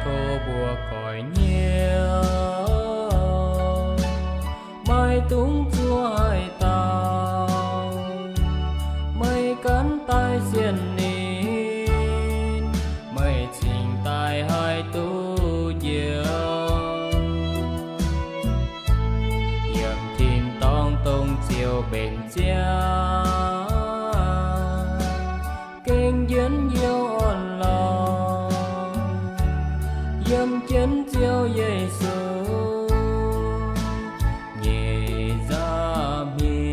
Tov mbuo goix nyiev, maiv dungx zuov haaix dauh. Meih gan daaih sienx ninh, meih cingx daaih haih duqv njoux. Yiem tin-dorngh dongh Ziouv mbenc ziangx, gengh njien-youh orn-lorqc, yiem jienv Ziouv Yesu nyei nza'hmien.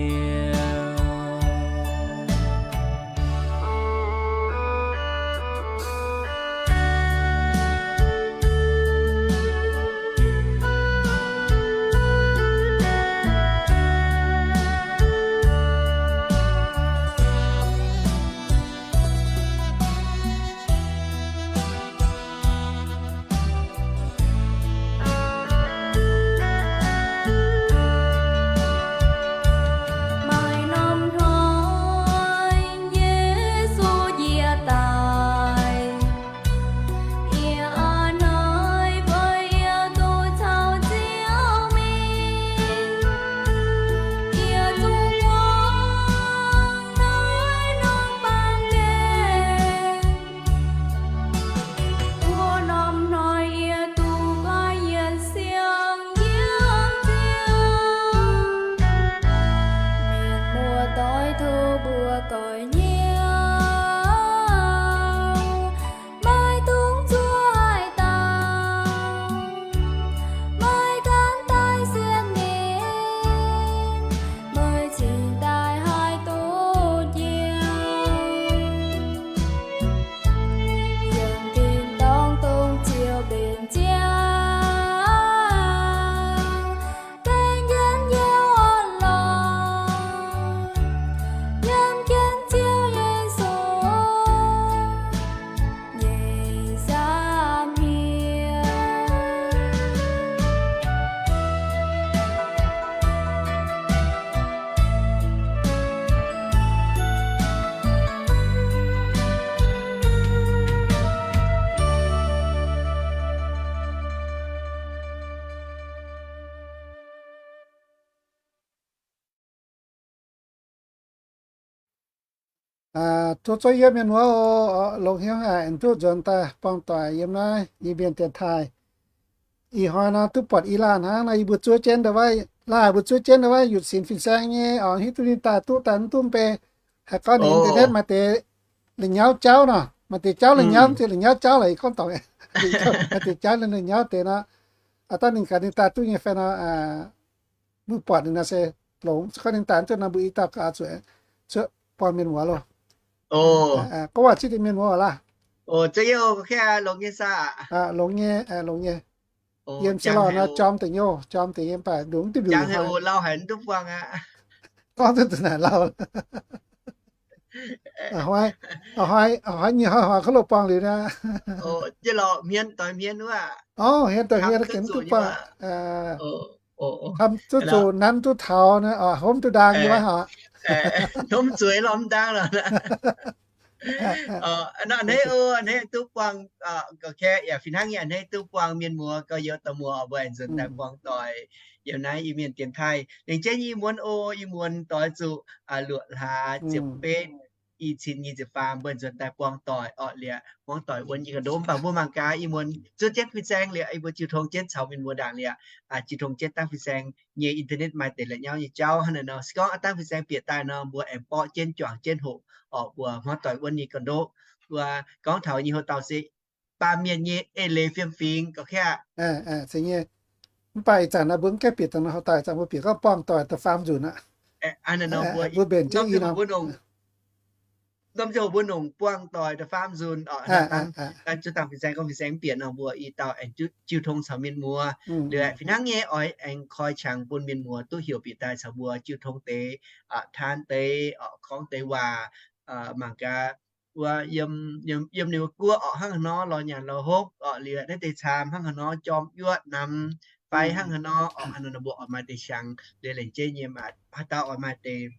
Maaih norm hnoi Yesu njiec daaih, yie a'hneiv bun yie duqv caux Ziouv mingh. Yie zuqc buangh naaiv norm baamh gen. Wuov norm hnoi yie duqv goiv yienc siang yiem Ziouv. Mienh muoz-doic, tov mbuo goix nyiev, maiv dungx zuov haaix dauh. Meih gan daaih sienx ninh, meih cingx daaih haih duqv njoux. Yiem tin-dorngh dongh Ziouv mbenc ziangx, gengh njien-youh orn-lorqc, yiem jienv Ziouv Yesu nyei nza'hmien. Tov zuov yie mienh muoz oc, longx hnyouv aengx duqv nzuonx daaih buangh doic yiem naaiv Iu-Mienh dienx taaih. Ih hnoi nor duqv buatc i laanh hnangv nor, yie mbuo zuov jienv ndau-, laanh mbuo zuov jienv ndau-, yutc sinx fin-saeng nyei oc, hiuv duqv ninh daaih duqv daaih mv duqv mv bei. Haiz gorngv ninh internet maaih deix la'nyauv jauv nor, maaih deix jauv la'nyauv, mv zeiz la'nyauv jauv lorqc, yie gorngv dorngc. Maaih deix jauv la'nyauv deix nor, aa, dangh ninh gaax ninh daaih duqv nyei fai nor, mbuo buatc ninh nor se longx. Se gorngv ninh daaih mv duqv nor, mbuo i dauh gaax zuqc, zuqc buangh mienh muoz loh. Gorngv waac zieqv deix mienh muoz laaih. Longx nyei, longx nyei. Yiem se lorh nor jorm deix nyei, jorm deix nyei, mv baac nduqc mv duqv mbiungc. Gorngv duqv zuqc naaic lauh. A'hnoi, a'hnoi nyei hnoi-hnoi kouv loh buangh liuz naaiv. Orv, hmien doix hmien gengh mv duqv buangh. Zuqc zuqc nanv duqv taux, hopv duqv ndaang nyei waac haic. A'hneiv, a'hneiv duqv buangh, ga'kaeqv yaac fih hnangv nyei, a'hneiv duqv buangh mienh muoz gauh youz dauh muoz mbuo aengx nzuonx daaih buangh doic yiem naaiv Iu-Mienh dienx taaih. Laengz zingh yie muonz oc, yie muonz doix zuqc luoqc hlaax ziepc betv, i cin nyic ziepc faam mbuo aengx nzuonx daaih buangh doic orqc. Liuz hmuangv doic wuonv nyei ga'ndopv, mv baac mbuo mangc gaax yie muonz zuov jienv fin-saeng liuz, yie mbuo jiu tong jienv caux mienh muoz ndaangc liuz, jiu tong jienv dangv fin-saeng nyei internet maaih deix la'nyauv nyei jauv hnangv naaiv nor. Se gorngv dangv fin-saeng bieqc daaih nor, mbuo aengx borqv jienv juangc jienv hoqc orqc. Mbuo hmuangv doic wuonv nyei ga'ndopv, mbuo gorngv taux nyei houx-dauh se baamh mienh nyei eix leiz fiem-fingx ga'kaeqv. Mv baac ih zanc naaiv mbuo mv gaengh bieqc daaih nor, houx-dauh ih zanc mbuo bieqc gorngv buangh doic da'faam nzunc aqv. Mbuo mbenc jienv i norm, norm ziangh hoc mbuo nongc buangh doic da'faam nzunc orqc. Zuov dangh fin-saeng gorngv fin-saeng mv bieqc nor, mbuo i dauh aengx jiu tong caux mienh muoz. Liuz fih hnangv nyei oix aengx koi qangx bun mienh muoz duqv heuc bieqc daaih caux mbuo jiu tong deix, taan deix, gorngv deix waac, mangc gaax wuov yiem ninh mbuo guoqv orqc hnangv haaix nor lorz nyanc lorz hopv orqc, liuz naaiv deix caamx hnangv haaix nor jorm yuoqv namx fai hnangv haaix nor orqc. Hnangv naaiv nor mbuo oix maaih deix qangx liuz laengz zingh nyei, haaix dauh oix maaih deix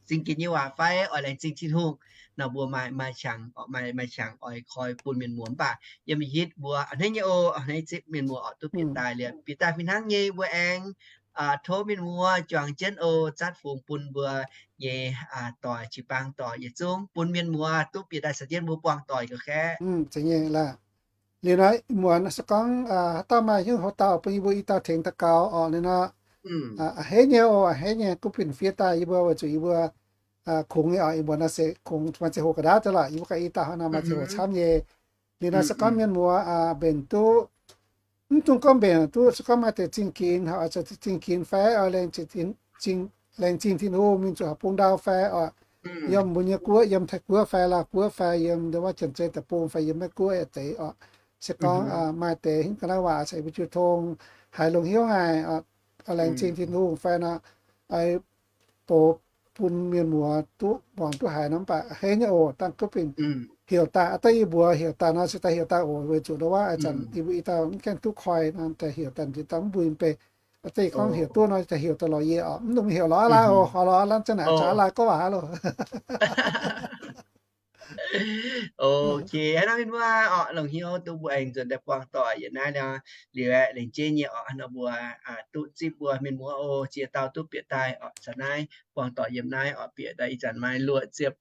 zingh ginx nyei waac fai oix laengz zingh Tin-Hungh nor, mbuo maaih, maaih qangx, maaih, maaih qangx oix koi bun mienh muoz. Mv baac yiem hitv mbuo a'hneiv nyei oc, a'hneiv zipv mienh muoz oc, duqv bieqc daaih liuz, bieqc daaih fih hnangv nyei mbuo aengx tov mienh muoz juangc jienv oc, zatv fungx bun mbuo nyei doic, jiu-baang doic yietc zungv, bun mienh muoz duqv bieqc daaih caux jienv mbuo buangh doic gauh kaeqv. Liuz nor, muonz se gorngv haaix dauh maaih hnyouv hoc dauh bun yie mbuo i dauh tengx daux gaux oc. Liuz nor, a'hneiv nyei oc, a'hneiv nyei, gunv bienh fiev daaih yie mbuo weic zuqc yie mbuo kungx nyei oc. Ih muonz nor se kungx maaih ziangh hoc ga'ndaauv deix lorqc, yie mbuo ganh i dauh hnangv nor maaih ziangh hoc camv nyei. Liuz nor se gorngv mienh muoz mbenc duqv, mv dungx gorngv mbenc duqv, se gorngv maaih deix zingh ginx, oix zuqc zingh ginx fai oix laengz zingh Tin-Hungh mingh zuqc horpc bung ndau fai oc, yiem mbuo nyei guoqv, yiem Taiv guoqv fai Laauh guoqv fai yiem ndau wuov Janx-Zei deic-bung fai yiem Meiv guoqv deix oc. Se gorngv maaih deix hingv ga'naaiv waac caux yie mbuo jiu tong haiz longx hnyouv haic, laengz zingh Tin-Hungh fai nor, box bun mienh muoz duqv muangx duqv haiz nor, mv baac a'hneiv nyei oc. Dangh gunv bienh heuc daaih, aa, dangh yie mbuox heuc daaih nor se daaih heuc daaih oc, weic zuqc ndau wuov ih zanc yie mbuo i dauh mv gaengh duqv koi nor, daaih heuc daaih nziex dauh mv mbuo mv bei. Aa, dangh yie gorngv heuc duqv nor, daaih heuc daaih lorz yie oc. Mv dungx heuc lorz aa lai oc, heuc lorz aa lai za'naaic, aa lai gorngv waac aa loh. Ok, haaix nor mienh muoz oc, longx hnyouv duqv mbuo aengx nzuonx daaih buangh doic yiem naaiv liuz, liuz aeqv, lengc jeiv nyei oc, haaix nor mbuo duqv zipv mbuo mienh muoz oc, ziex dauh duqv bieqc daaih oc, caux naaiv buangh doic yiem naaiv oc, bieqc daaih ih zanc maaih luoqc ziepc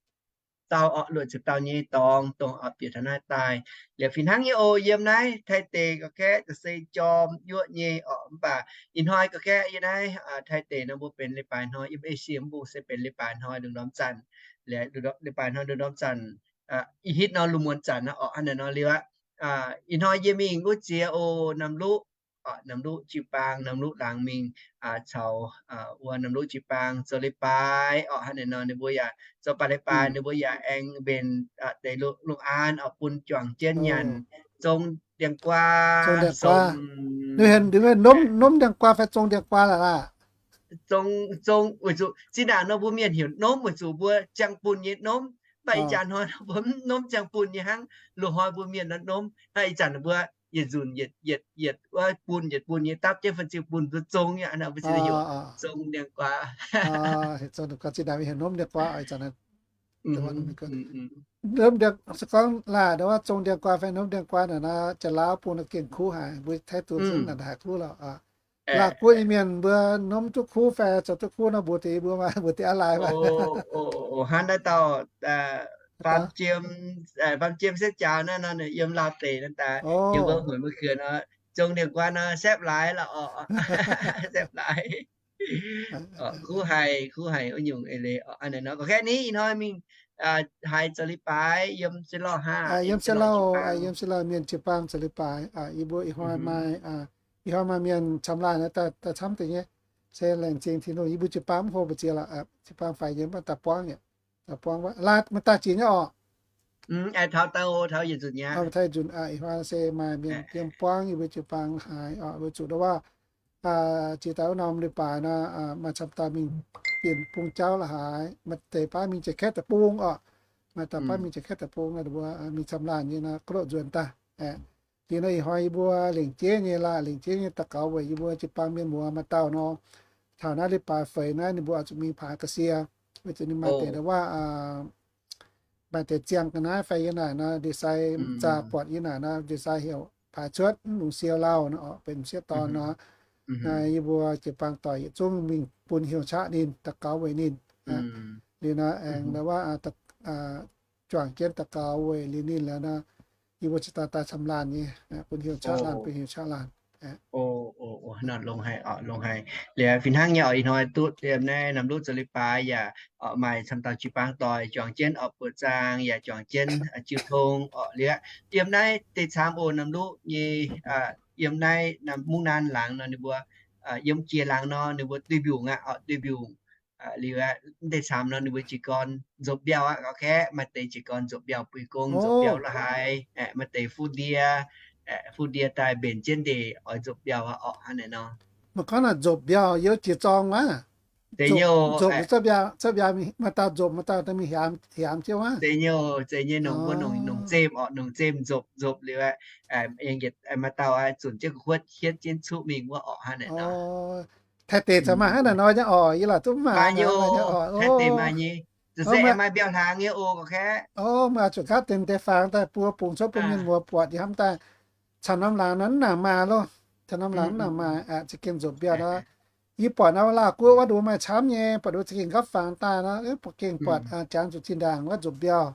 dauh oc, luoqc ziepc dauh nyei dorngx dongh oc bieqc taux naaiv daaih. Liuz fih hnangv nyei oc, yiem naaiv Taiv deic gauh kaeqv se jorm yuoqv nyei oc, mv baac ih hnoi gauh kaeqv yiem naaiv Taiv deic nor mbuo benx leiz-baaix hnoi, yiem Esie mv bung se benx leiz-baaix hnoi lungh ndorm zanc. Leiz-baaix hnoi lungh ndorm zanc, ih hitv nor lungh muonz zanc oc, hnangv naaic nor liuz aqv. Ih hnoi yie mingh wuov ziex oc, Namc Luqv, Namc Luqv jiu-baang, Namc Luqv laangz mingh caux wuov Namc Luqv jiu-baang zoux leiz-baaix oc, hnangv naaic nor ninh mbuo yaac zoux baaix leiz-baaix, ninh mbuo yaac aengx mbenc deix lungh aan oc bun juangc jienv nyanc, zong ndiangx-guaa, zong ndiangx-guaa, nomv ndiangx-guaa fai zong ndiangx-guaa laaix laah? Zong, zong weic zuqc zinh ndaangc nor mbuo mienh heuc nomv weic zuqc mbuo ziangh bunh nyei nomv. Mv baac ih jaax hnoi mbuo mv nomv ziangh bunh nyei hnangv. Loz-hnoi mbuo mienh nor nomv, ih zanc mbuo yietc nzunc yietc, yietc, yietc wuov bunh yietc bunh nyei dapv jienv fan-ziu bunh mbuo zong aqv, mbuo ziouc heuc zong ndiangx-guaa. Zong ndiangx-guaa zinh ndaangc mbuo heuc nomv ndiangx-guaa ih zanc. Nomv ndiangx, se gorngv laah ndau wuov zong ndiangx-guaa fai nomv ndiangx-guaa naaic nor, Janx-Laauv bung nor gengh kuv haic, mbuo Taiv dungz zungv naaic haiz kuv lorqc. Laauh guoqv nyei mienh mbuo nomv duqv kuv fai zoux duqv kuv nor mbuox deix mbuo, mbuox deix aa lai. Hnangv naaiv dauh faam jiem, faam jiem setv jaaux naaiv nor, yiem Laauh deic naaiv daaih, yiem wuov muonc mbuo kuonx nor, zong ndiangx-guaa nor sepv laaix lorqc, sepv laaix. Kuv haic, kuv haic wuov nyungc eix leiz oc. Aa, naaic nor gauh kaeqv ni ih hnoi mingh haaix zoux leiz-baaix yiem se lorh haa, yiem se lorh, yiem se lorh mienh jiu-baang zoux leiz-baaix. Yie mbuo ih hnoi maaih, ih hnoi maaih mienh camv laanh daaih camv deix nyei. Se laengz zingh Tin-Hungh, yie mbuo jiu-baang mv hlo mbu'ziex lorqc, jiu-baang faix nyei, mv baac daaih buangv nyei, daaih buangv wuov, maaih daaih jiex nyei oc. Taux yietc nzunc, ih hnoi se maaih mienh yiem buangv yie mbuo jiu-baang haaix oc, weic zuqc ndau wuov jiex daaih wuov norm leiz-baaix nor, maaih camv dauh mingh bienh bung jauv la'haaix, maaih deix baav mingh Janx-Kaeqv deic-bung oc. Maaih dauh baav mingh Janx-Kaeqv deic-bung nor, mbuo mingh camv laanh nyei nor, ga'loh nzuonx daaih. Liuz nor ih hnoi yie mbuo lengc jeiv nyei laah, lengc jeiv nyei daux gaux weic yie mbuo jiu-baang mienh muoz maaih dauh nor, taux naaiv leiz-baaix feix naaiv ninh mbuo oix zuqc mingh paaix ga'sie, weic zuqc ninh maaih deix ndau wuov maaih deix ziangh ga'naaiv fai yiem naaic nor, ndie sai zaqc buatc yiem naaic nor, ndie sai heuc paaix cuotv mv lungh siou lauh nor, benx m'sieqv dorn nor. Naaiv yie mbuo jiu-baang doic yietc zungv mingh bun hnyouv qaqv ninh, daux gaux weic ninh. Liuz nor aengx ndau wuov juangc jienv daux gaux weic liuz ninh liuz nor, yie mbuo cingx daaih daaih camv laanh nyei, bun hnyouv qaqv laanh, bun hnyouv qaqv laanh. Longx haic, longx haic. Liuz fih hnangv nyei oc, ih hnoi duqv yiem naaiv Namc Luqv zoux leiz-baaix yaac maaih camv dauh jiu-baang doic juangc jienv oc, buoqc zaang yaac juangc jienv jiu tong oc. Liuz yiem naaiv deix camv oc, Namc Luqv nyei, yiem naaiv mungv naan laangz nor ninh mbuo, yiem jiex laangz nor ninh mbuo duih mbiungc aqv oc, duih mbiungc. Liuz deix camv nor ninh mbuo jiez gorn nzopv mbiauh aqv, gauh kaeqv maaih deix jiez gorn nzopv mbiauh, buix gong nzopv mbiauh la'haaix, maaih deix fuqv ndie, fuqv ndie daaih mbenc jienv ndeic oix nzopv mbiauh aqv oc, hnangv naaic nor. Mv gorngv naaic nzopv mbiauh yiem jiex zorng aqv. Nzopv, maaih dauh nzopv, maaih dauh mingh hiaamz, hiaamz jienv wuov. Zeiz nyei, nongc mbuo nongc, nongc zemh oc, nongc zemh nzopv, nzopv liuz aqv, maaih dauh zunc jienv gu'huotv hietv jienv cuqv mingh wuov oc, hnangv naaic nor. Taiv deic caux maaih hnangv naaic nor nyei orqc, yie laaic duqv maaih nyei orqc. Maaih nyei, maaih nyei. Maaih biauv-hlaangx nyei oc, gorqv-kaeqv. Meih zuqc nqaapv deix deix faangx daaih bun bung cuotv bun mienh muoz buatc, yie hnamv daaih caux norm laangz nor mv nangc maaih loh. Caux norm laangz mv nangc maaih, za'gengh nzuqc mbiauh nor. Yie buatc nor Laauh Guoqv wuov nduov maaih camv nyei, buatc nduov za'gengh nqaapv faangx daaih nor, buatc gengh buatc jangx zuqc zinh ndaangc wuov nzuqc mbiauh.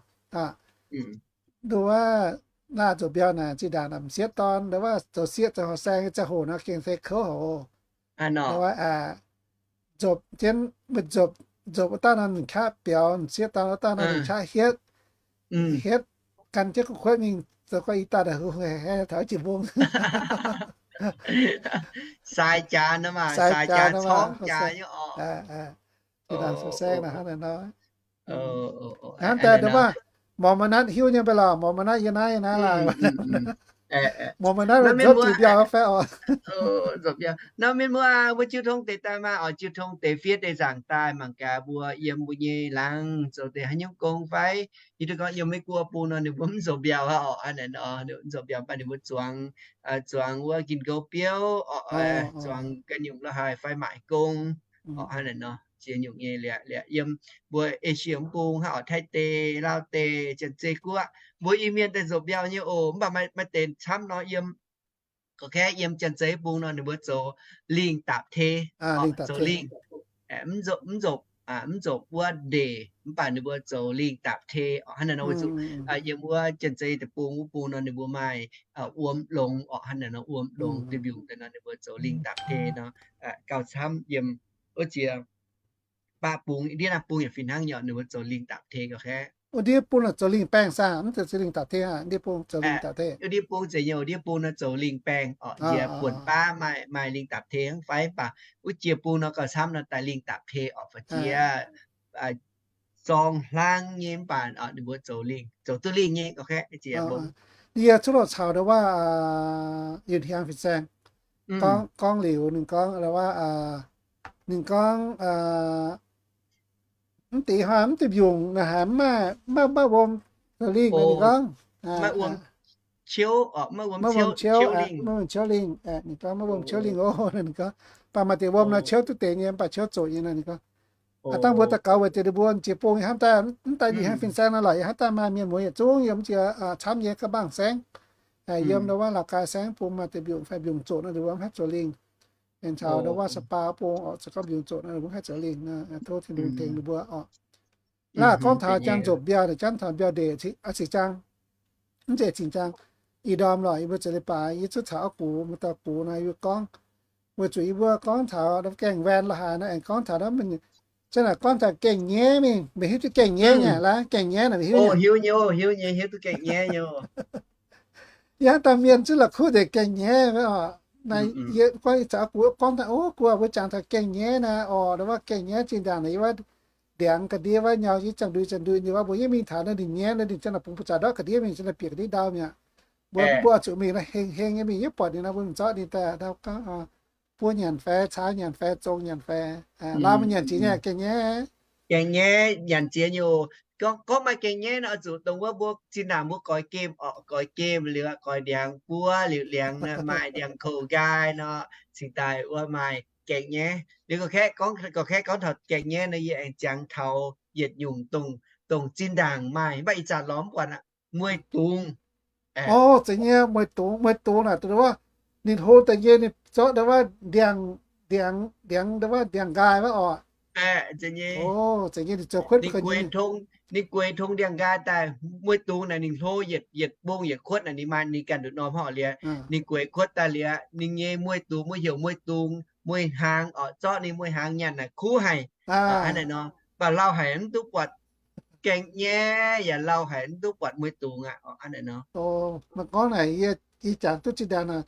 Nduov wuov laah nzuqc mbiauh naaic zinh ndaangc m'sieqv dorn, nduov wuov zoux sieqv zoux horqc saeng nyei ziangh hoc nor gengh se kouv haic oc. Nduov wuov nzopc jienv, nzopc, nzopc wuov dauh nor ninh qaqv biaux, m'sieqv dorn wuov dauh nor ninh qaqv hietv, hietv gan jienv kuv kuotv mingh zoux gorx i dauh daaih huv huv haic taux jiex mbong. Sai jaax nor maah, sai jaax corngv jaax nyei orqc. Zinh ndaangc zoux saeng naaic hnangv naaic nor. Hnangv daaih nduov wuov, morz maiv natv hiuv nyei mv baac lorqc, morz maiv natv yie naaiv yie naaiv laaic. Morz maiv natv nzopc zuqc mbiauh fai orqc. Nor mienh muoz, mbuo jiu tong deix daaih maah, oix jiu tong deix fiev deix nzaangc daaih mangc gaax mbuo yiem mbuo nyei laangz zoux deix haaix nyungc gong fai. Yie duqv gorngv yiem Meiv Guoqv bung nor ninh mbuo mv nzox mbiauh aqv orqc, hnangv naaic nor, mv nzox mbiauh mv baac ninh mbuo zuangx, zuangx wuov gin gouv biouv orqc, zuangx ganh nyungc la'haaix fai maaic gong orqc, hnangv naaic nor. Ziex nyungc nyei liuz, liuz yiem mbuo Esie mv bung hnangv orqc, Taiv deic, Laauh deic, Janx-Zei Guoqv, mbuo Iu-Mienh daaih nzox mbiauh nyei oc. Mv baac maaih, maaih deix camv nor yiem, gorqv-kaeqv, yiem Janx-Zei bung nor ninh mbuo zoux lingh dapc tei, zoux lingh, mv nzopc, mv nzopc wuov ndeic, mv baac ninh mbuo zoux lingh dapc tei orqc, hnangv naaic nor. Weic zuqc yiem wuov Janx-Zei deic-bung wuov bung nor ninh mbuo maaih wuom longx orqc, hnangv naaic nor, wuom longx deix mbiungc daaih nor ninh mbuo zoux lingh dapc tei nor, gauh camv yiem wuov ziex baav bung, ndiev naaiv bung yaac fih hnangv nyei, ninh mbuo zoux lingh dapc tei gorqv-kaeqv. Wuov ndiev bung naaic zoux lingh baengh saah? Mv zeiz zoux lingh dapc tei aqv. Ndiev bung zoux lingh dapc tei. Wuov ndiev bung zeiz nyei, ndiev bung naaiv zoux lingh baengh orqc, njiec buonc baav maaih, maaih lingh dapc tei hnangv fai, mv baac wuov jiex bung nor gauh camv nor daaih lingh dapc tei orqc, fai jiex zorng hlang nyei mv baac ninh mbuo zoux lingh, zoux duqv lingh nyei gorqv-kaeqv. Yie cuotv loh caux nduov wuov Yunh Hiaang fin-saeng gorngv, gorngv liuz ninh gorngv wuov, ninh gorngv mv deix hnoi mv deix mbiungc naaic haiz mv maaih, mv maaih, mv maaih wuom zoux lingh nor ninh gorngv, maiv wuom ciouv, maiv wuom ciouv lingh. Ninh gorngv maiv wuom ciouv lingh oc. Ninh gorngv, mv baac maaih deix wuom nor ciouv duqv deix nyei, mv baac ciouv zoqc nyei nor ninh gorngv. Dangh mbuo daux gaux weic zuqc ninh mbuo jiex bung yie hnamv daaih, mv daaih Yunh Hiaang fin-saeng nor lorqc, yie hnamv daaih maaih mienh muoz yietc zungv yiem jiex camv nyei ga'mbangh saengv, yiem nduov wuov Laauh Gai saengv bung maaih deix mbiungc fai mbiungc zoqc nor ninh mbuo mv haih zoux lingh. Aengx caux nduov wuov Sa'baa bung orqc, zoux gorngv mbiungc zoqc nor ninh mbuo mv haih zoux lingh. Tov Tin-Hungh tengx ninh mbuo orqc. Laaih gorngv taux jangx nzopc mbiauh, jangx taux mbiauh ndeic, zinh jangx, mv zeiz zinh jangx, ih ndorm lorqc yie mbuo za'gengh leiz-baaix yie zuqc caux auv gux, maaih dauh gux nor yie mbuo gorngv, weic zuqc yie mbuo gorngv taux gaengh waen la'haaix nor aengx gorngv taux, zanc naaic gorngv taux gaengh nyaiv mingh, meih hiuv duqv gaengh nyaiv nyei laaix? Gaengh nyaiv naaic meih hiuv nyei? Hiuv nyei, hiuv nyei, hiuv duqv gaengh nyaiv nyei. Yie hnamv daaih mienh zungv la'kuqv nzengc gaengh nyaiv oc. Naaiv yie gorngv, yie caux auv gux gorngv daaih, o, gux, mbuo jangx taux gaengh nyaiv naaiv orqc, ndongc wuov gaengh nyaiv zinh ndaangc naaic yie wuov ndiangx ga'ndiev wuov nyau yie ziangh ndui ziangh ndui nyei wuov, mbuo yie mingh taux naaiv ninh nyaiv naaiv ninh ziangh naaic bungx buoz-zaux ndortv ga'ndiev mingh, ziangh naaic bieqc ga'ndiev ndau mi'aqv. Mbuo, mbuo zuqc mingh naaiv heng heng nyei mingh, yie buatc ninh naaiv mbuo mingh zorqv ninh daaih ndau gorngv, buo nyanc faix, caaix nyanc faix, zong nyanc faix, laamh mbuo nyanc jiex nyei gaengh nyaiv. Gaengh nyaiv nyanc jiex nyei oc. Gorngv, gorngv maaih gaengh nyaiv nor, zuqc dongh wuov mbuo zinh ndaangc mbuo goix gemh orqc, goix gemh liuz goix ndiangx buov liuz liangx maaih ndiangx-koux nqaai nor, cingx daaih wuov maaih gaengh nyaiv. Liuz gorngv, gorngv-kaeqv gorngv taux gaengh nyaiv nor, yie aengx jangx taux yietc nyungc dongh, dongh zinh ndaangc maaih, mv baac ih zanc lorz mv buatc aqv. Mueiz dungz. O, zeiz nyei, mueiz dungz, mueiz dungz naaic dongh wuov ninh hlo deix nyei, ninh zorqv dongh wuov ndiangx, ndiangx, ndiangx, dongh wuov ndiangx nqaai wuov orqc. Zeiz nyei, ninh zoux kuotv, ninh gueix tong ndiangx nqaai daaih. Mueiz dungz naaic ninh hlo yietc, yietc mbong yietc kuotv naaic ninh maaih ninh ganh nduqc norm hnangv liuz, ninh gueix kuotv daaih liuz ninh nyei mueiz dungz, mbuo heuc mueiz dungz, mueiz hnaangx orqc, zorqv ninh mueiz hnaangx nyanc naaic kuv haic. Hnangv naaic nor, mv baac lauh haic mv duqv buatc gaengh nyaiv, yaac lauh haic mv duqv buatc mueiz dungz aqv. Hnangv naaic nor, maaih gorngv naaic yie, yie jangx duqv zinh ndaangc naaic,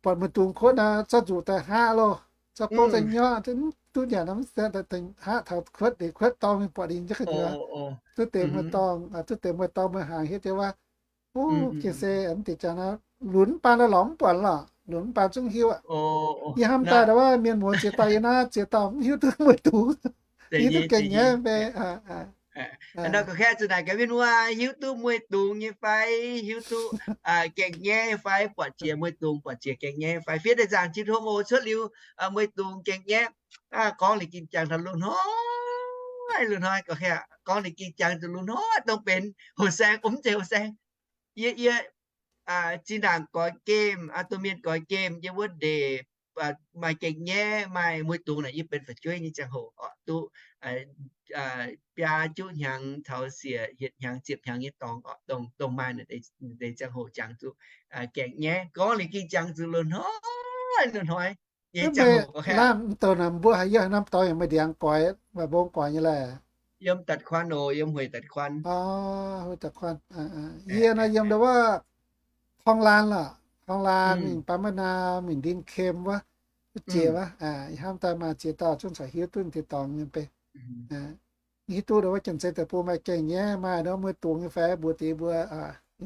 buatc mueiz dungz kuotv naaic zorqv nzuqc daaih hngaqv loh, zorqv gouv daaih nyorqv, duqv nyanc nor, hngaqv taux kuotv, deix kuotv dorngh mingh buatc ninh jienv ga'nyuoz, duqv deix mueiz dorngh, duqv deix mueiz dorngh mueiz hnaangx hietv jienv wuov. O, gengh se mv deix jangx naaic, lunx mv baan naaiv lorz mv buatc lorqc, lunx mv baan zungv hiuv aqv. Yie hnamv daaih ndongc wuov mienh muoz ziex dauh yie naaiv ziex dauh mv hiuv duqv mueiz dungz, hiuv duqv gaengh nyaiv mv bei. Nor gorqv-kaeqv zuqc naaic gaax mienh wuov, hiuv duqv mueiz dungz nyei fai, hiuv duqv gaengh nyaiv fai, buatc jiex mueiz dungz, buatc jiex gaengh nyaiv fai. Fiev deix nzaangc jiex tong oc, cuotv liuz mueiz dungz gaengh nyaiv. Gorngv liuz ging jangx taux lungh hnoi, lungh hnoi gorqv-kaeqv, gorngv liuz ging jangx zuqc lungh hnoi dongh benx hoqc saeng, mv zeiz hoqc saeng. Yie, yie zinh ndaangc goix gemh, dongh mienh goix gemh yiem wuov ndeic, maaih gaengh nyaiv, maaih mueiz dungz naaic, yie benx fu'jueiv nyei ziangh hoc oc, duqv biaa juqv hnyangx taux siec yietc hnyangx ziepc hnyangx nyei dorngx oc, dongh, dongh maaih naaic deix ziangh hoc jangx zuqc gaengh nyaiv. Gorngv liuz ging jangx zuqc lungh hnoi, lungh hnoi nyei ziangh hoc. Lamh mv douh naaic mbuo haaix yie haaix norm dorngx yaac maaih ndiangx goix, maaih mbong goix nyei laeh. Yiem ตัดขวัญ oc, yiem Hueix ตัดขวัญ. Hueix ตัดขวัญ. Yie naaiv yiem ndau wuov คลองลาน lorqc, คลองลาน mingh ปั๊มน้ำมัน mingh ดินเค็ม wuov, wuov jiex wuov, hnamv daaih maaih ziex dauh zungv caux hiuv duqv deix dorngx nyei bei. Hiuv duqv ndau wuov janx-zei deic-bung maaih gaengh nyaiv, maaih ndau mueiz dungz nyei fai mbuox deix mbuo,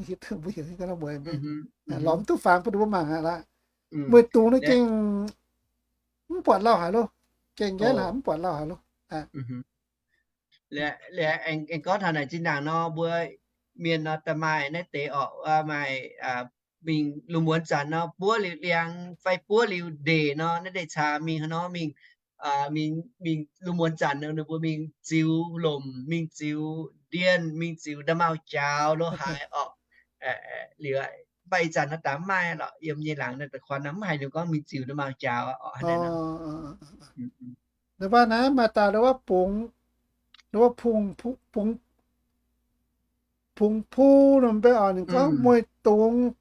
hiuv duqv mbuo heuc hiuv duqv mbuo, lorz mv duqv fangx bun mbuo mangc aqv lorqc. Mueiz dungz naaiv gengh mv buatc lauh haic loh. Gaengh nyaiv lorqc, mv buatc lauh haic loh. Aengx gorngv taux naaic zinh ndaangc nor, mbuo mienh nor da'maaih naaiv deix orqc, maaih mingh lungh muonz zanc nor, buov liuz liangx fai buov liuz ndeic nor, naaiv deix caa mingh haaix nor mingh, mingh lungh muonz zanc nor, ninh mbuo mingh ziux lomc, mingh ziux ndienh, mingh ziux nda'maauh jaaux lo haaix orqc. Liuz mv baac ih zanc nor daaih mv maaih lorqc, yiem nyei laangz naaiv da'kuan nor mv haiz ninh gorngv mingh ziux nda'maauh jaaux orqc. Nda'wuov naaiv maaih dauh nda'wuov bungx, nda'wuov bungx, bungx puv nor mv bei orqc, ninh gorngv mueiz dungz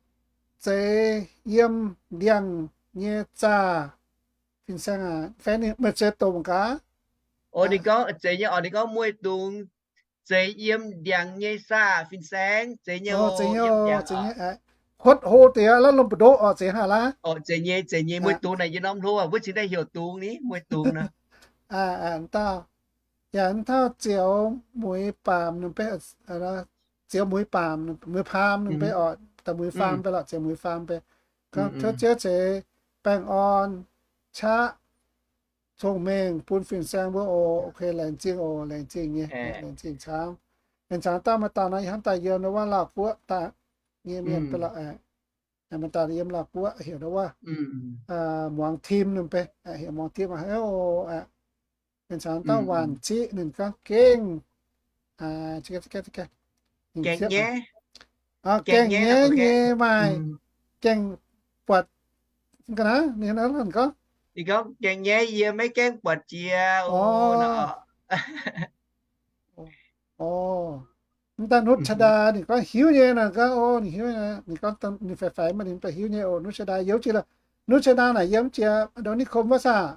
zeix yiem ndiangx nyei zaah fin-saeng aac, fai ninh meih zeix doqc mangc gaax. Ninh gorngv zeix nyei orqc, ninh gorngv mueiz dungz zeix yiem ndiangx nyei zaah fin-saeng, zeix nyei, huotv hlo deix la'lomh mbu'ndoqv orqc, zeix haaix laav. Zeix nyei, zeix nyei, mueiz dungz naaic yie norm hlo wuov cingx daaih heuc dungz ni, mueiz dungz nor. Dauh, yaac hnangv dauh zioux mueiz baamc nor mv bei, zioux mueiz baamc, mueiz paam nor mv bei orqc, dauh mueiz faam bei lorqc, zioux mueiz faam bei. Gorngv tov Ziouv ceix baengh orn, qaqv cong-mengh bun fin-saeng mbuo oc. Laengz zingh oc, laengz zingh nyei, laengz zingh camv. Laengz zingh dauh maaih dauh nor, ih hnamv daaih yiem nda'wuov Laauv guoqv daaih nyei mienh bei lorqc. Maaih dauh yiem Laauv guoqv heuc nda'wuov muangx tim nor mv bei, heuc muangx tim aqv. Laengz zingh dauh waanc ziqv ninh gorngv gengh, gaengh nyaiv nyei maaih, gengh buatc, ga'naaiv ninh gorngv, ninh gorngv gengh nyaiv yie maiv gaengh buatc jiex oc. Mv daaih Nutv Caa^ndaa ninh gorngv hiuv nyei nor, gorngv o, ninh hiuv, ninh gorngv ninh faix-faix maaih ninh daaih hiuv nyei oc. Nutv Caa^ndaa youz jiex lorqc. Nutv Caa^ndaa naaic yiem jiex ndau นิคม wuov saah?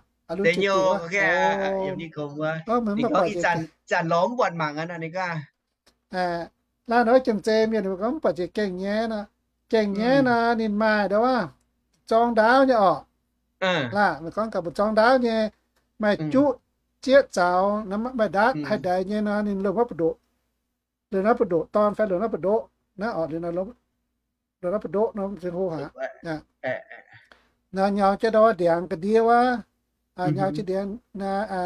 Deix nyouh, zanc lorz mv buatc jiex, zanc lorz mv buatc mangc aqv ninh gorngv. Laanh wuov janx-zei mienh gorngv mv buatc jiex gengh nyaiv nor. Gengh nyaiv nor ninh maaih nda'wuov zorng ndaauv nyei orqc. Laanh meih gorngv gaax mbu'zorng ndaauv nyei, maaih juqv zieqv zaux, maaih ndaatv haih ndaix nyei nor, ninh lomh naaiv buoz-ndoqv, lomh naaiv buoz-ndoqv dorn fai lomh naaiv buoz-ndoqv naaiv orqc, lomh naaiv buoz-ndoqv nor, hlo haic. Nor nyaux jienv ndau wuov ndiangx ga'ndiev wuov, nyaux jienv ndiangx,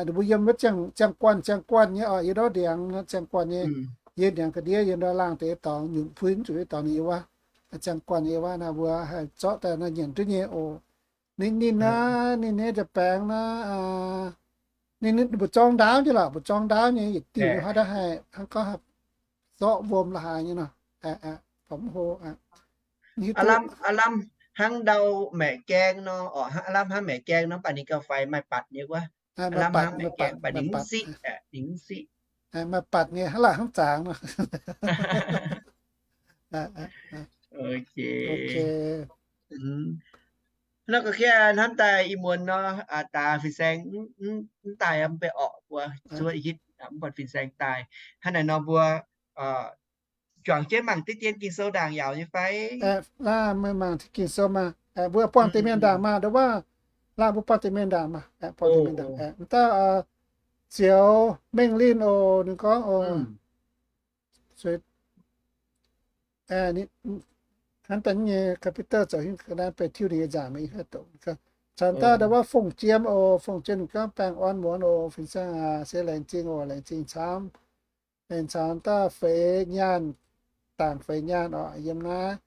ninh mbuo yiem wuov ziangh guanh, ziangh guanh nyei orqc, yiem ndau ndiangx ziangh guanh nyei, yiem ndiangx ga'ndiev, yiem ndau laangh deix dorngx, nyunc puix zuqc nyei dorngx ninh yiem wuov, ziangh guanh nyei wuov naaiv mbuo haih zorqv daaih nor nyanc duqv nyei oc. Ninh, ninh naaiv, ninh nyei nza'baengx naaiv, ninh, ninh mbu'zorng ndaauv nyei lorqc, mbu'zorng ndaauv nyei, yietc diuh nyei hnangv haih, hnangv gorngv haih zorqv wuom la'haaix nyei nor. Aav lamh, aav lamh hnangv ndau maeqc gaeng nor, aav lamh hnangv maeqc gaeng nor, mv baac ninh gauh faix maaih batc nyei wuov. Aav lamh hnangv maeqc gaeng, mv baac ninh mv siqv, ninh mv siqv. Maaih batc nyei, hnangv laanh hnangv zaangc nor. Nor ga'kiv hnamv daaih ih muonz nor, daaih fin-saeng mv daaih mv bei orqc, mbuo zuov hitv mv buatc fin-saeng daaih. Hnangv naaic nor mbuo juangc jienv mangc diqv dien Ging-Sou ndaangc yaac nyei fai? Laanh meih mangc Ging-Sou maah. Mbuo buangh deix mienh ndaangc maah, ndau wuov. Laanh mbuo buangh deix mienh ndaangc maah. Buangh deix mienh ndaangc. Mv dauh Zioux Mengh Linh oc, ninh gorngv oc. Hnangv daaih nyei computer zoux hingv ga'naaiv beiv tiuv ninh nyei nzaangc mingh. Caux daaih ndau wuov Fongc Jiem oc, Fongc Jiem ninh gorngv baengh orn muonz oc, fin-saeng aac, se laengz zingh oc, laengz zingh camv. Aengx caux dauh feix nyaanh, dangc feix nyaanh oc, yiem naaiv.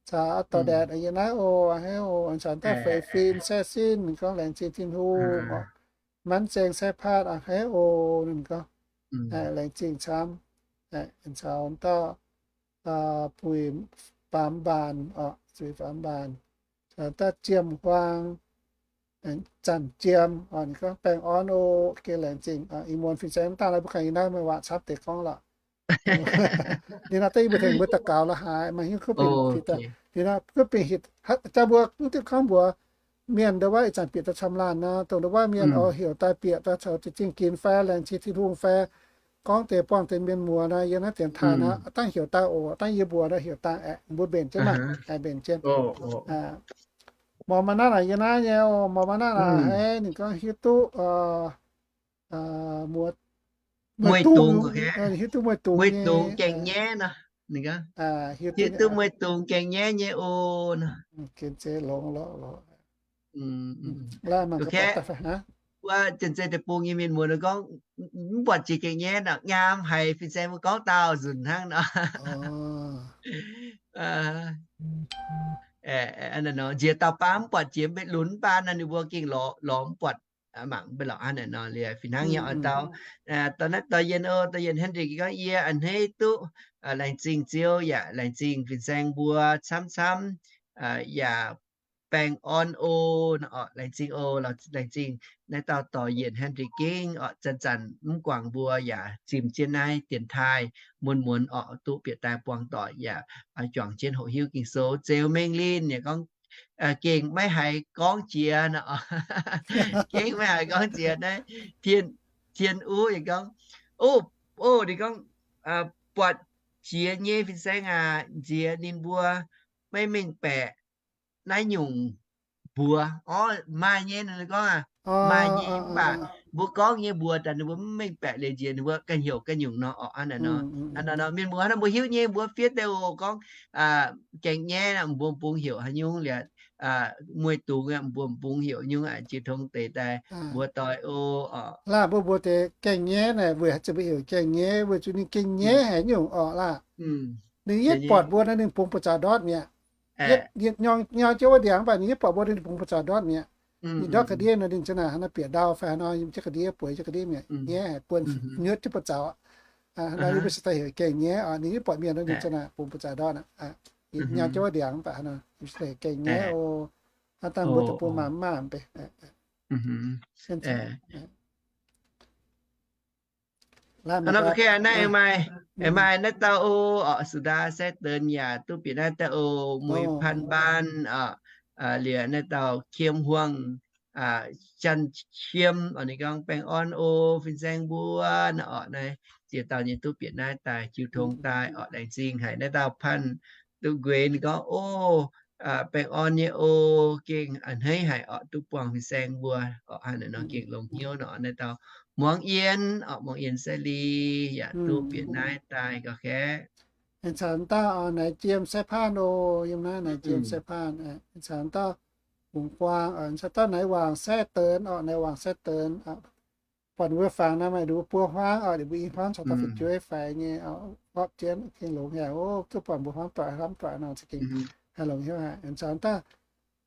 Caux dorh ndaetc yiem naaiv oc, a'hneiv oc. Aengx caux dauh feix fin Saev Sin, ninh gorngv laengz zingh Tin-Hungh oc. Manv Zeng Saev Paatv, a'hneiv oc, ninh gorngv laengz zingh camv. Aengx caux dauh Buix Faam Mbaanc oc, Buix Faam Mbaanc, caux dauh Jiem Huaang, Zanc Jiem, ninh gorngv baengh orn oc, gengh laengz zingh. Ih muonz fin-saeng mv dangh naaiv mbuo ganh yiem naaiv maaih waac camv deix gorngv lorqc. Liuz nor da'nyeic mbuo tengx mbuo daux gaux la'haaix, maaih hiuv kuv bienh hitc, liuz nor kuv bienh hitc, jaax mbuo mv duqv gorngv mbuox mienh ndau wuov ih zanc bieqc daaih camv laanh nor, dongh ndau wuov mienh oix heuc daaih bieqc daaih caux za'gengh ginx fai laengz zingh Tin-Hungh fai gorngv deix buangh deix mienh muoz nor, yiem naaiv dienx taaih nor, dangh heuc daaih oc, dangh yie mbuox nor heuc daaih aeqv, mbuo mbenc jienv maah, aengx mbenc jienv. Morz Maa Naanv naaic yiem naaiv nyei oc, Morz Maa Naanv naaic a'hneiv ninh gorngv hiuv duqv muoz, muoz-dungz, hiuv duqv muoz-dungz nyei, gaengh nyaiv nor, hiuv duqv muoz-dungz gaengh nyaiv nyei oc. Gen zeiz longx lorqc. Wuov Janx-Zei Deic-Bung nyei mienh muoz gorngv, mv buatc jiex gaengh nyaiv nor, nyaam haic fin-saeng mbuo gorngv daauh nzunc hnangv nor. Nziex dauh baav mv buatc jiex mv bei lunx mv baac nor ninh mbuo gengh lorz mv buatc, mangc mv bei lorqc hnangv naaic nor liuz fih hnangv nyei oix dau. Dau naaiv Dorh Yienh oc, Dorh Yienh Henry gorngv, yie a'hneiv duqv laengz zingh Ziouv yaac laengz zingh fin-saeng mbuo camv-camv yaac baengh orn oc. Laengz zingh oc, laengz zingh naaiv dauh Dorh Yienh Henry gengh oc, zanc-zanc mv guangc mbuo yaac zimh jienv naaiv dienx taaih muonz-muonz oc, duqv bieqc daaih buangh doic yaac juangc jienv hoqc hiuv Ging-Sou. Zeux Mengh Linh yaac gorngv gengh maiv haiz gorngv jiex nor, gengh maiv haiz gorngv jiex naaiv. Tien Uv yaac gorngv, o, o, ninh gorngv buatc jiex nyei fin-saeng aac, nziex ninh mbuo maiv mengh baeqc naaiv nyungc mbuox. Orv, maaih nyei, ninh gorngv aac, maaih nyei mv baac mbuo gorngv nyei mbuox daaih ninh mbuo mv mengh baeqc liuz nziex ninh mbuo ganh heuc ganh nyungc nor orqc. Hnangv naaic nor, mienh muoz hnangv nor mbuo hiuv nyei, mbuo fiev deix oc, gorngv gaengh nyaiv nor mbuo bungx heuc haaix nyungc liuz, muoz-dungz mbuo bungx heuc nyungc aqv, jiu tong deix daaih mbuox doic oc. Laah mbuo mbuox deix gaengh nyaiv naaic weic haaix zanc mbuo heuc gaengh nyaiv, weic zuqc ninh gaengh nyaiv haic nyungc orqc laah. Ninh yietv buatc mbuo nor ninh bungx buoz-zaux ndortv mi'aqv. Yietv nyorng nyau jienv wuov ndiangx mv baac ninh yietv buatc mbuo nor ninh bungx buoz-zaux ndortv mi'aqv. Ninh ndortv ga'ndiev nor ninh ziouc naaic hnangv nor bieqc ndau fai hnangv nor yiem jienv ga'ndiev, bueix jienv ga'ndiev mi'aqv, nyaiv haic, buonv nyuotv jienv buoz-zaux. Hnangv nor yie mbuo se daaih heuc gaengh nyaiv oc, ninh yietv buatc mienh nor ninh ziouc naaic bungx buoz-zaux ndortv aqv. Yietv nyorng jienv wuov ndiangx mv baac hnangv nor yie mbuo se daaih heuc gaengh nyaiv oc. Hnangv dangh mbuo deic-bung maah mv maaih mv bei. Hnangv nor, naaiv maaih, maaih naaiv dauh oc, Sudaa Saev Deix yaac duqv bieqc naaiv dauh oc, Muiz Paan Mbaan oc, liuz naaiv dauh Kiem Huang, Jan Qiem oc, ninh gorngv baengh orn oc fin-saeng mbuo nor orqc. Naaiv ziex dauh nyei duqv bieqc naaiv daaih jiu tong daaih orqc, laengz zingh haic. Naaiv dauh Paan Duqv Nquenx ninh gorngv, o, baengh orn nyei oc, gengh a'hneiv haic orqc, duqv buangh fin-saeng mbuo orqc, hnangv naaic nor gengh longx hnyouv nor. Naaiv dauh Muangz Yien orqc, Muangz Yien Saev Li yaac duqv bieqc naaiv daaih gauh kaeqv. Aengx caux dauh Naaiv Jiem Saev Paanh oc, yiem naaiv Naaiv Jiem Saev Paanh. Aengx caux dauh Hungh Guaang, aengx caux dauh Naaiv Waangc Saev Deix orqc, Naaiv Waangc Saev Deix. Buatc ninh mbuo fangx naaiv maaih ninh mbuo buo hmuangv oc, ninh mbuo i hmuangv caux dauh fu'jueiv faix nyei, opv jienv gengh longx haic oc. Duqv buatc mbuo hmuangv doic, hmuangv doic nor za'gengh haih longx hnyouv haic. Aengx caux dauh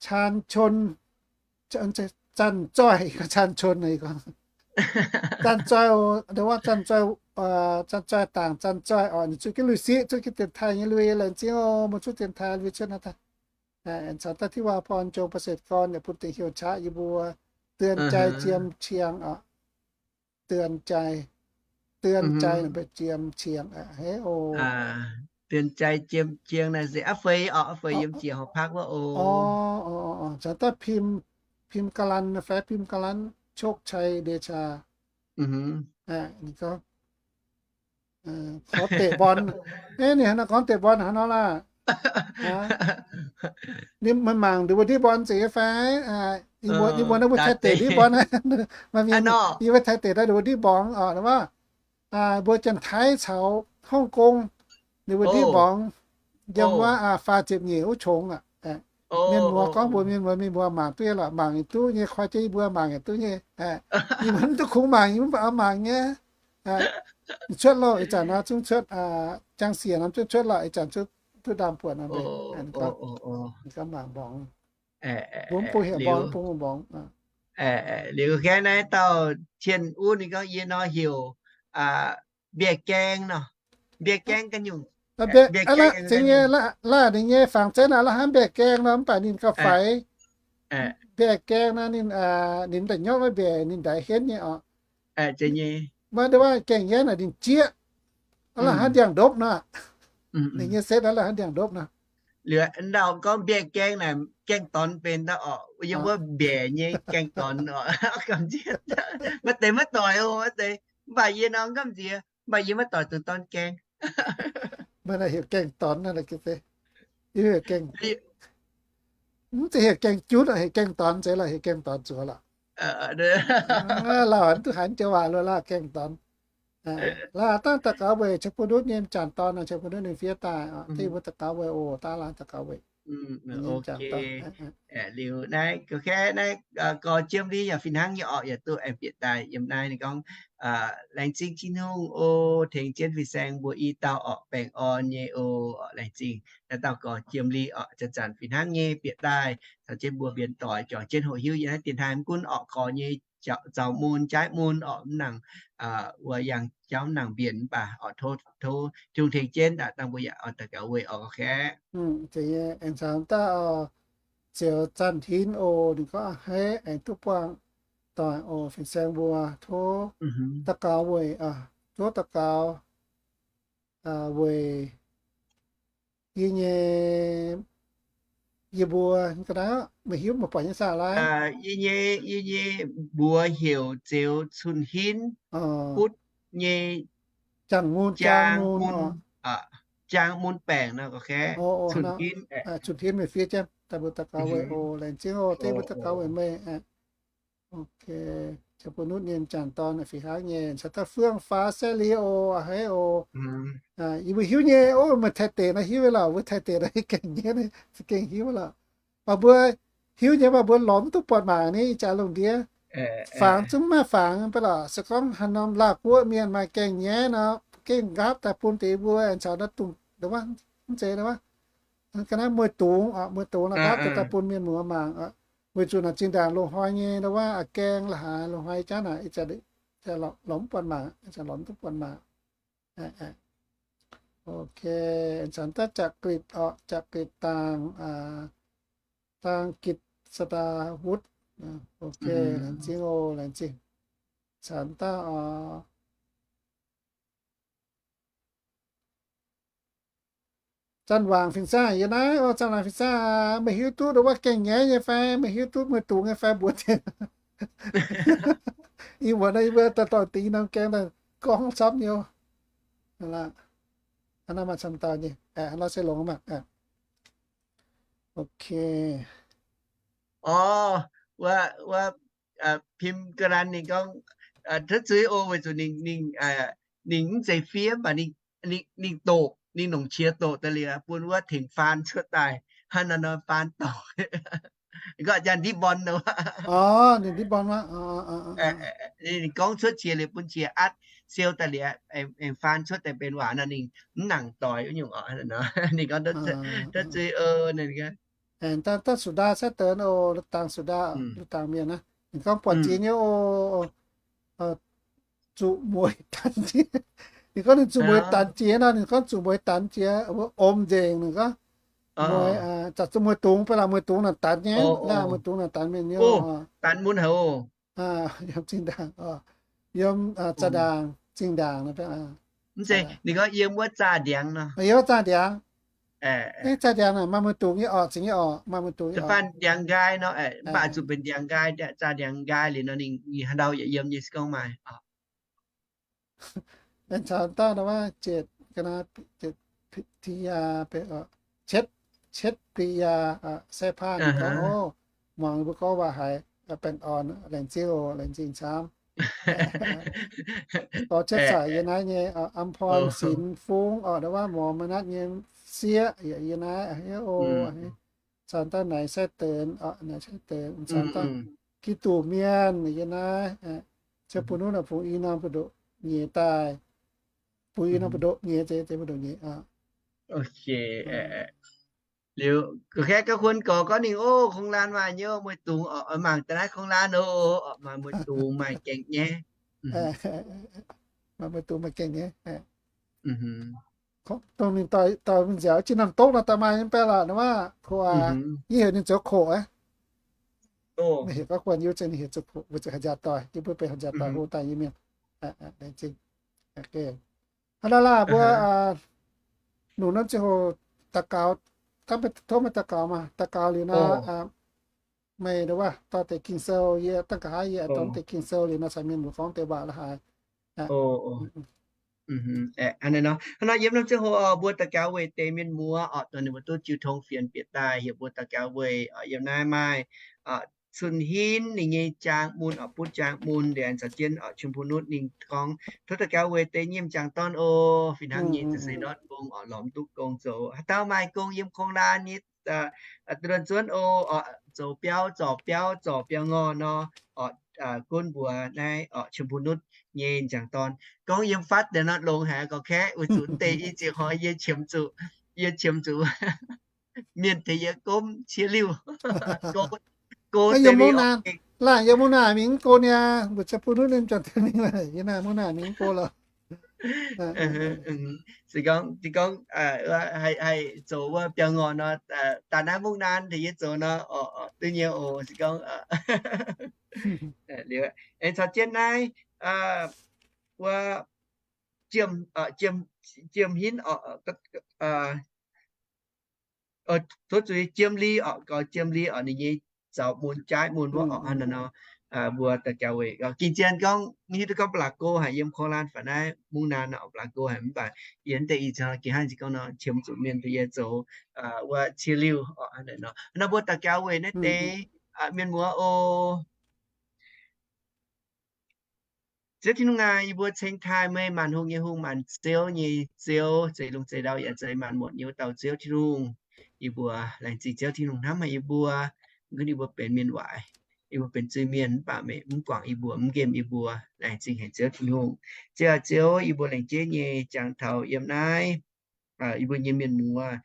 Caan Con, Zanc Zoih, Caan Con, Zanc Zoih, Zanc Zoih, Zanc Zoih dangc Zanc Zoih oc, ninh zuqc jienv lui-siqv, zuqv jienv dienx taaih nyei lui, laengz zingh oc, mbuo zuqv dienx taaih lui cuotv naaiv daaih. Aengx caux dauh Tin-Waac porv jong ba'setc gorn yaac bun dingc heuc qaqv yie mbuo, เตือนใจเจียมเชียง oc. เตือนใจ, เตือนใจ jiem qiang a'hneiv oc. เตือนใจ jiem qiang naaiv se a'feix oc, a'feix yiem ziec horqc park wuov oc. Caux dauh Pim, Pim Galan fai Pim Galan, โชคชัย เดชา. Ninh gorngv gorngv deic-mbuon. Ninh hnangv nor gorngv deic-mbuon hnangv nor laah. Ninh mangc ninh mbuo ndiev mbuon zeiz fai? Ninh mbuo naaiv mbuo Taiv deic ndiev mbuon, maaih mienh yie mbuo Taiv deic daaih ninh mbuo ndiev mbuonx oc, wuov, mbuo Janx-Taiv caux Hongv Gong, ninh mbuo ndiev mbuonx yiem wuov faah ziepc nyeic wuov qongx aqv. Mienh muoz gorngv mbuox mienh muoz, mienh muoz mangc duqv nyei lorqc, mangc yietc duqv nyei, koi jienv yie mbuo mangc yietc duqv nyei. Yie mbuo mv duqv kungx mangc, yie mbuo mv baac mangc nyei. Cuotv loh, ih zanc nor zungv cuotv, jang siec nor zungv cuotv loh, ih zanc duqv ndaam buonc nor. Ninh gorngv mangc mborngz, mbuo mv bung heuc mborngz, mv bung mborngz. Liuz gaengh naaiv dauh Tien Uv ninh gorngv yie nor heuc mbiaec gaeng nor. Mbiaec gaeng ga'nyungc. Laih ninh nyei fangx zeiv naaic la'hnangv mbiaec gaeng nor, mv baac ninh gauh faix. Mbiaec gaeng nor ninh, ninh daaih nyouv maiv mbiaec, ninh ndaix henv nyei oc. Maiv nduov, gaeng-nyaev naaic ninh jieqv, la'hnangv ndiangx-ndopv nor. Ninh nyei setv la'hnangv ndiangx-ndopv nor. Liuz ndau gorngv mbiaec gaeng naaic gaeng-dorn benx daaih oc, yiem wuov mbiaec nyei gaeng-dorn oc. Maiv deix maiv doic oc, maiv deix. Mv baac yie nor gamh nziex, mv baac yie maiv doic dongh dorn gaeng. Maiv heuc gaeng-dorn, mv zeiz heuc gaeng-junv, heuc gaeng-dorn zeiz lorqc, heuc gaeng-dorn zuqc lorqc. Lauh duqv haiz joux waac lo lauh gaeng-dorn. Laaix dangh daux gaux weic Qiex Bun Nutv nyei m'jangc dorn, Qiex Bun Nutv ninh fiev daaih, tengx mbuo daux gaux weic oc, daaih laaix daux gaux weic. Liuz naaiv, naaiv gorx Jiem Li yaac fih hnangv nyei orqc, yaac duqv aengx bieqc daaih yiem naaiv. Ninh gorngv, Laengz zingh Tin-Hungh o, tengx jienv fin-saeng mbuo i dauh orqc, baengh orn nyei o. Laengz zingh naaiv dauh gorx Jiem Li orqc, zanc-zanc fih hnangv nyei bieqc daaih caux jienv mbuo mbienx doic, juangc jienv hoqc hiuv yiem naaiv dienx taaih mv gunv orqc gorx nyei zaux mun jaaiv mun orqc, mv nangc wuov yangh jauv, mv nangc mbienx, mv baac orqc tov, tov Tin-Hungh tengx jienv daaih, dangh mbuo yaac oix daux gaux weic orqc ga'haiv. Aengx caux daaih oc, Ziouc Zanh Hin oc, ninh gorngv a'hneiv aengx duqv buangh doic oc, fin-saeng mbuo tov daux gaux weic, tov daux gaux weic yie nyei, yie mbuo ga'naaiv, meih hiuv meih buatc nyei saah laai? Yie nyei, yie nyei mbuox heuc Zeux Cun Hinv, butv nyei, jangx mun, jangx mun, jangx mun baengc nor, Cun Hinv, Cun Hinv meih fiev jienv daaih mbuo daux gaux weic oc. Laengz zingh oc, dengv mbuo daux gaux weic meih. Qiex Bun Nutv nyei m'jangc dorn fih hnangv nyei, caux daaih Fuong Faax, Saeqv Li oc, a'hneiv oc. Yie mbuo hiuv nyei, o, meih Taiv deic naaiv hiuv nyei lorqc, mbuo Taiv deic naaiv gaengh nyaiv, za'gengh hiuv lorqc. Mv baac mbuo hiuv nyei, mv baac mbuo lorz mv duqv buatc mangc ni, ih jaax lungh ndiev fangx zungv maiv fangx baac lorqc. Se gorngv haaix norm Laauh Guoqv mienh maaih gaengh nyaiv nor, gengh nqaapv daaih bun deix mbuo aengx caux naaiv dungz, mv zeiz, ga'naaiv mueiz dungz, mueiz dungz nor nqaapv daaih bun mienh muoz mangc. Weic zuqc naaic zinh ndaangc loz-hnoi nyei wuov a'gaeng la'haaix, loz-hnoi jaav naaic, lorz mv buatc mangc, lorz mv duqv buatc mangc. Ok, caux daaih Jatv Gitv oc, Jatv Gitv dangh, dangh Gitv Sa'daa Wutv. Ok, laengz zingh oc, laengz zingh. Caux daaih oc, Zanc Waangc fin-saeng yiem naaiv oc. Zanc Waangc fin-saeng, meih hiuv duqv wuov gaengh nyaiv nyei fai? Meih hiuv duqv mueiz dungz nyei fai? Mbuox, yie mbuox naaiv, yie mbuo dorh dingc norm gaeng daaih gorngv camv nyei. Hnangv naaiv maaih camv dauh nyei, hnangv naaiv se longx maah. Ok. Orv, wuov, wuov, Pim Ga'lan ninh gorngv, tov zuiz oc, weic zuqc ninh, ninh, ninh mv zeiz fiev, mv baac ninh, ninh doqc, ninh longc qiex doqc daaih liuz bun wuov tengx faan cuotv daaih, hnangv naaiv nor faan dorngc. Gorngv janx ndipv mborn nor. Ninh ndipv mborn wuov. Ninh gorngv cuotv qiex liuz bun qiex atv siou daaih liuz, aengx faan cuotv daaih benx waac nor, ninh mv nangc doix wuov nyungc oc. Ninh gorngv, tov zuiz, ninh Aengx dangh, dangh Sudaa Saeqv Deix oc, dangh Sudaa, dangh mienh naaiv, ninh gorngv buatc jiex nyei oc, zuqc mueiz danx jiex. Ninh gorngv ninh zuqc mueiz danx jiex nor, ninh gorngv zuqc mueiz danx jiex, wuov om nzengc. Ninh gorngv mueiz, zuqc mueiz dungz, ba'laqc mueiz dungz naaic danx nyei, mueiz dungz naaic danx mienh nyei. Danx mun haic oc. Yiem zinh ndaangc, yiem zinh ndaangc, ninh gorngv yiem wuov zaah ndiangx nor. Yiem wuov zaah ndiangx. Zaah ndiangx naaic maaih mueiz dungz nyei orqc, zingx nyei orqc, maaih mueiz dungz nyei orqc. Ndiangx nqaai nor, mv baac zuqc benx ndiangx nqaai, zaah ndiangx nqaai liuz nor ninh haaix ndau yaac yiem nyei, se gorngv maaih. Caux daaih nor wuov, Cetv Biyaa, Cetv Biyaa, Sai Paan gorngv, o, muangx mbuo gorngv waac haiz baengh orn, laengz zingh oc, laengz zingh camv. Gorx Cetv Saic yiem naaiv nyei, Am Porn Sinx Fungx orqc, nor wuov Mormon Natv nyei sieqv yaac yiem naaiv oc. Caux daaih Naix Sai Deix, Naix Sai Deix, caux daaih Giduc Mienh yiem naaiv, Ziouv bun wuov norm fungx i norm buoz-ndoqv nyeic daaih. bun yie norm mbu'ndoqv nyei, zeiz mbu'ndoqv nyei. Liuz, ga'kaeqv ga'huon gorx gorngv ninh, Ov, kong laanh maaih nyei, mueiz dungx oix mangc daaih naaiv kong laanh oc, maaih mueiz dungx maaih gaengh nyei. Maaih mueiz dungx maaih gaengh nyei. Dongh ninh doix mingh nziaauc jiex norm doqv nor, daaih maaih nyei baeqv laac nor maah, ko aa, yie heuc ninh zoux koqc aqv. Ninh heuc ga'huon, yie wuov zanc ninh heuc zoux koqc, weic zuqc haaix nziaauc doic, yie mbuo benx haaix nziaauc doic hlo daaih nyei mienh. Hnangv naaiv laah mbuo nungx norm ziangh hoc daux gaux, tov meih daux gaux maah, daux gaux liuz nor, meih wuov dorh deix Ging-Sou, yie dangh nqa'haav yie dorh deix Ging-Sou liuz nor caux mienh muoz gorngv deix waac la'haaix. Hnangv nor yiem norm ziangh hoc mbuo daux gaux weic deix mienh muoz orqc, dongh ninh mbuo duqv jiu tong fienx bieqc daaih, heuc mbuo daux gaux weic orqc, yiem naaiv maaih Cun Hinv ninh nyei jaang mun orqc, butv jaang mun, liuz caux jienv orqc, Chim Pu Nutv ninh gorngv, Tov daux gaux weic deix nyei m'jangc dorn oc. Fih hnangv nyei, za'gengh se ndortv gong orqc, lorz mv duqv gong zoux. Haaix dauh maaih gong yiem kong laanh nyei, dunh zuonv oc, zoux biauv zorc biauv, zorc biauv ngorh nor orqc, gunv mbuox naaiv orqc, Chim Pu Nutv nyei m'jangc dorn gorngv yiem fatv deix nor longx haic, ga'kaeqv weic zuqc deix i ziex hnoi yie qiemx zuqc, yie qiemx zuqc mienh tengx yie gomv cie liuh, go, go deix mingh orqc. Laanh yiem mungv naaic mingh mv go niaa, mbuo Chim Pu Nutv ninh m'jangc dorn mingh, yie naaic mungv naaic mingh mv go lorqc. Se gorngv, se gorngv haih zoux wuov biauv ngorh nor, daaih naaiv mungv naaic tengx yie zoux nor, duqv nyei oc. Se gorngv liuz, aengx caux jienv naaiv wuov Jiem Hinv, tov zuiz, Jiem Li orqc, gaux Jiem Li orqc, ninh nyei zaux mun jaaiv mun wuov orqc, hnangv naaiv nor, mbuo daux gaux weic gengh zien gorngv mv hiuv duqv gorngv ba'laqc go haic yiem kong laanh fai naaiv mungv naaic nor, ba'laqc go haic mv baac yie deix i ziex hnoi gengh haih zinh gorngv nor qiemx zuqc mienh tengx yie zoux wuov cie liuh orqc, hnangv naaiv nor. Nor mbuo daux gaux weic naaiv deix mienh muoz oc. Ziouv Tin-Hungh aac, yie mbuo ceng taaih meih, maanc hungh nyei Hungh, maanc ziouv nyei Ziouv, zeix lungh zeix ndau yaac zeix maanc muotc nyei wuov dauh Ziouv Tin-Hungh. Yie mbuo laengz zingh Ziouv Tin-Hungh hnamv haic yie mbuo. Mv gunv yie mbuo benx mienh waaic, yie mbuo benx zuiz-mienh, mv baac meih mv guangc yie mbuo, mv nqemh yie mbuo. Laengz zingh haic Ziouv Tin-Hungh. Ziouv aac, Ziouv, yie mbuo laengz jienv nyei jangx taux yiem naaiv yie mbuo nyei mienh muoz,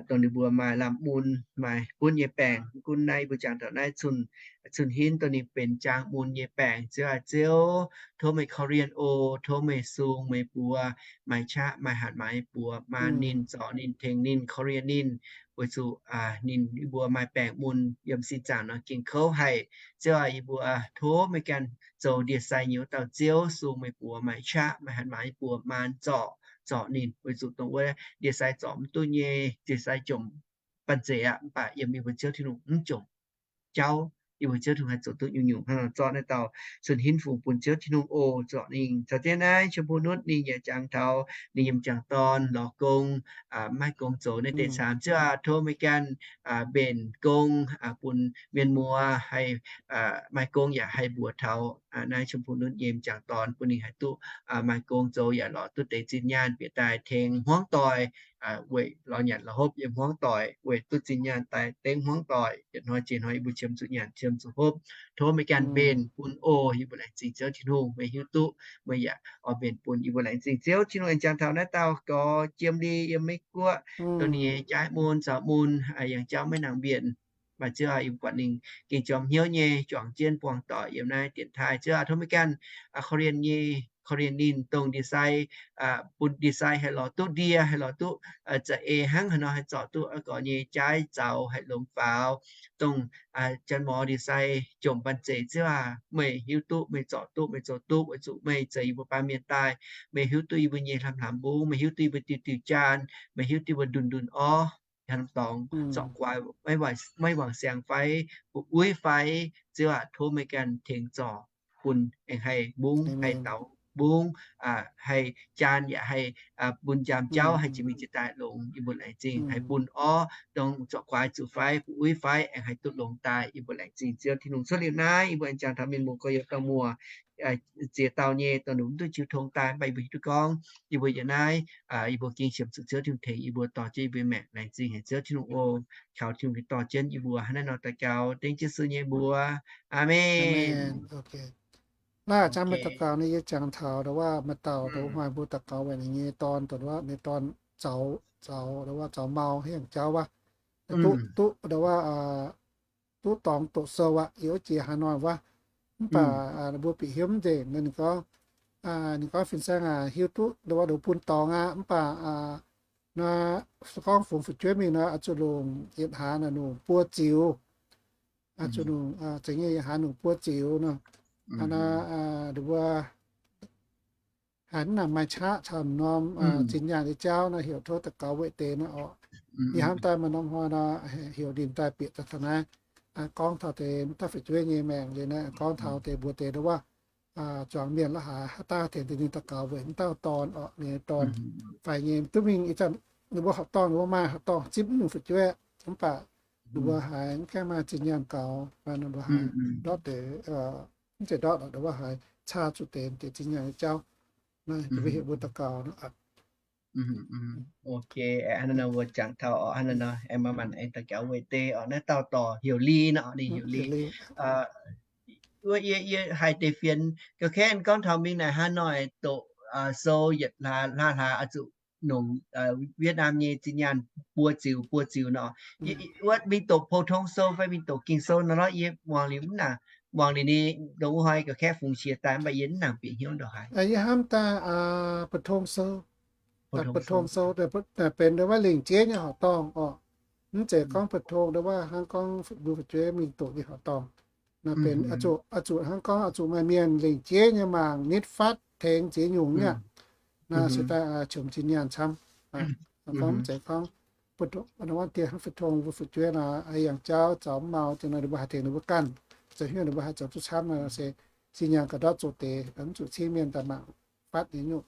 dongh ninh mbuo maaih lamh mun, maaih gunv nyei baengc. Mv gunv naaiv yie mbuo jangx taux naaiv Cun Hinv, dongh ninh benx jaang mun nyei baengc. Ziouv aac, Ziouv, tov meih korv-lienh oc. Tov meih sung meih buoz, maaih qaqv maaih hatc maaz buoz, maan ninh, zorc ninh, tengx ninh, korv-lienh ninh, weic zuqc ninh, yie mbuo maaih baengc mun yiem sin zaangc nor gengh kouv haic. Ziouv aac, yie mbuo tov meih ganh zoux ndie-sai nyei wuov dauh Ziouv, sung meih buoz, maaih qaqv maaih hatc maaz buoz, maan, zorc, zorc ninh, weic zuqc dongh wuov ndie-sai zorc mv duqv nyei, ndie-sai jomc banh zeic aqv, mv baac yiem yie mbuo Ziouv Tin-Hungh mv jomc jauv. Yie mbuo Ziouv Tin-Hungh haih zoux duqv nyungc-nyungc. Hnangv nor zorqv naaiv dauh Cun Hinv fungx bun Ziouv Tin-Hungh oc. Zorc ninh caux jienv naaiv Chim Pu Nutv ninh yaac jangx taux ninh nyei m'jangc dorn lorz gong, mv maaih gong zoux naaiv deix caamx. Ziouv aac, tov meih ganh mbenc gong bun mienh muoz haih maaih gong yaac haih mbuox taux naaiv Chim Pu Nutv nyei m'jangc dorn bun ninh haih duqv maaih gong zoux yaac lorz duqv deix zinh nyaanh bieqc daaih tengx hmuangv doic, weic lorz nyanc lorz hopv yiem hmuangv doic, weic duqv zinh nyaanh daaih dengv hmuangv doic. Yietc hnoi jiex hnoi yie mbuo qiemx zuqc nyanc qiemx zuqc hopv. Tov meih ganh mbenc bun oc. Yie mbuo laengz zingh Ziouv Tin-Hungh, meih hiuv duqv meih yaac oix mbenc bun. Yie mbuo laengz zingh Ziouv Tin-Hungh aengx jangx taux naaiv dauh gorx Jiem Li yiem Meiv Guoqv, dongh ninh nyei jaaiv mun, zaux mun, yangh jauv maiv nangc mbienc. Maaih Ziouv aac, yie mbuo buatc ninh gengh jorm hnyouv nyei juangc jienv buangh doic yiem naaiv dienx taaih. Ziouv aac, tov meih ganh korv-lienh nyei, korv-lienh ninh, dongh ndie-sai, bun ndie-sai haih lorz duqv ndie, haih lorz duqv za'eix hnangv haaix nor haih zorc duqv aa gorx nyei jaaiv zaux haih longx faaux. Dongh janx-mor ndie-sai jomc banh zeic, Ziouv aac, meih hiuv duqv, meih zorc duqv, meih zoux duqv, weic zuqc meih zeix yie mbuo baamh mienh daaih. Meih hiuv duqv yie mbuo nyei hlamh hlamh mbungv, meih hiuv duqv yie mbuo diuh diuh jaan, meih hiuv duqv yie mbuo ndunh ndunh orv, hlamh dorngx zorqv guaax, maiv wangc siangx fai, fu'jueiv fai, Ziouv aac, tov meih ganh tengx zorc bun aengx haih mbungv, haih daux mbungv, haih jaan yaac haih bun njaam jauv haih jiex mingh jiex daaih longx. Yie mbuo laengz zingh. Haih bun orv dongh zorqv guaax zuqc fai, fu'jueiv fai, aengx haih duqv longx daaih. Yie mbuo laengz zingh Ziouv Tin-Hungh. Cuotv liuz naaiv yie mbuo aengx jangx taux mienh muoz gorx-youz dauh muoz, ziex dauh nyei dongh ninh mv duqv jiu tong daaih, mv baac yie mbuo hiuv duqv gorngv yie mbuo yiem naaiv, yie mbuo gengh qiemx zuqc Ziouv Tin-Hungh tengx yie mbuo dorh jienv yie mbuo maengc. Laengz zingh haic Ziouv Tin-Hungh oc. Kaux Tin-Hungh dorh jienv yie mbuo hnangv naaiv nor daux gaux dengv Yesu nyei mbuox. Aamen. Naaiv zanc meih daux gaux naaiv, yie jangx taux ndau wuov maaih dauh ndau wuov maaih mbuo daux gaux weic ninh nyei dorn, ndau wuov ninh dorn zaux, zaux ndau wuov zaux mau hnyangx jauv wuov, duqv, duqv ndau wuov duqv dorngx doqc sou aqv, yiem wuov jiex Hà Nội wuov. Mv baac mbuo bieqc hiuv mv nzengc, ninh gorngv, ninh gorngv fin-saeng aac, hiuv duqv ndau wuov bun dorngx aqv, mv baac naaiv se gorngv fungx fu'jueiv mingh nor, oix zuqc longc yietc hlaax naaic longc buo ziux, zuqc longc, zeiz nyei yietc hlaax longc buo ziux nor. Naaiv ndau wuov haiz mv nangc maaih qaqv caux norm zinh nyaanh nyei jauv nor, heuc tov daux gaux weic deix nor orqc. Yie hnamv daaih maaih norm hnoi nor, heuc ninh daaih bieqc daaih taux naaiv, gorngv taux deix mv dauh fu'jueiv nyei maengc liuz naaiv, gorngv taux deix mbuox deix ndau wuov zuangx mienh la'haaix haaix dauh tengx deix ninh daux gaux weic mv dauh dorn orqc, ninh dorn faix nyei. Duqv mingh ih zanc ninh mbuo horqc dorngh, ninh mbuo maaih horqc dorngh zipv nyungc fu'jueiv, mv baac ninh mbuo haiz mv gaengh maaih zinh nyaanh gaux, ninh mbuo haiz ndortv deix, mv zeiz ndortv, ninh mbuo haiz caa zuqc deix deix zinh nyaanh nyei jauv. Naaiv mbuo heuc mbuo daux gaux. Ok, hnangv naaiv nor mbuo jangx taux orqc, hnangv naaiv nor aengx manc-manc aengx daux gaux weic deix orqc, naaiv dauh dorc heuc Li nor, ninh heuc Li. Wuov yie, yie haiz deix fienx ga'kengh gorngv taux mingh naaic Hà Nội doqc sou yietc hlaax, hlaax, hlaax oix zuqc longc Việt Nam nyei zinh nyaanh buo ziux, buo ziux nor. Wuov mingh doqc phổ thông sou fai mingh doqc Ging sou nor lorqc, yie muangx liuz mv nangc, muangx liuz ninh dongh wuov hnoi ga'kengh fungx qiex daaih, mv baac yie mv nangc bieqc hnyouv ndongc haaix. Yie hnamv daaih phổ thông sou, phổ thông sou benx ndau wuov lengc jeiv nyei horqc dorngh orqc. Mv zeiz gorngv phổ thông ndau wuov hnangv gorngv mbuo fu'jueiv mingh doqc nyei horqc dorngh. Naaiv benx oix zuqc, oix zuqc hnangv gorngv oix zuqc maaih mienh lengc jeiv nyei mangc nitv fatv tengx ziex nyungc nyei aqv. Naaiv se daaih qomc zinh nyaanh camv. Gorngv mv zeiz gorngv, ndau wuov dieh hnangv phổ thông mbuo fu'jueiv nor, yangh jauv zaux mv mau, ziangh nor ninh mbuo haih tengx ninh mbuo ganh, zoux hnyouv ninh mbuo haih zoux duqv camv nor se zinh nyaanh ga'ndortv zoqc deix, mv zuqc cingv mienh daaih mangc fatv nyei nyungc.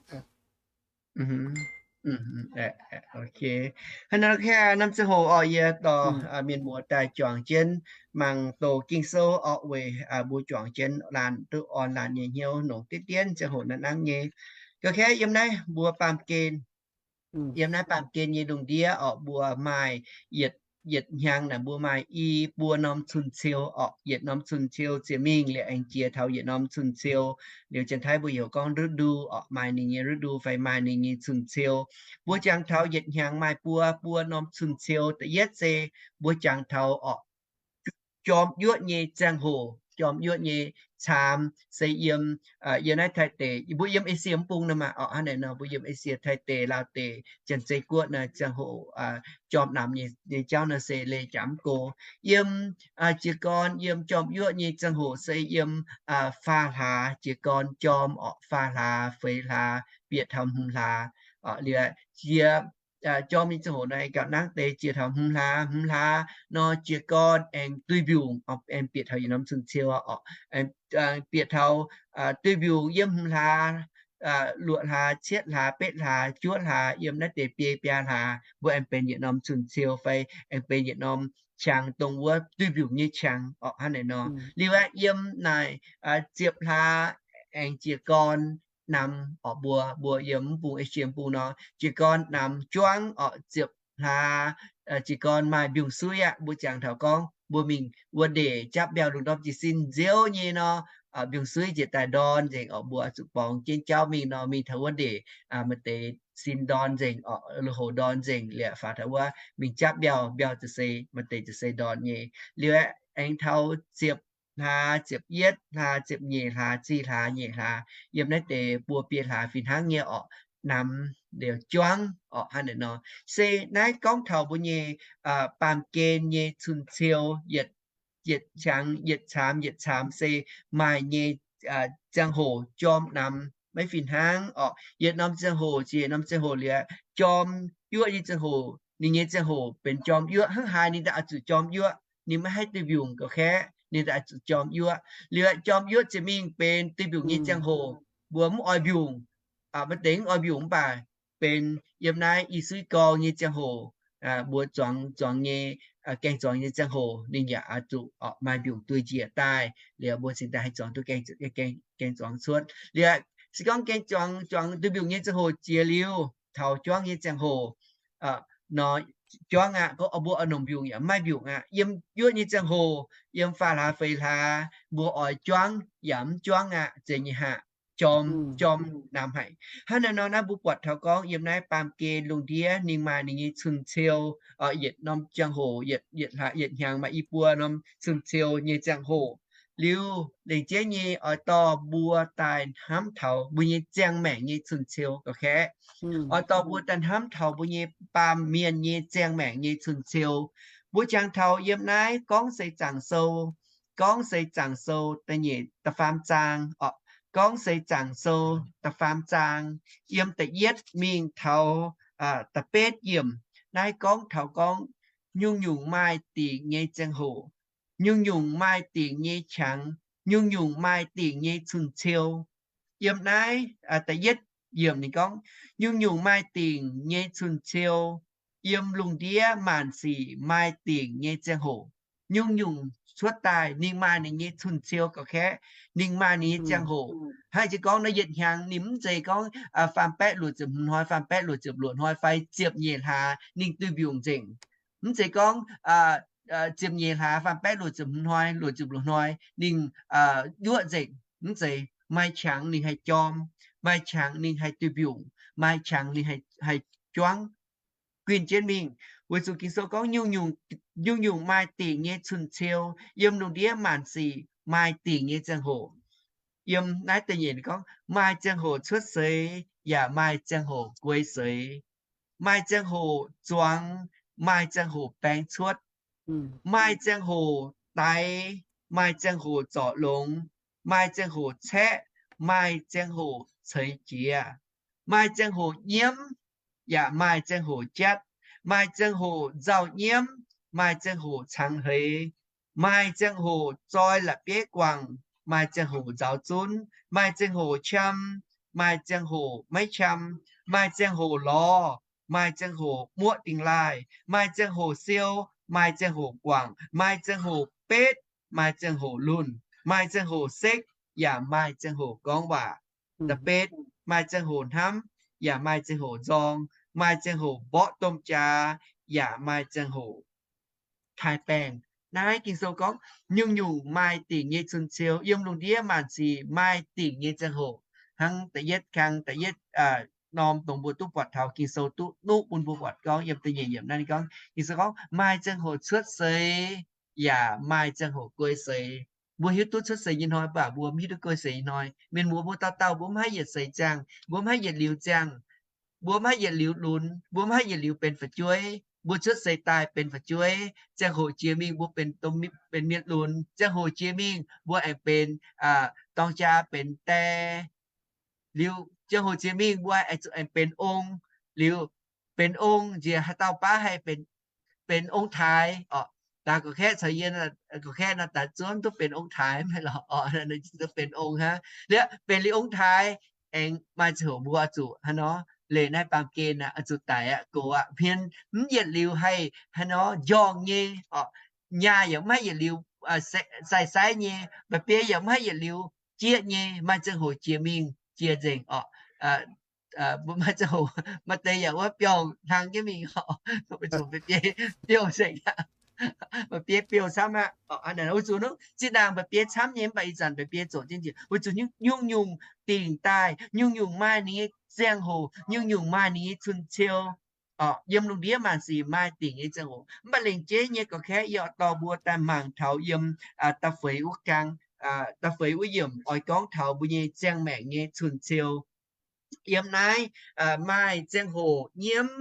Hnangv nor, hnamv ziangh hoc orqc, yie dorh mienh muoz daaih juangc jienv mangc doqc Ging sou orqc, weic mbuo juangc jienv laanh duqv orn laanh nyei hnyouv nongx diqv dien ziangh hoc naaiv nangv nyei. Ga'kengh yiem naaiv mbuo baamh gen, yiem naaiv baamh gen nyei lungh ndiev orqc, mbuo maaih yietc, yietc hnyangx naaic mbuo maaih i buo norm cun-ciou orqc. Yietc norm cun-ciou ziepc mingh liuz aengx jiex taux yietc norm cun-ciou. Liuz Janx-Taiv mbuo heuc gorngv ฤดู orqc, maaih ninh nyei ฤดู fai maaih ninh nyei cun-ciou. Mbuo jangx taux yietc hnyangx maaih buo, buo norm cun-ciou. Da'yietv se mbuo jangx taux orqc, jorm yuoqv nyei ziangh hoc, jorm yuoqv nyei caamx se yiem, yiem naaiv Taiv deic, mbuo yiem Esie mv bung nor maah orqc, hnangv naaic nor mbuo yiem Esie, Taiv deic, Laauv deic, Janx-Zei Guoqv naaic ziangh hoc jorm namx nyei jauv nor se leih jaax mv go. Yiem jiez gorn yiem jorm yuoqv nyei ziangh hoc se yiem faah hlaax jiez gorn jorm orqc, faah hlaax, feix hlaax, bieqc taux hmz hlaax. Liuz jiex jorm nyei ziangh hoc naaiv gauh nangv deix jiex taux hmz hlaax, hmz hlaax nor jiez gorn aengx duih mbiungc, aengx bieqc taux yietc norm cun-ciou orqc, bieqc taux duih mbiungc yiem hmz hlaax, luoqc hlaax, cietv hlaax, betv hlaax, juov hlaax, yiem naaiv deix biei biaa hlaax mbuo aengx benx yietc norm cun-ciou fai aengx benx yietc norm qangx, dongh wuov duih mbiungc nyei qangx orqc, hnangv naaic nor. Liuz aeqv, yiem naaic ziepc hlaax aengx jiez gorn namx orqc, mbuo, mbuo yiem mv bung, Esie mv bung nor, jiez gorn namx juangv orqc, ziepc hlaax jiez gorn maaih mbiungc-suiv aqv. Mbuo jangx taux gorngv mbuo mingh wuov ndeic japv mbiauh lungh ndorm jiez sin nziouv nyei nor, mbiungc-suiv njiec daaih ndorn nzengc orqc, mbuo zuqc borngz jienv jauv mingh nor, mingh taux wuov ndeic maaih deix sin ndorn nzengc orqc, lui-houx ndorn nzengc liuz faaux taux wuov mingh japv mbiauh, mbiauh ziouc se maaih deix ziouc se ndorn nyei. Liuz aengx taux ziepc hlaax, ziepc yietv hlaax, ziepc nyeic hlaax, zih hlaax, nyeic hlaax, yiem naaiv deix buo biei hlaax fih hnangv nyei orqc, namx liuz juangv orqc, hnangv naaic nor. Se naaiv gorngv taux mbuo nyei baamh gen nyei cun-ciou, yietc, yietc qangx yietc caamx, yietc caamx se maaih nyei ziangh hoc jorm namx maiv fih hnangv orqc. Yietc norm ziangh hoc jiex yietc norm ziangh hoc liuz, jorm yuoqv nyei ziangh hoc, ninh nyei ziangh hoc benx jorm yuoqv hnangv haaix ninh daaih oix zuqc jorm yuoqv. Ninh maiv haih duih mbiungc ga'kaeqv, ninh daaih oix zuqc jorm yuoqv. Liuz jorm yuoqv ziepc mingh benx duih mbiungc nyei ziangh hoc, mbuo mv oix mbiungc, maaih deix mv oix mbiungc mv baac benx yiem naaiv i suiv gorngv nyei ziangh hoc, mbuo zuangx, zuangx nyei, gaengh zuangx nyei ziangh hoc ninh yaac oix zuqc orqc maaih mbiungc duih njiec daaih, liuz mbuo cingx daaih haih zuangx duqv gaengh, gaengh zuangx cuotv. Liuz se gorngv gaengh zuangx, zuangx duih mbiungc nyei ziangh hoc jiex liuz, taux juangv nyei ziangh hoc, nor juangv aqv. Gorngv mbuo oix longc mbiungc yaac maiv mbiungc aqv. Yiem yuoqv nyei ziangh hoc, yiem faam hlaax feix hlaax, mbuo oix juangv yaac mv juangv aqv, zeiz nyei haic, jorm jorm namx haic. Hnangv naaiv nor naaiv mbuo buatc taux gorngv yiem naaiv baamh gen lungh ndiev ninh maaih ninh nyei cun-ciou, yietc norm ziangh hoc, yietc hnyangx maaih i buo norm cun-ciou nyei ziangh hoc. Liuz lengc jeiv nyei oix dorh mbuo daaih hnamv taux mbuo nyei ziangh maengc nyei cun-ciou ga'kaeqv. Oix dorh mbuo daaih hnamv taux mbuo nyei baamh mienh nyei ziangh maengc nyei cun-ciou. Mbuo jangx taux yiem naaiv Gorngv Seix Zaangc Sou, Gorngv Seix Zaangc Sou da'nyeic da'faam zaang, Gorngv Seix Zaangc Sou da'faam zaang, yiem da'yietv mingh taux da'betv yiemc. Naaiv gorngv taux gorngv nyungc-nyungc maaih dingc nyei ziangh hoc, nyungc-nyungc maaih dingc nyei qangx, nyungc-nyungc maaih dingc nyei cun-ciou. Yiem naaiv da'yietv yiemc ninh gorngv, nyungc-nyungc maaih dingc nyei cun-ciou. Yiem lungh ndiev maanc sic maaih dingc nyei ziangh hoc, nyungc-nyungc cuotv daaih ninh maaih ninh nyei cun-ciou ga'kaeqv, ninh maaih ninh nyei ziangh hoc. Hnangv jiex gorngv naaiv yietc hnyangx ninh mv zeiz gorngv faam baeqv luoqc ziepc hmz hnoi, faam baeqv luoqc ziepc luoqc hnoi fai ziepc nyeic hlaax ninh duih mbiungc nzengc. Mv zeiz gorngv ziepc nyeic hlaax, faam baeqv luoqc ziepc hmz hnoi, luoqc ziepc luoqc hnoi ninh yuoqv nzengc. Mv zeiz, maaih qangx ninh haih jorm, maaih qangx ninh haih duih mbiungc, maaih qangx ninh haih juangv. Guinh jienv mingh, weic zuqc Ging-Sou gorngv nyungc-nyungc maaih dingc nyei cun-ciou. Yiem lungh ndiev maanc sic maaih dingc nyei ziangh hoc. Yiem naaiv da'nyeic gorngv, maaih ziangh hoc cuotv seix yaac maaih ziangh hoc guei seix, maaih ziangh hoc zuangx, maaih ziangh hoc baengx cuotv, maaih ziangh hoc daix, maaih ziangh hoc zorc longx, maaih ziangh hoc caeqv, maaih ziangh hoc ceix jiez, maaih ziangh hoc nyiemv, yaac maaih ziangh hoc jatv, maaih ziangh hoc nzauh nyiemv, maaih ziangh hoc cangx hleix, maaih ziangh hoc zoi la'bieiv guangc, maaih ziangh hoc nzauz zunv, maaih ziangh hoc qam, maaih ziangh hoc maiv qam, maaih ziangh hoc lorz, maaih ziangh hoc muoqv dingh laaih, maaih ziangh hoc siou, maaih ziangh hoc guangc, maaih ziangh hoc betv, maaih ziangh hoc lunh, maaih ziangh hoc sekv, yaac maaih ziangh hoc gorngv waac. Da'betv, maaih ziangh hoc hnamv, yaac maaih ziangh hoc nzorng, maaih ziangh hoc mborqv domh jaax, yaac maaih ziangh hoc taaih baengh. Naaiv Ging-Sou gorngv nyungc-nyungc maaih dingc nyei cun-ciou. Yiem lungh ndiev maanc sic maaih dingc nyei ziangh hoc. Hnangv da'yietv kang, da'yietv norm dongh mbuo duqv buatc taux Ging-Sou duqv nuqv bun mbuo buatc gorngv yiem da'nyeic yiemc naaiv ninh gorngv, Ging-Sou gorngv maaih ziangh hoc cuotv seix, yaac maaih ziangh hoc guei seix. Mbuo hiuv duqv cuotv seix nyei hnoi, mv baac mbuo mv hiuv duqv guei seix nyei hnoi. Mienh muoz mbuo dauh dauh mbuo mv haih yietc seix ziangh, mbuo mv haih yietc liuz ziangh, mbuo mv haih yietc liuz lunx, mbuo mv haih yietc liuz benx fu'jueiv. Mbuo cuotv seix daaih benx fu'jueiv, ziangh hoc jiex mingh mbuo benx, benx mienh lunx, ziangh hoc jiex mingh mbuo aengx benx dorng jaa benx die. Liuz ziangh hoc jiex mingh mbuo aengx benx ong. Liuz benx ong nziex haaix dauh baav haih benx ong-taaix oc. Daaih gorqv-kaeqv caux yie, gorqv-kaeqv nor daaih zuonv duqv benx ong-taaix maiv lorqc, benx ong hnangv. Liuz benx liuz ong-taaix aengx maaih ziangh hoc mbuo oix zuqc haaix nor, leih naaiv baamh gen aqv, oix zuqc daic aqv, gox aqv. Hmien mv yietc liuz haih haaix nor njorngh nyei oc. Nyaah yaac mv haih yietc liuz sai-sai nyei, mba'biei yaac mv haih yietc liuz jieqv nyei. Maaih ziangh hoc jiex mingh jiex nzengc oc. Maaih ziangh hoc maaih deix yaac wuov biouv hlang jienv mingh oc, biouv nzengc aqv. Mba'biei biouv camv aqv. Weic zuqc zinh ndaangc mba'biei camv nyei, mv baac ih zanc mba'biei zoqc jienv njiec. Weic zuqc nyungc-nyungc dingc daaih, nyungc-nyungc maaih ninh nyei ziangh hoc, nyungc-nyungc maaih ninh nyei cun-ciou. Yiem lungh ndiev maanc sic maaih dingc nyei ziangh hoc, mv baac lengc jeiv nyei gorqv-kaeqv yie oix dorh mbuo daaih mangc taux yiem da'feix wuov gang, da'feix wuov yiemc oix gorngv taux mbuo nyei ziangh maengc nyei cun-ciou. Yiem naaiv maaih ziangh hoc nyiemv,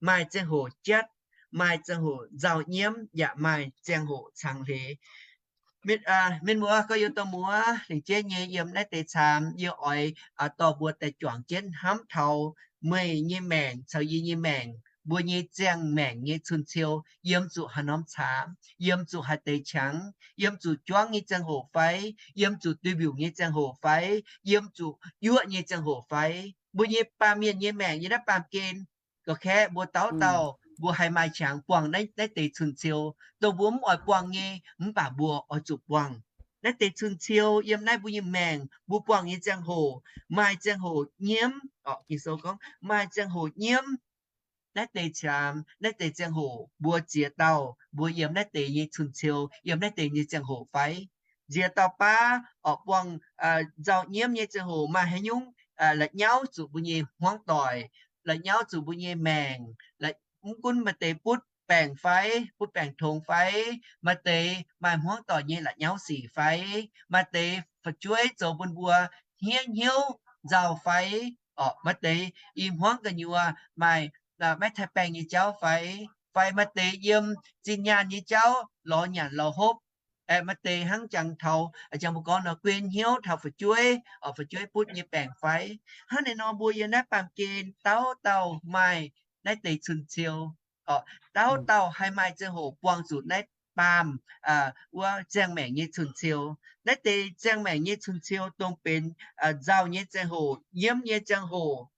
maaih ziangh hoc jatv, maaih ziangh hoc nzauh nyiemv, yaac maaih ziangh hoc cangx hleix. Mienh muoz gorx-youz dorh muoz, lengc jeiv nyei yiem naaiv deix caamx yie oix dorh mbuo daaih juangc jienv hnamv taux meih nyei maengc caux yie nyei maengc, mbuo nyei ziangh maengc nyei cun-ciou yiem zuqc haaix norm caamx, yiem zuqc haaix deix qangx, yiem zuqc juangv nyei ziangh hoc fai, yiem zuqc duih mbiungc nyei ziangh hoc fai, yiem zuqc yuoqv nyei ziangh hoc fai. Mbuo nyei baamh mienh nyei maengc yiem naaiv baamh gen, gorqv-kaeqv mbuo dauh dauh mbuo haih maaih qangx buangh naaiv deix cun-ciou, dongh mbuo mv oix buangh nyei, mv baac mbuo oix zuqc buangh. Naaiv deix cun-ciou yiem naaiv mbuo nyei maengc mbuo buangh nyei ziangh hoc, maaih ziangh hoc nyiemv oc. Ging-Sou gorngv maaih ziangh hoc nyiemv, naaiv deix caamx, naaiv deix ziangh hoc mbuo ziex dauh mbuo yiem naaiv deix nyei cun-ciou, yiem naaiv deix nyei ziangh hoc fai? Nziex dauh baav orqc, buangh nzauh nyiemv nyei ziangh hoc maaih haaix nyungc la'nyauv zuqc mbuo nyei hmuangv doic, la'nyauv zuqc mbuo nyei maengc, mv gunv maaih deix butv baengc fai, butv baengc tongx fai, maaih deix maaih hmuangv doic nyei la'nyauv sic fai, maaih deix fu'jueiv zoux bun mbuo hniev hnyouv nzauh fai, orqc, maaih deix i hmuangv gu'nyuoz maaih maiv taaih baengh nyei jauv fai, fai maaih deix yiem zinh nyaanh nyei jauv lorz nyanc lorz hopv, aeqv, maaih deix hnangv jangx taux, jangx mbuo gorngv nor, guen hnyouv taux fu'jueiv, orqc, fu'jueiv butv nyei baengc fai. Hnangv naaiv nor mbuo yiem naaiv baamh gen dauh dauh maaih naaiv deix cun-ciou, orqc, dauh dauh haih maaih ziangh hoc buangh zuqc naaiv baamh wuov ziangh maengc nyei cun-ciou. Naaiv deix ziangh maengc nyei cun-ciou dongh benx nzauh nyei ziangh hoc, nyiemv nyei ziangh hoc.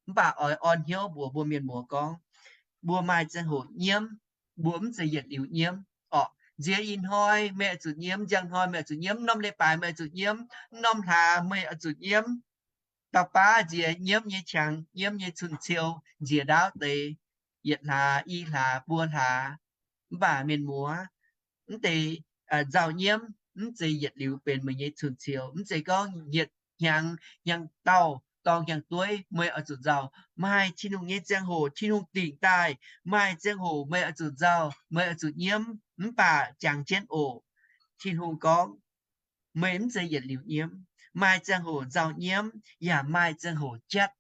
Mv baac oix orn hnyouv mbuox mbuo mienh muoz gorngv, mbuo maaih ziangh hoc nyiemv, mbuo mv zeiz yietc liuz nyiemv, orqc. Nziex ih hnoi meih oix zuqc nyiemv, njang hnoi meih oix zuqc nyiemv, mv norm leiz-baaix meih oix zuqc nyiemv, mv norm hlaax meih oix zuqc nyiemv. Dauh baav nziex nyiemv nyei qangx, nyiemv nyei cun-ciou nziex ndaauv deix, yietc hlaax, i hlaax, buo hlaax. Mv baac mienh muoz, mv deix nzauh nyiemv mv zeiz yietc liuz benx meih nyei cun-ciou. Mv zeiz gorngv yietc hnyangx hnyangx-daauh dorng hnyangx-dueiv meih oix zuqc nzauh. Maaih Tin-Hungh nyei ziangh hoc Tin-Hungh dingc daaih, maaih ziangh hoc meih oix zuqc nzauh, meih oix zuqc nyiemv. Mv baac jangx jienv oc, Tin-Hungh gorngv, meih mv zeiz yietc liuz nyiemv. Maaih ziangh hoc nzauh nyiemv, yaac maaih ziangh hoc jatv.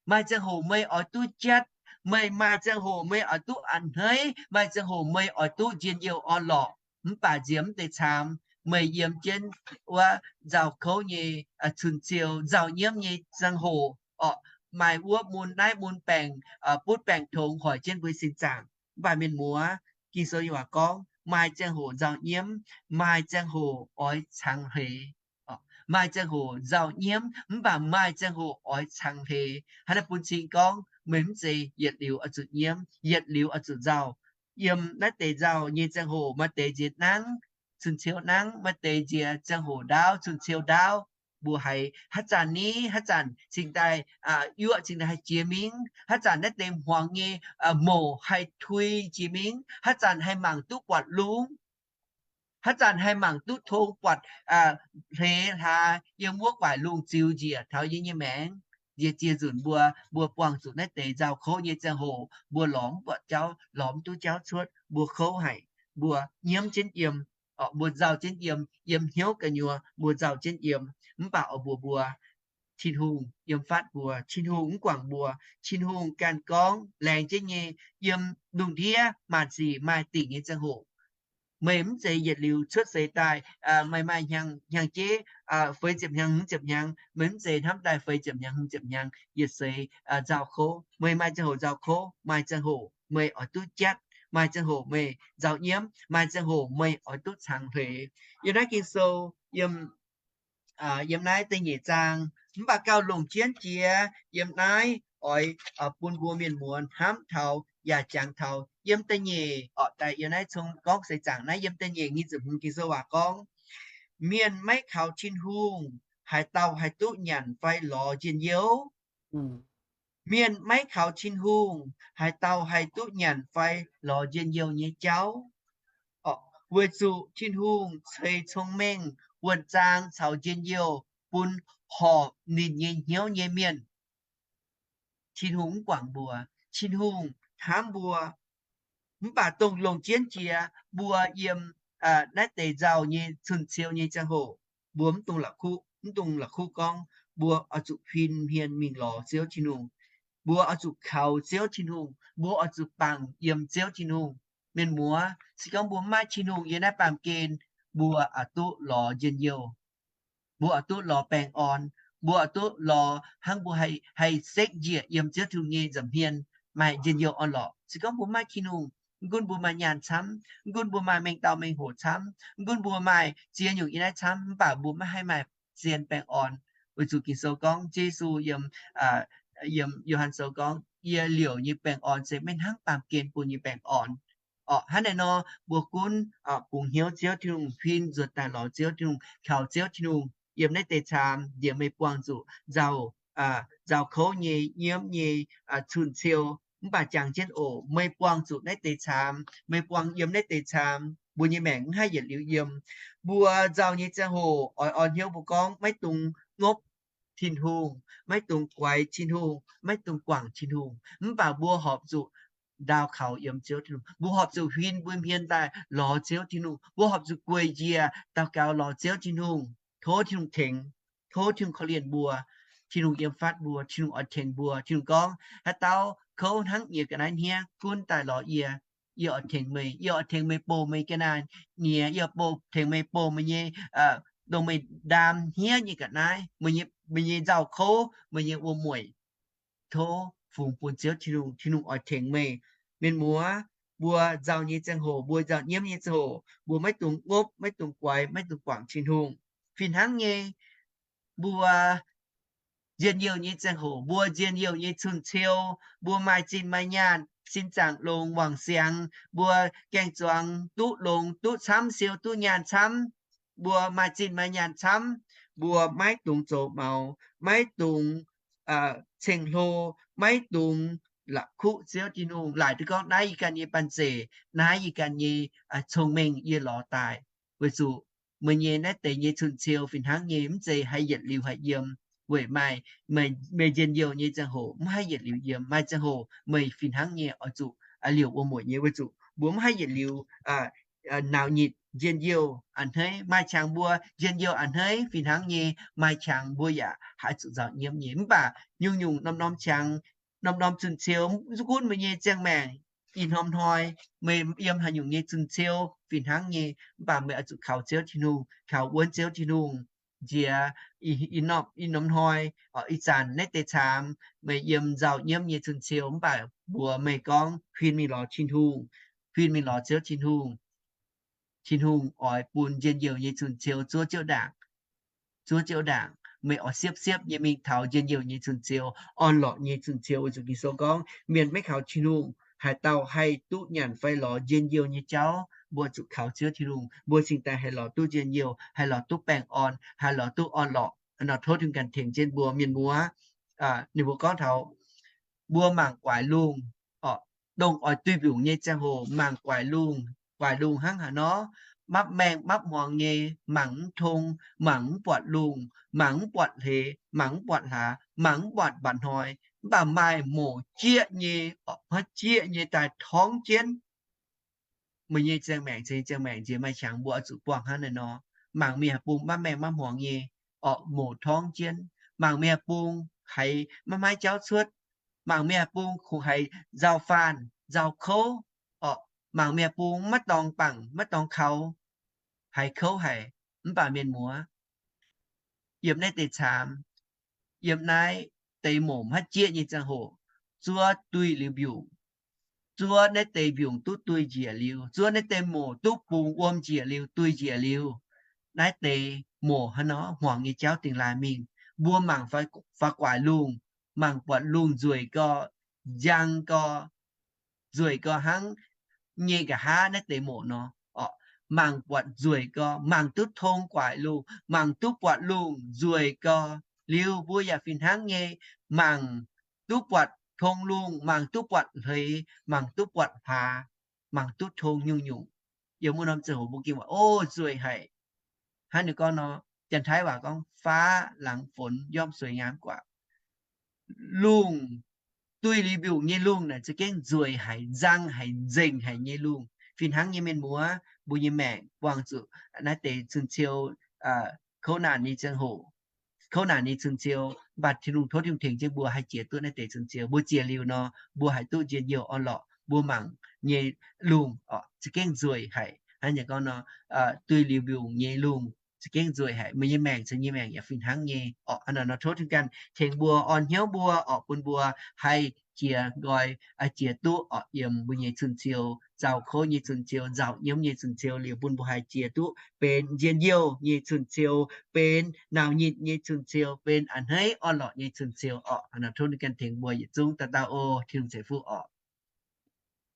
Maaih ziangh hoc meih oix duqv jatv. Meih maaih ziangh hoc meih oix duqv a'hneiv. Maaih ziangh hoc meih oix duqv njien-youh orn-lorqc. Mv baac nziex mv deix caamx, meih yiem jienv wuov nzauh kouv nyei cun-ciou, nzauh nyiemv nyei ziangh hoc, orqc, maaih wuov mun naaiv mun baengc, butv baengc tongx hoic jienv mbuo sin zaangc. Mv baac mienh muoz, Ging-Sou nyei waac gorngv, maaih ziangh hoc nzauh nyiemv, maaih ziangh hoc oix cangx hleix. Maaih ziangh hoc nzauh nyiemv, mv baac maaih ziangh hoc oix cangx hleix. Hnangv naaiv bun cing gorngv, meih mv zeiz yietc liuz oix zuqc nyiemv, yietc liuz oix zuqc nzauh. Yiem naaiv deix nzauh nyei ziangh hoc maaih deix nziex nangv, cun-ciou nangv, maaih deix nziex ziangh hoc ndaauv, cun-ciou ndaauv. Mbuo haiz haaix zanc ni, haaix zanc cingx daaih yuoqv, cingx daaih haih jiex mingh, haaix zanc naaiv deix hmuangx nyei mouc haih tui jiex mingh, haaix zanc haih mangc duqv buatc lungh, haaix zanc haih mangc duqv tong buatc hleix hlaax yiem wuov guaaic lungh ziux njiec taux yie nyei maengc. Nziex ziex nzunc mbuo, mbuo buangh zuqc naaiv deix nzauh kouv nyei ziangh hoc, mbuo lorz mv buatc jauv, lorz mv duqv jauv cuotv, mbuo kouv haic, mbuo nyiemv jienv yiem, mbuo nzauh jienv yiem, yiem hnyouv gu'nyuoz mbuo nzauh jienv yiem. Mv baac oix mbuox mbuo, Tin-Hungh yiem fatv mbuo, Tin-Hungh mv guangc mbuo. Tin-Hungh ganh gorngv laengz jienv nyei, yiem lungh ndiev maanc sic maaih dingc nyei ziangh hoc. Meih mv zeiz yietc liuz cuotv seix daaih, meih maaih hnyangx-jeiv feix ziepc hnyangx, hmz ziepc hnyangx, meih mv zeiz hnamv daaih feix ziepc hnyangx, hmz ziepc hnyangx yietc seix nzauh kouv. Meih maaih ziangh hoc nzauh kouv, maaih ziangh hoc meih oix duqv jatv, maaih ziangh hoc meih nzauh nyiemv, maaih ziangh hoc meih oix duqv cangx hleix. Yiem naaiv Ging-Sou, yiem yiem naaiv da'nyeic zaang. Mv baac gauh longc jienv jiex yiem naaiv oix bun mbuo mienh muoz hnamv taux yaac jangx taux. Yiem da'nyeic orqc, daaih yiem naaiv cong gorngv seix zaangc naaiv, yiem da'nyeic nyei ziepc hmz Ging-Sou waac gorngv, mienh maiv kaux Tin-Hungh, haaix dauh haih duqv nyanc fai lorz njien-youh? Mienh maiv kaux Tin-Hungh, haaix dauh haih duqv nyanc fai lorz njien-youh nyei jauv? Weic zuqc Tin-Hungh ceix cong-mengh, wuonh zaang caux njien-youh bun horpc ninh nyei hnyouv nyei mienh. Tin-Hungh mv guangc mbuo. Tin-Hungh hnamv mbuo. Mv baac dongh longc jienv jiex mbuo yiem naaiv deix nzauh nyei cun-ciou nyei ziangh hoc, mbuo mv dungx la'kuqv, mv dungx la'kuqv gorngv mbuo oix zuqc huin hmien mingh lorz Ziouv Tin-Hungh. Mbuo oix zuqc kaux Ziouv Tin-Hungh. Mbuo oix zuqc bangc yiem Ziouv Tin-Hungh. Mienh muoz, se gorngv mbuo maiv maaih Tin-Hungh yiem naaiv baamh gen, mbuo oix duqv lorz njien-youh. Mbuo oix duqv lorz baengh orn. Mbuo oix duqv lorz hnangv mbuo haih sekv njiec yiem Ziouv Tin-Hungh nyei nza'hmien, maaih njien-youh orn-lorqc. Se gorngv mbuo maiv maaih Tin-Hungh, mv gunv mbuo maaih nyaanh camv, mv gunv mbuo maaih mengh dauh mengh hoc camv, mv gunv mbuo maaih ziex nyungc yiem naaiv camv, mv baac mbuo maiv haih maaih zien baengh orn. Weic zuqc Ging-Sou gorngv, Yesu yiem, yiem Yo^han Sou gorngv, yie liouc nyei baengh orn se maiv hnangv baamh gen bun nyei baengh orn. Orqc, hnangv naaiv nor, mbuo gunv bungx hnyouv Ziouv Tin-Hungh, huin nzuonx daaih lorz Ziouv Tin-Hungh, kaux Ziouv Tin-Hungh yiem naaiv deix caamx, nziex meih buangh zuqc nzauh, nzauh kouv nyei, nyiemv nyei, cun-ciou, Mv baac jangx jienv oc, meih buangh zuqc naaiv deix caamx, meih buangh yiem naaiv deix caamx, mbuo nyei maengc mv haih yietc liuz yiem. Mbuo nzauh nyei ziangh hoc oix orn hnyouv mbuo gorngv maiv dungx ngopv Tin-Hungh, maiv dungx guaix Tin-Hungh, maiv dungx guangc Tin-Hungh. Mv baac mbuo horpc zuqc ndaauh kaux yiem Ziouv Tin-Hungh. Mbuo horpc zuqc huin mbuo hmien daaih lorz Ziouv Tin-Hungh. Mbuo horpc zuqc gueic njiec daux gaux lorz Ziouv Tin-Hungh, tov Tin-Hungh tengx, tov Tin-Hungh korv-lienh mbuo. Tin-Hungh yiem fatv mbuo, Tin-Hungh oix tengx mbuo. Tin-Hungh gorngv, haaix dauh kouv hnangv yie ga'naaiv hniev, gunv daaih lorz yie, yie oix tengx meih. Yie oix tengx meih bouh meih ga'naaiv nyiex. Yie oix bouh, tengx meih bouh meih nyei, dongh meih ndaam hniev nyei ga'naaiv, meih nyei nzauh kouv, meih nyei wuom-mueic. Tov fungx bun Ziouv Tin-Hungh, Tin-Hungh oix tengx meih. Mienh muoz, mbuo nzauh nyei ziangh hoc, mbuo nzauh nyiemv nyei ziangh hoc, mbuo maiv dungx ngopv, maiv dungx guaix, maiv dungx guangc Tin-Hungh. Fih hnangv nyei, mbuo njien-youh nyei ziangh hoc, mbuo njien-youh nyei cun-ciou, mbuo maaih zinh maaih nyaanh, sin zaangc longx wangc siangx, mbuo gaeng-zuangx duqv longx duqv camv, siou duqv nyaanh camv, mbuo maaih zinh maaih nyaanh camv, mbuo maiv dungx zoux maux, maiv dungx ceng-hlo, maiv dungx la'kuqv Ziouv Tin-Hungh. Laaic duqv gorngv naaiv yie ganh nyei banh zeic, naaiv yie ganh nyei cong-mengh yie lorz daaih. Weic zuqc meih nyei naaiv deix nyei cun-ciou fih hnangv nyei mv zeiz haih yietc liuz haih yiem. Weic maaih meih njien-youh nyei ziangh hoc mv haih yietc liuz yiem. Maaih ziangh hoc meih fih hnangv nyei oix zuqc liouc wuom-mueic nyei, weic zuqc mbuo mv haih yietc liuz naux nyitc njien-youh a'hneiv. Maaih qangx mbuo njien-youh a'hneiv fih hnangv nyei, maaih qangx mbuo yaac haih zuqc nzauh nyiemv nyei. Mv baac nyungc-nyungc norm-norm qangx, norm-norm cun-ciou, mv gunv meih nyei ziangh maengc ih norm hnoi, meih yiem haaix nyungc nyei cun-ciou fih hnangv nyei, mv baac meih oix zuqc kaux Ziouv Tin-Hungh, kaux wuonv Ziouv Tin-Hungh. Nziex ih norm hnoi, ih zanc naaiv deix caamx meih yiem nzauh nyiemv nyei cun-ciou, mv baac mbuox meih gorngv huin mingh lorz Tin-Hungh, huin mingh lorz Ziouv Tin-Hungh. Tin-Hungh oix bun njien-youh nyei cun-ciou zuov ziouv ndaangc, zuov ziouv ndaangc. Meih oix siepv-siepv nyei mingh taux njien-youh nyei cun-ciou, orn-lorqc nyei cun-ciou. Weic zuqc Ging-Sou gorngv mienh maiv kaux Tin-Hungh, haaix dauh haih duqv nyanc fai lorz njien-youh nyei jauv? Mbuo zuqc kaux Ziouv Tin-Hungh, mbuo cingx daaih haih lorz duqv njien-youh, haih lorz duqv baengh orn, haih lorz duqv orn-lorqc. Tov Tin-Hungh ganh tengx jienv mbuo. Mienh muoz, ninh mbuo gorngv taux mbuo mangc guaix lungh, dongh oix duih mbiungc nyei ziangh hoc mangc guaix lungh. Guaix lungh hnangv haaix nor? Mapv maengh mapv hmuangx nyei, mangc mv tong, mangc mv buatc lungh, mangc mv buatc hleix, mangc mv buatc hlaax, mangc mv buatc mba'hnoi. Mv baac maaih moc jieqv nyei, maiv jieqv nyei daaih torngv jienv. Meih nyei ziangh maengc, ziangh maengc nziex maaih qangx mbuo oix zuqc buangh hnangv naaiv nor. Mangc mingh haaix bung mapv maengh mapv hmuangx nyei, orqc, moc torngv jienv. Mangc mingh haaix bung haiz maiv maaih jauv cuotv. Mangc mingh haaix bung kungx haiz nzauh faanh, nzauh kouv, orqc, mangc mingh haaix bung maiv dorngx bangc, maiv dorngx kaux, haiz kouv haic. Mv baac mienh muoz, yiem naaiv deix caamx, yiem naaiv deix moc maiv jieqv nyei ziangh hoc, zuov duih liuz mbiungc, zuov naaiv deix mbiungc duqv duih njiec liuz, zuov naaiv deix moc duqv bungx wuom njiec liuz, duih njiec liuz, naaiv deix moc hnangv nor hmuangx nyei jauv dingh laaih mingh. Mbuo mangc faaux guaix lungh, mangc buatc lungh nzueic gau, njang gau, nzueic gau hnangv nyei nqa'haav naaiv deix moc nor, orqc, mangc buatc nzueic gau, mangc duqv tong guaix lungh, mangc duqv buatc lungh nzueic gau liuz, mbuo yaac fih hnangv nyei mangc duqv buatc tong lungh, mangc duqv buatc hleix, mangc duqv buatc hlaax, mangc duqv tong nyungc-nyungc. Yiem wuov norm ziangh hoc mbuo gengh waac, o, nzueic haic. Hnangv ninh gorngv nor, Janx-Taiv waac gorngv ฟ้าหลังฝนย่อมสวยงามกว่า. Lungh, duih liuz mbiungc nyei lungh naaic za'gengh nzueic haic, nzang haic, nzengc haic nyei lungh. Fih hnangv nyei mienh muoz, mbuo nyei maengc buangh zuqc naaiv deix cun-ciou, kouv naanc nyei ziangh hoc, kouv naanc nyei cun-ciou, mv baac Tin-Hungh, tov Tin-Hungh tengx jienv mbuo haih jiex duqv naaiv deix cun-ciou. Mbuo jiex liuz nor, mbuo haih duqv njien-youh orn-lorqc. Mbuo mangc nyei lungh, orqc, za'gengh nzueic haic. Hnangv naaic gorngv nor, duih liuz mbiungc nyei lungh za'gengh nzueic haic. Meih nyei maengc, caux yie nyei maengc yaac fih hnangv nyei, orqc. Hnangv naaic nor tov Tin-Hungh ganh tengx mbuo, orn hnyouv mbuo, orqc, bun mbuo haih jiex nqoi, jiex duqv, orqc, yiem mbuo nyei cun-ciou, nzauh kouv nyei cun-ciou, nzauh nyiemv nyei cun-ciou liuz, bun mbuo haih jiex duqv benx njien-youh nyei cun-ciou, benx nauc nyitc nyei cun-ciou, benx a'hneiv orn-lorqc nyei cun-ciou, orqc. Hnangv naaic tov Tin-Hungh ganh tengx mbuo yietc zungv dauh dauh oc. Tin-Hungh ceix fuqv orqc.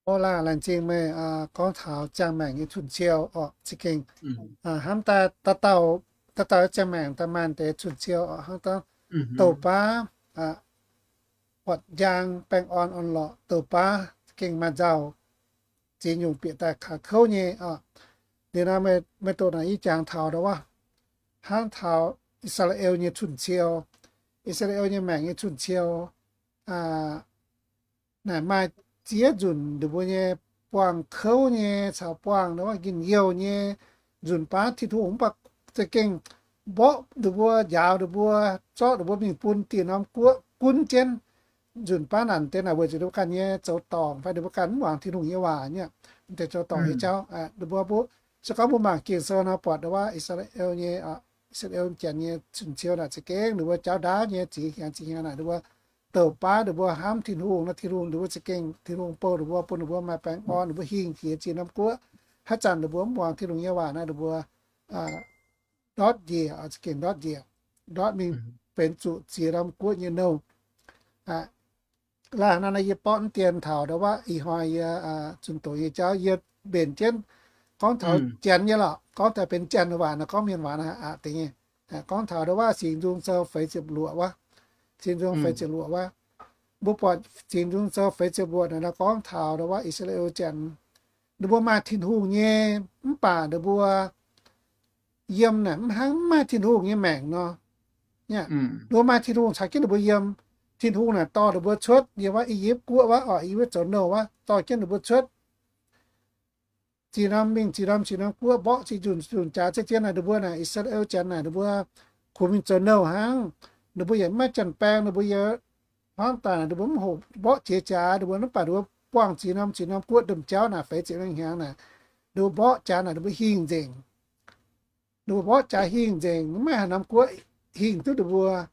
O, laanh laengz zingh meih gorngv taux ziangh maengc nyei cun-ciou orqc, za'gengh hnamv daaih dauh dauh, dauh dauh ziangh maengc daaih maaih deix cun-ciou orqc, hnangv dauh douh baav, buatc njang, baengh orn, orn-lorqc, douc baav, gengh maaih nzauh, ziex nyungc bieqc daaih kaux kouv nyei oc. Liuz nor meih doqc naaic yie jangx taux ndau wuov, hnangv taux I^saa^laa^en nyei cun-ciou, I^saa^laa^en nyei maengc nyei cun-ciou, naaic maaih ziex nzunc ninh mbuo nyei buangh kouv nyei caux buangh ndau wuov njien-youh nyei nzunc baav Tin-Hungh mv baac za'gengh mborqv ninh mbuo, njaaux ninh mbuo, zorqv ninh mbuo mingh bun dieh norm guoqv gunv jienv. Nzunc baav naaic deix naaic weic zuqc ninh mbuo ganh nyei zoux dorngc fai ninh mbuo ganh mv muangx Tin-Hungh nyei waac nyei, deix zoux dorngc nyei jauv. Ninh mbuo mbuo, se gorngv mbuo mangc Ging-Sou nor buatc ndau wuov I^saa^laa^en nyei, I^saa^laa^en Janx nyei cun-ciou naaic za'gengh ninh mbuo jauv ndaauv nyei ziex hnyangx ziex hnyangx naaic ninh mbuo douc baav, ninh mbuo hnamv Tin-Hungh nor, Tin-Hungh ninh mbuo za'gengh, Tin-Hungh bouh ninh mbuo, bun ninh mbuo maaih baengh orn, ninh mbuo hingh jiex ziex norm guoqv. Haaix zanc ninh mbuo mv muangx Tin-Hungh nyei waac naaic, ninh mbuo ndortv njiec, za'gengh ndortv njiec, ndortv mingh benx zuqc ziex norm guoqv nyei nouh. Laih hnangv naaiv yie borqv mv dien taux ndau wuov ih hnoi yie zunh doqc nyei jauv yie mbenc jienv gorngv taux Janx nyei lorqc, gorngv daaih benx Janx waac naaic, gorngv mienh waac naaic aqc deix nyei. Gorngv taux ndau wuov Singx Nzung Sou feix ziepc luoqc wuov, Singx Nzung feix ziepc luoqc wuov. Mbuo buatc Singx Nzung Sou feix ziepc luoqc naaic nor gorngv taux ndau wuov I^saa^laa^en Janx, ninh mbuo maaih Tin-Hungh nyei, mv baac ninh mbuo yiem naaic mv hnangv mv maaih Tin-Hungh nyei maengc nor. Ninh mbuo maaih Tin-Hungh caux jienv ninh mbuo yiem. Tin-Hungh naaic dorh ninh mbuo cuotv yiem wuov I^yipv Guoqv wuov, oc, I^yipv zoux nouh wuov, dorh jienv ninh mbuo cuotv. Ziex norm mingh ziex norm, ziex norm guoqv mborqv ziex nzunc, zunc jaax, ziex ziex naaic ninh mbuo naaic, I^saa^laa^en Janx naaic, ninh mbuo kungx mingh zoux nouh hnangv. Ninh mbuo yaac mv maaih janx-baeng, ninh mbuo yaac hnamv daaih ninh mbuo mv hoqc mborqv jiex jaax, ninh mbuo mv baac ninh mbuo buangh ziex norm ziex norm guoqv domh jauv naaic feix ziepc hnyangx naaic, ninh mbuo mborqv jaax naaic ninh mbuo hingh nzengc. Ninh mbuo mborqv jaax hingh nzengc, mv maaih haaix norm guoqv hingh duqv ninh mbuo.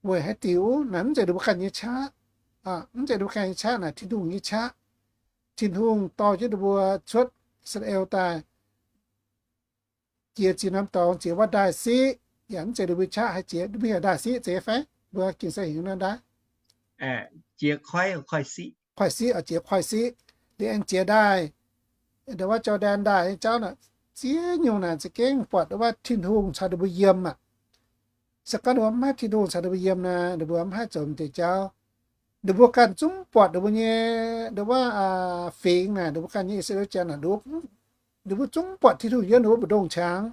Weic haaix diuc? Naaic mv zeiz ninh mbuo ganh nyei qaqv. Mv zeiz ninh mbuo ganh nyei qaqv, naaic Tin-Hungh nyei qaqv. Tin-Hungh dorh jienv ninh mbuo cuotv I^saa^laa^en daaih jiex ziex norm dorngx, jiex wuov ndaaih siqv. Yaac mv zeiz ninh mbuo qaqv haih jiex, mbuo heuc ndaaih siqv zeiz fai? Mbuo Ging-Sou heuc naaiv ndaaih koiv siqv, jiex koiv siqv. Liuz aengx jiex ndaaih, ndau wuov Jor^ndaen Ndaaih nyei jauv naaic, ziex nyungc naaic za'gengh buatc ndau wuov Tin-Hungh caux ninh mbuo yiem aqv. Se gorngv ninh mbuo mv haih Tin-Hungh caux ninh mbuo yiem naaic, ninh mbuo mv haih zoux deix jauv. Ninh mbuo ganh zungv buatc ninh mbuo nyei ndau wuov fingx naaic, ninh mbuo ganh nyei I^saa^laa^en Janx naaic, ninh mbuo zungv buatc Tin-Hungh yiem ninh mbuo mbu'ndongx qangx.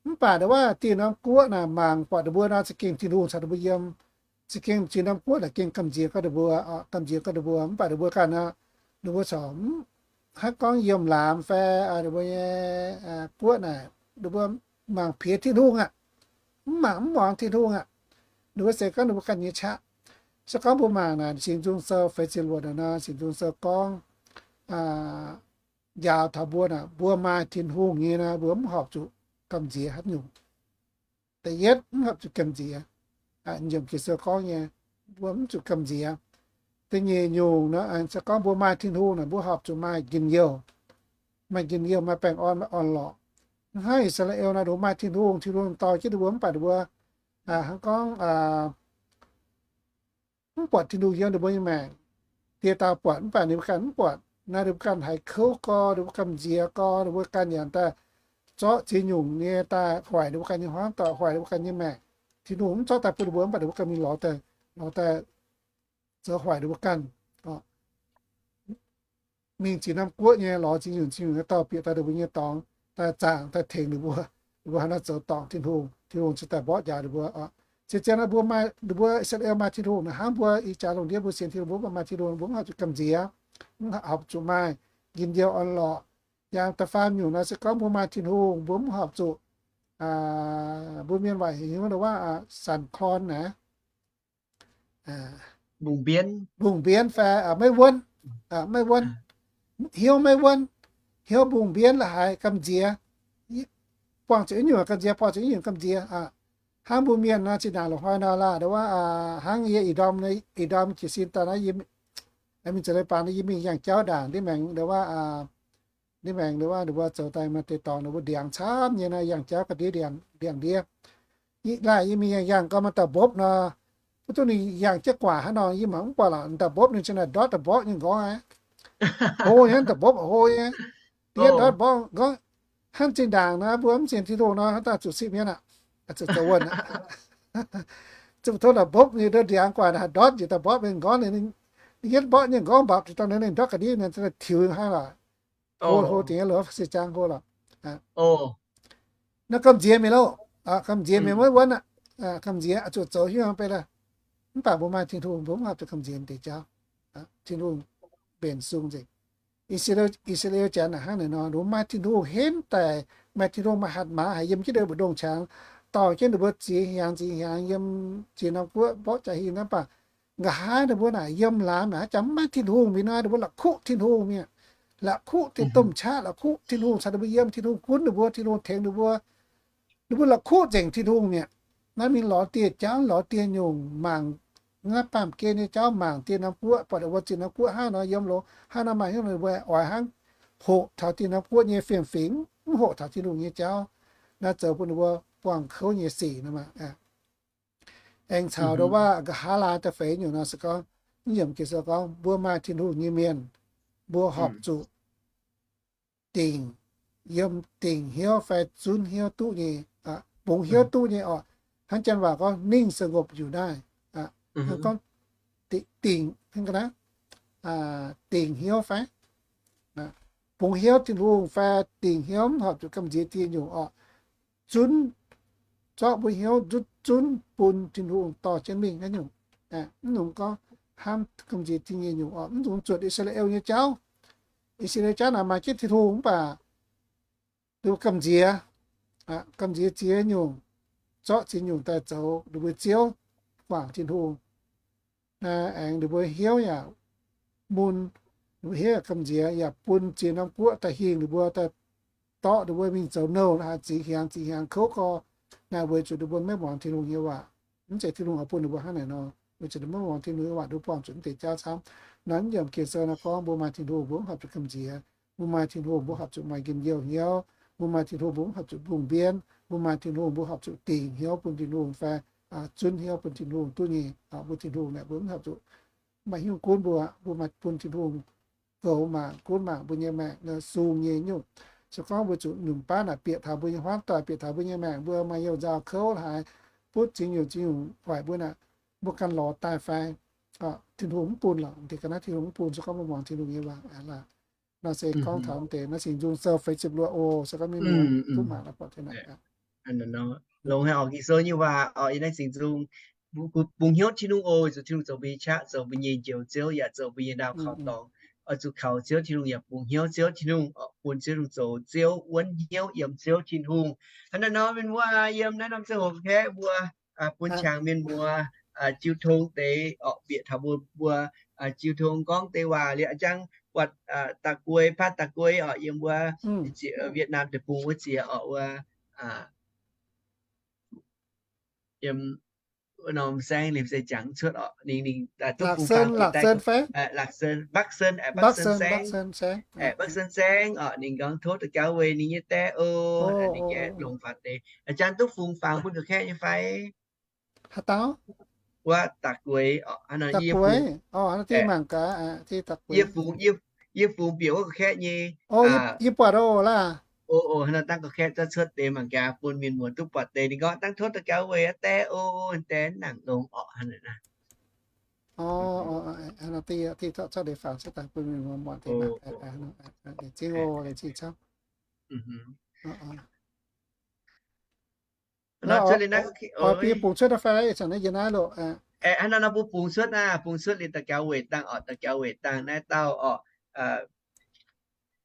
Mv baac ndau wuov dieh norm guoqv naaic mangc buatc ninh mbuo nor za'gengh Tin-Hungh caux ninh mbuo yiem. Za'gengh ziex norm guoqv naaic gengh gamh nziex gau ninh mbuo, gamh nziex gau ninh mbuo. Mv baac ninh mbuo ganh, ninh mbuo corc mv haih gorngv yiem laamz fai ninh mbuo nyei guoqv naaic, ninh mbuo mangc piex Tin-Hungh aqv. Mv mangc mv muangx Tin-Hungh aqv. Ninh mbuo se gorngv ninh mbuo ganh nyei qaqv. Se gorngv mbuo mangc naaic Singx Nzung Sou feix ziepc luoqc naaic nor, Singx Nzung Sou gorngv njaaux taux mbuo naaic, mbuo maaih Tin-Hungh nyei nor, mbuo mv horpc zuqc gamh nziex haaix nyungc. Da'yietv, mv horpc zuqc gamh nziex. Nyiemc Ging-Sou gorngv nyei, mbuo mv zuqc gamh nziex. Da'nyeic nyungc nor, se gorngv mbuo maaih Tin-Hungh naaic, mbuo horpc zuqc maaih njien-youh, maaih njien-youh, maaih baengh orn, maaih orn-lorqc. Hnangv I^saa^laa^en naaic, ninh mbuo maaih Tin-Hungh, Tin-Hungh dorh jienv ninh mbuo, mv baac ninh mbuo hnangv gorngv mv buatc Tin-Hungh yiem ninh mbuo nyei maengc. Dieh dauh buatc mv baac ninh mbuo ganh mv buatc. Naaiv ninh mbuo ganh haiz kouv gau, ninh mbuo gamh nziex gau, ninh mbuo ganh yaac daaih zorqv ziex nyungc nyei daaih hoic ninh mbuo ganh nyei hmuangv doic, hoic ninh mbuo ganh nyei maengc. Tin-Hungh mv zorqv daaih bun ninh mbuo, mv baac ninh mbuo ganh mingh lorz daaih, lorz daaih zoux hoic ninh mbuo ganh. Mingh ziex norm guoqv nyei, lorz ziex nyungc ziex nyungc nyei dorh bieqc daaih ninh mbuo nyei dorngx, daaih zaangc daaih tengx ninh mbuo. Ninh mbuo hnangv naaiv zoux dorngc Tin-Hungh, Tin-Hungh cingx daaih mborqv njaaux ninh mbuo. Zien-zien naaiv mbuo maaih, ninh mbuo I^saa^laa^en maaih Tin-Hungh naaic, hnangv mbuo ih jaax lungh ndiev mbuo sienx Tin-Hungh, mbuo maaih Tin-Hungh, mbuo mv horpc zuqc gamh nziex, mv horpc zuqc maaih njien-youh orn-lorqc. Yangh da'faam nyungc naaic, se gorngv mbuo maaih Tin-Hungh, mbuo mv horpc zuqc, mbuo mienh waac heuc hnyouv waac sanx korn naaic, mbungh mbienv fai maiv wuonv, maiv wuonv, hnyouv maiv wuonv, hnyouv mbungh mbienv la'haaix gamh nziex, buangh zuqc i nyungc gamh nziex, buangh zuqc i nyungc gamh nziex. Hnangv mbuo mienh nor, zinh ndaangc loz-hnoi nor laah, ndau wuov hnangv yie ih ndorm, ih ndorm jiez sin daaih naaiv, mingh zoux leiz-baan yie mingh yangh jauv ndaangc ndiev maengx, ndau wuov ndiev maengx, ndau wuov ninh mbuo zoux daaih maaih deix dorngx ninh mbuo ndiangx camv nyei nor, yangh jauv ga'ndiev ndiangx, ndiangx ndiev. Laah yie mingh yangh yangh gau maaih dauh mbopv nor, mv duqv ninh yangh jienv guaax hnangv nor, yie mangc mv buatc lorqc. Dauh mbopv ninh zinh ndaangc ndortv da'mborqv nyei nqorngv aqv. Hlo nyei, da'mbopv hlo nyei. Diev ndortv mborqv nqorngv. Hnangv zinh ndaangc nor mbuo mv sienx Tin-Hungh nor, hnangv daaih zuqc sipv mienv aqv, zuqc zoux wuonh aqv. ziepc tov naaic mbopv ninh ndortv ndiangx guaax naaic ndortv njiec daaih mbopv ninh nqorngv ninh, ninh yietv mborqv nyei nqorngv mbapc ziouc dangh ninh ndortv ga'ndiev ninh tiux hnangv lorqc. Hlo hlo dingc nyei loz se jangx hlo lorqc. Naaiv gamh nziex mingh loh, gamh nziex mingh wuov wuonv aqv. Gamh nziex zuqc zoux hiuv nyei bei daaih. Mv baac mbuo maaih Tin-Hungh mbuo mv horpc zuqc gamh nziex deix jauv. Tin-Hungh mbenc sung nzengc. I^saa^laa^en Janx naaic hnangv naaic nor, ninh mbuo maaih Tin-Hungh henv daaih, maaih Tin-Hungh maaih hatc maaz haic yiem jienv ninh mbuo mbu'ndongx qangx, dorh jienv ninh mbuo ziex hnyangx ziex hnyangx yiem ziex norm guoqv mborqv jaa-hingh naaiv baac nqa'haav ninh mbuo naaic yiem laamz naaic haaix jangx mv maaih Tin-Hungh mingh nor, ninh mbuo la'kuqv Tin-Hungh mi'aqv. La'kuqv deix domh qaqv, la'kuqv Tin-Hungh caux ninh mbuo yiem, Tin-Hungh gunv ninh mbuo, Tin-Hungh tengx ninh mbuo. Ninh mbuo la'kuqv nzengc Tin-Hungh mi'aqv. Naaiv mingh lorz dieh jauv, lorz dieh nyungc, mangc naaiv baamh gen nyei jauv, mangc dieh norm guoqv, buatc ninh mbuo ziex norm guoqv hnangv nor yiem longx, hnangv nor maaih hnyouv ninh mbuo oix hnangv hoqc taux dieh norm guoqv nyei fiem-fingx, mv hoqc taux Tin-Hungh nyei jauv. Naaiv zoux bun ninh mbuo buangh kouv nyei sic nor maah. Aengx caux nduov waac nqa'haav laai da'feix nyungc nor se gorngv, mv yiemc Ging-Sou gorngv mbuo maaih Tin-Hungh nyei mienh, mbuo horpc zuqc dingc, yiem dingc hnyouv fai zunv hnyouv duqv nyei, bungx hnyouv duqv nyei oc. Hnangv janx waac gorngv นิ่งสงบอยู่ได้. Gorngv dingc, dingc hnyouv fai bungx hnyouv Tin-Hungh fai dingc hnyouv mv horpc zuqc gamh nziex dieh nyungc oc. Zunv, zorqv mbuo hnyouv nzutv zunv bun Tin-Hungh dorh jienv mingh naaiv nyungc. Mv nungx gorngv hnamv gamh nziex dieh nyungc oc. Mv nungx zuotc I^saa^laa^en nyei jauv. I^saa^laa^en jauv naaic maaih jienv Tin-Hungh mv baac ninh gamh nziex, gamh nziex ziex nyungc, zorqv ziex nyungc daaih zoux ninh mbuo ziouv, guangc Tin-Hungh. Aengx ninh mbuo hnyouv yaac mun, ninh mbuo hnyouv yaac gamh nziex, yaac bun ziex norm guoqv daaih hingh ninh mbuo, daaih dorqv ninh mbuo mingh zoux nouh la'haaix ziex hnyangx ziex hnyangx kouv gorx. Naaiv weic zuqc ninh mbuo maiv muangx Tin-Hungh nyei waac. Mv zeiz Tin-Hungh oix bun ninh mbuo hnangv naaic nor, weic zuqc ninh mbuo maiv muangx Tin-Hungh nyei waac, ninh mbuo buangh zuqc mv deix jauv camv. Naaiv yiemc Ging-Sou naaiv gorngv mbuo maaih Tin-Hungh mbuo mv horpc zuqc gamh nziex. Mbuo maaih Tin-Hungh mbuo horpc zuqc maaih njien-youh hnyouv. Mbuo maaih Tin-Hungh mbuo mv horpc zuqc mbungh mbienv. Mbuo maaih Tin-Hungh mbuo horpc zuqc dingc hnyouv bun Tin-Hungh fai zunv hnyouv bun Tin-Hungh duqv nyei. Mbuo Tin-Hungh naaic mbuo mv horpc zuqc maaih hnyouv gunv mbuo, mbuo maaih bun Tin-Hungh goux mangc, gunv mangc mbuo nyei maengc nor sung nyei nyungc. Se gorngv mbuo zuqc nyungc baav naaic bieqc taux mbuo nyei huaamv doic, bieqc taux mbuo nyei maengc, mbuo maaih youh nzauh kouv la'haaix, butv ziex nyungc ziex nyungc hoic mbuo naaic, mbuo ganh lorz daaih fai Tin-Hungh mv bun lorqc. Deix ga'naaiv Tin-Hungh mv bun, se gorngv mbuo muangx Tin-Hungh nyei waac aqv. Naaiv se gorngv taux deix naaiv Singx Nzung Sou feix ziepc luoqc oc, se gorngv mienh muoz duqv mangc la'buatc deix naaic. Longx haic oc, Ging-Sou nyei waac oc, yiem naaiv Singx Nzung. Bungx hnyouv Tin-Hungh oc, weic zuqc Tin-Hungh zoux mbuo nyei qaqv, zoux mbuo nyei njoux Ziouv, yaac zoux mbuo nyei ndaamv-kaux dorngx. Oix zuqc kaux Ziouv Tin-Hungh yaac bungx hnyouv Ziouv Tin-Hungh oc, bun Ziouv Tin-Hungh zoux Ziouv, wuonv hnyouv yiem Ziouv Tin-Hungh. Hnangv naaiv nor mienh muoz yiem naaiv norm ziangh hoc kaeqv mbuo bun qangx mienh muoz jiu tong deix oc, bieqc taux mbuo, mbuo jiu tong gorngv deix waac liuz a'jang buatc da'guei, paatv da'guei oc, yiem mbuo Việt Nam deic-bung wuov ziex oc, wuov yiem wuov norm saengv liemh se jangx cuotv oc. Ninh, ninh duqv fungx fangx deix daaih, Lak Sen, Bắc Sơn, Bắc Sơn saengv, Bắc Sơn saengv oc. Ninh gorngv tov daux gaux weic ninh nyei die oc. Ninh nyei longx fangx deix. A'jang duqv fungx fangx bun ga'kaeqv nyei fai? Haaix dauh? Wuov da'guei oc, yie fungx, yie fungx bieqc wuov ga'kaeqv nyei. Yie buatc oc laaih. O, o, hnangv nor dangh ga'kaeqv zorqv cuotv deix mangc gaax bun mienh muoz duqv buatc deix. Ninh gorngv dangh tov daux gaux weic die oc, die mv nangc longx orqc, hnangv naaic. Cuotv deix fangx cuotv daaih bun mienh muoz muangx deix. Laengz zingh oc, laengz zingh camv. Bungx cuotv naaiv, hnangv naaiv nor mbuo bungx cuotv naaiv, bungx cuotv liuz daux gaux weic dangh orqc, daux gaux weic dangh naaiv dauh orqc,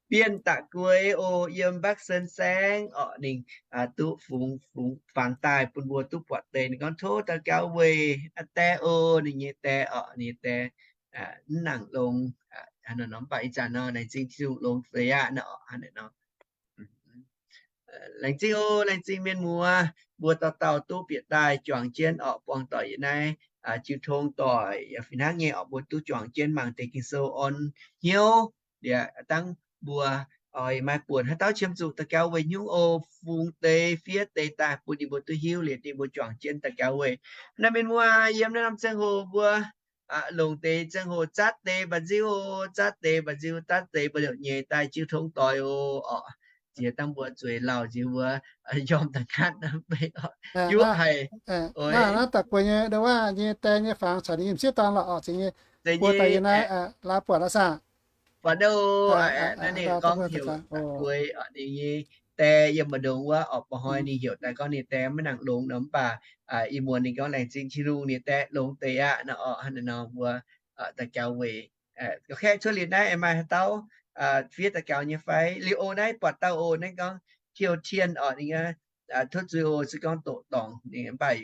Bienh Da'gueix oc, yiem Bắc Sơn saengv orqc. Ninh duqv fungx, fungx fangx daaih bun mbuo duqv buatc deix. Ninh gorngv tov daux gaux weic die oc, ninh nyei die orqc, ninh nyei die mv nangc longx, hnangv naaiv nor. Mv baac ih zanc nor laengz zingh Tin-Hungh longx deix aqv nor, hnangv naaiv nor. Laengz zingh oc, laengz zingh mienh muoz, mbuo dauh dauh duqv bieqc daaih juangc jienv orqc, buangh doic yiem naaiv jiu tong doic yaac fih hnangv nyei orqc, mbuo duqv juangc jienv mangc deix Ging-Sou orn hnyouv. Liuz dangh mbuo oix maaih buonc haaix dauh qiemx zuqc daux gaux weic nyungc oc, fungx deix fiev deix daaih bun ninh mbuo duqv hiuv liuz ninh mbuo juangc jienv daux gaux weic. Naaiv mienh muoz, yiem naaiv norm ziangh hoc mbuo longc deix ziangh hoc zatv deix mba'nziu oc, zatv deix mba'nziu, zatv deix mba'longc nyei daaih jiu tong doic oc. Orqc, jiex dangh mbuo zueiz lauh nziex mbuo yiem da'gatv naaiv beiv oc, juqv haic. Naaiv da'gueix nyei ndo waav nyei die nyei fangx caux ninh yiem sieqv dorn lorqc oc, zingx nyei. Buo daaih yiem naaiv laaix buatc aqv saah? Buatc ndo, naaiv ninh gorngv heuc da'gueix oc, ninh nyei die yiem mbu'ndongx wuov oc. Mba'hnoi ninh heuc daaih gorngv ninh die maiv nangc longx nor, mv baac ih muonz ninh gorngv laengz zingh Tin-Hungh ninh die longx deix aqv nor oc. Hnangv naaiv nor mbuo daux gaux weic, ga'kaeqv cuotv liuz naaiv aengx maaih haaix dauh fiev daux gaux nyei fai? Liuz oc, naaiv buatc dauh oc, naaiv gorngv Tiou Tien oc, ninh tov zuiz oc, se gorngv doqc dorngc ninh, mv baac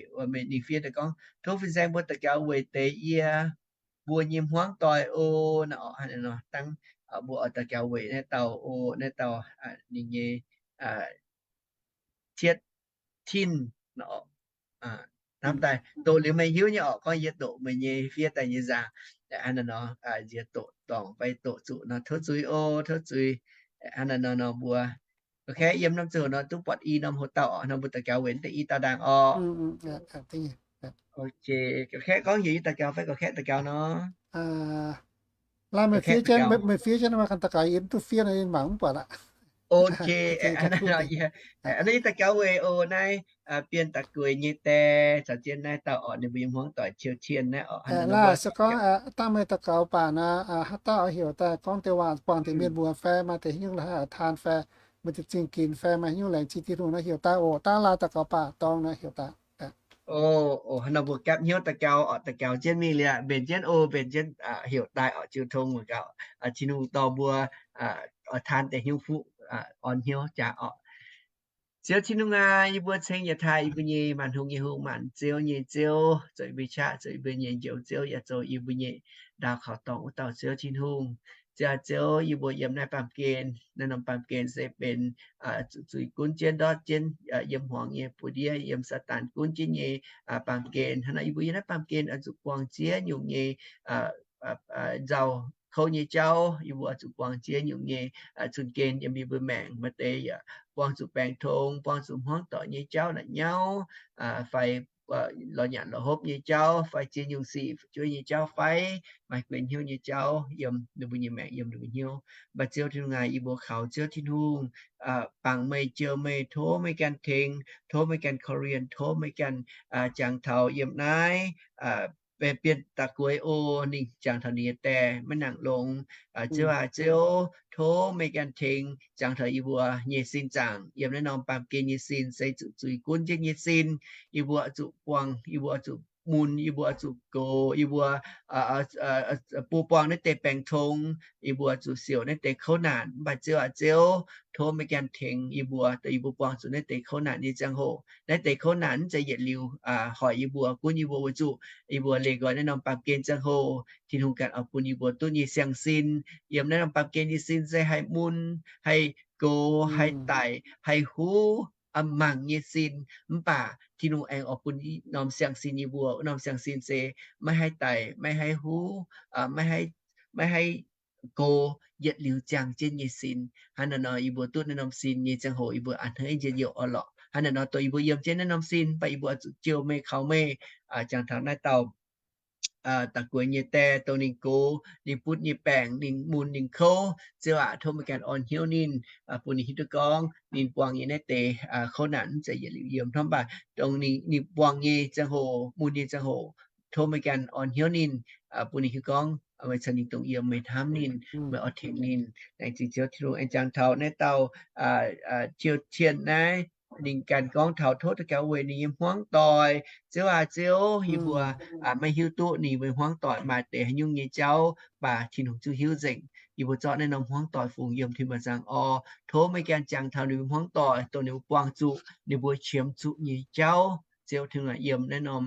ninh fiev daaih gorngv tov fin-saeng mbuo daux gaux weic deix yie mbuo nyei hmuangv doic oc. Naaiv oc, hnangv naaiv nor dangh mbuo oix daux gaux weic naaiv dauh oc, naaiv dauh ninh nyei Tiet Tin oc. Hnamv daaih doqc liuz meih hiuv nyei oc, gorngv yie doqc meih nyei fiev daaih nyei nzaangc. Hnangv naaiv nor, yie doqc dorngc fai doqc zuqc nor tov zuiz oc, tov zuiz. Hnangv naaiv nor nor mbuo ga'kaeqv yiem norm ziangh hoc nor duqv buatc i norm hoc dauh oc, nor mbuo daux gaux weic deix i dauh ndaangc oc. Ga'kaeqv gorngv heuc yie daux gaux fai ga'kaeqv daux gaux nor? Laaix meih fiev jienv, meih fiev jienv nor, maaih ganh daux gaux yie mv duqv fiev nor, yie mangc mv buatc aqv. Ok, naaiv yie daux gaux weic oc, naaiv Bienh Da'gueix nyei die caux jienv naaiv dauh orqc, ninh mbuo nyei hmuangv doic Tiou Tien naaiv orqc. Naaiv se gorngv dangh meih daux gaux baac naaiv, haaix dauh oix heuc daaih gorngv deix waac buangh deix mienh mbuox fai maaih deix haaix nyungc la'haiz oix taan fai meih zingh ginx fai maaih haaix nyungc laengz zingh Tin-Hungh nor heuc daaih oc. Dangh laaix daux gaux baac dorngx nor heuc daaih. Oc, hnangv nor mbuo gapv hnyouv daux gaux orqc, daux gaux jienv mingh liuz mbenc jienv oc, mbenc jienv heuc daaih orqc, jiu tong mbuo gaux, Tin-Hungh dorh mbuo oix taan deix hnyouv fuqv, orn hnyouv jaax orqc. Ziouv Tin-Hungh aac, yie mbuo ceng yietc taaih yie mbuo nyei maanc hungh nyei hungh, maanc ziouv nyei Ziouv, zoux yie mbuo qaqv, zoux yie mbuo nyei njoux Ziouv, yaac zoux yie mbuo nyei ndaauh kaux dorngx wuov dauh Ziouv Tin-Hungh. Ziouv aac, Ziouv, yie mbuo yiem naaiv baamh gen, naaiv norm baamh gen se benx zuqc zuiz gunv jienv ndortv jienv yiem hmuangx nyei buoz-ndiev, yiem Saadaan gunv jienv nyei baamh gen. Hnangv naaic yie mbuo yiem naaiv baamh gen oix zuqc buangh ziex nyungc nyei nzauh kouv nyei jauv. Yie mbuo oix zuqc buangh ziex nyungc nyei cun-gen yiem yie mbuo maengc. Maaih deix yaac buangh zuqc baengc tong, buangh zuqc hmuangv doic nyei jauv naaic nyauv, fai lorz nyanc lorz hopv nyei jauv, fai ziex nyungc sic fu'jueiv nyei jauv, fai maaih gueix hnyouv nyei jauv yiem ninh mbuo nyei maengc, yiem ninh mbuo hnyouv. Mv baac Ziouv Tin-Hungh aac, yie mbuo kaux Ziouv Tin-Hungh, bangc meih, jouh meih, tov meih ganh tengx, tov meih ganh korv-lienh, tov meih ganh jangx taux yiem naaiv Bienh Da'gueix oc. Ninh jangx taux ninh nyei die maiv nangc longx. Ziouv aac, Ziouv, tov meih ganh tengx jangx taux yie mbuo nyei sin zaangc. Yiem naaiv norm baamh gen nyei sin se zuqc zuiz gunv jienv nyei sin. Yie mbuo zuqc buangh, yie mbuo zuqc mun, yie mbuo zuqc gox, yie mbuo buo buangh naaiv deix baengc tong, yie mbuo zuqc siouc naaiv deix kouv naanc. Mv baac Ziouv aac, Ziouv, tov meih ganh tengx yie mbuo, dongh yie mbuo buangh zuqc naaiv deix kouv naanc nyei ziangh hoc. Naaiv deix kouv naanc mv zeiz yietc liuz hoic yie mbuo, gunv yie mbuo, weic zuqc yie mbuo leih nqoi naaiv norm baamh gen ziangh hoc, Tin-Hungh ganh oix bun yie mbuo duqv nyei siang-sin. Yiem naaiv norm baamh gen nyei sin se haih mun, haih gox, haih daic, haih huv, mangc nyei sin. Mv baac Tin-Hungh aengx oix bun norm siang-sin yie mbuo. Norm siang-sin se maiv haih daic, maiv haih huv, maiv haih gox, yietc liuz ziangh jienv nyei sin. Hnangv naaiv nor yie mbuo duqv naaiv norm sin nyei ziangh hoc yie mbuo a'hneiv njien-youh orn-lorqc. Hnangv naaiv nor dongh yie mbuo yiem jienv naaiv norm sin, mv baac yie mbuo oix zuqc jouh meih, kaux meih, jangx taux naaiv dauh da'gueix nyei die, dongh ninh gox, ninh butv nyei baengc, ninh mun, ninh kouv. Ziouv aac, tov meih ganh orn hnyouv ninh, bun ninh hiuv duqv gorngv ninh buangh nyei naaiv deix kouv naanc mv zeiz yietc liuz yiem hnangv, mv baac dongh ninh, ninh buangh nyei ziangh hoc, mun nyei ziangh hoc, tov meih ganh orn hnyouv ninh, bun ninh hiuv gorngv meih caux ninh dongh yiem, meih hnamv ninh, meih oix tengx ninh. Laengz zingh Ziouv Tin-Hungh. Aengx jangx taux naaiv dauh Tiou Tien naaiv, ninh ganh gorngv taux tov daux gaux weic ninh nyei hmuangv doic. Ziouv aac, Ziouv, yie mbuo maiv hiuv duqv ninh mbuo hmuangv doic maaih deix haaix nyungc nyei jauv, mv baac Tin-Hungh zungv hiuv nzengc. Yie mbuo zorqv naaiv norm hmuangv doic fungx yiem tin-mbuo nzangc orqc. Tov meih ganh jangx taux ninh mbuo hmuangv doic, dongh ninh mbuo buangh zuqc, ninh mbuo qiemx zuqc nyei jauv. Ziouv Tin-Hungh aac, yiem naaiv norm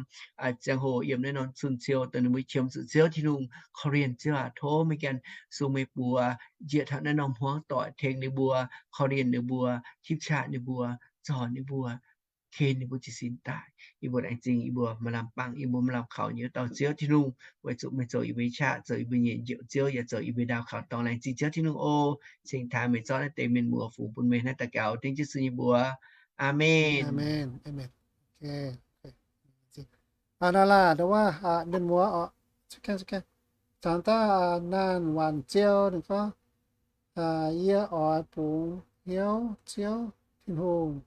ziangh hoc, yiem naaiv norm cun-ciou, dongh ninh mbuo qiemx zuqc Ziouv Tin-Hungh, korv-lienh Ziouv aac, tov meih ganh sung meih buoz njiec taux naaiv norm hmuangv doic tengx ninh mbuo, korv-lienh ninh mbuo, tipv qaqv ninh mbuo, zorc ninh mbuo, ken ninh mbuo jiez sin daaih. Yie mbuo laengz zingh, yie mbuo maaih lamh bangc, yie mbuo maaih lamh kaux nyei wuov dauh Ziouv Tin-Hungh, weic zuqc meih zoux yie mbuo nyei qaqv, zoux yie mbuo nyei njoux Ziouv, yaac zoux yie mbuo ndaauh kaux dorngx. Laengz zingh Ziouv Tin-Hungh oc. Cingx taaih meih zorqv naaiv deix mienh muoz fungx bun meih naaiv daux gaux, dengv Yesu nyei mbuox. Aamen. Aa, naaiv laah, ndo wuov, mienh muoz oc, cangx daaih naanh waanc ziou ninh gorngv, yie oix bungx hnyouv Ziouv Tin-Hungh,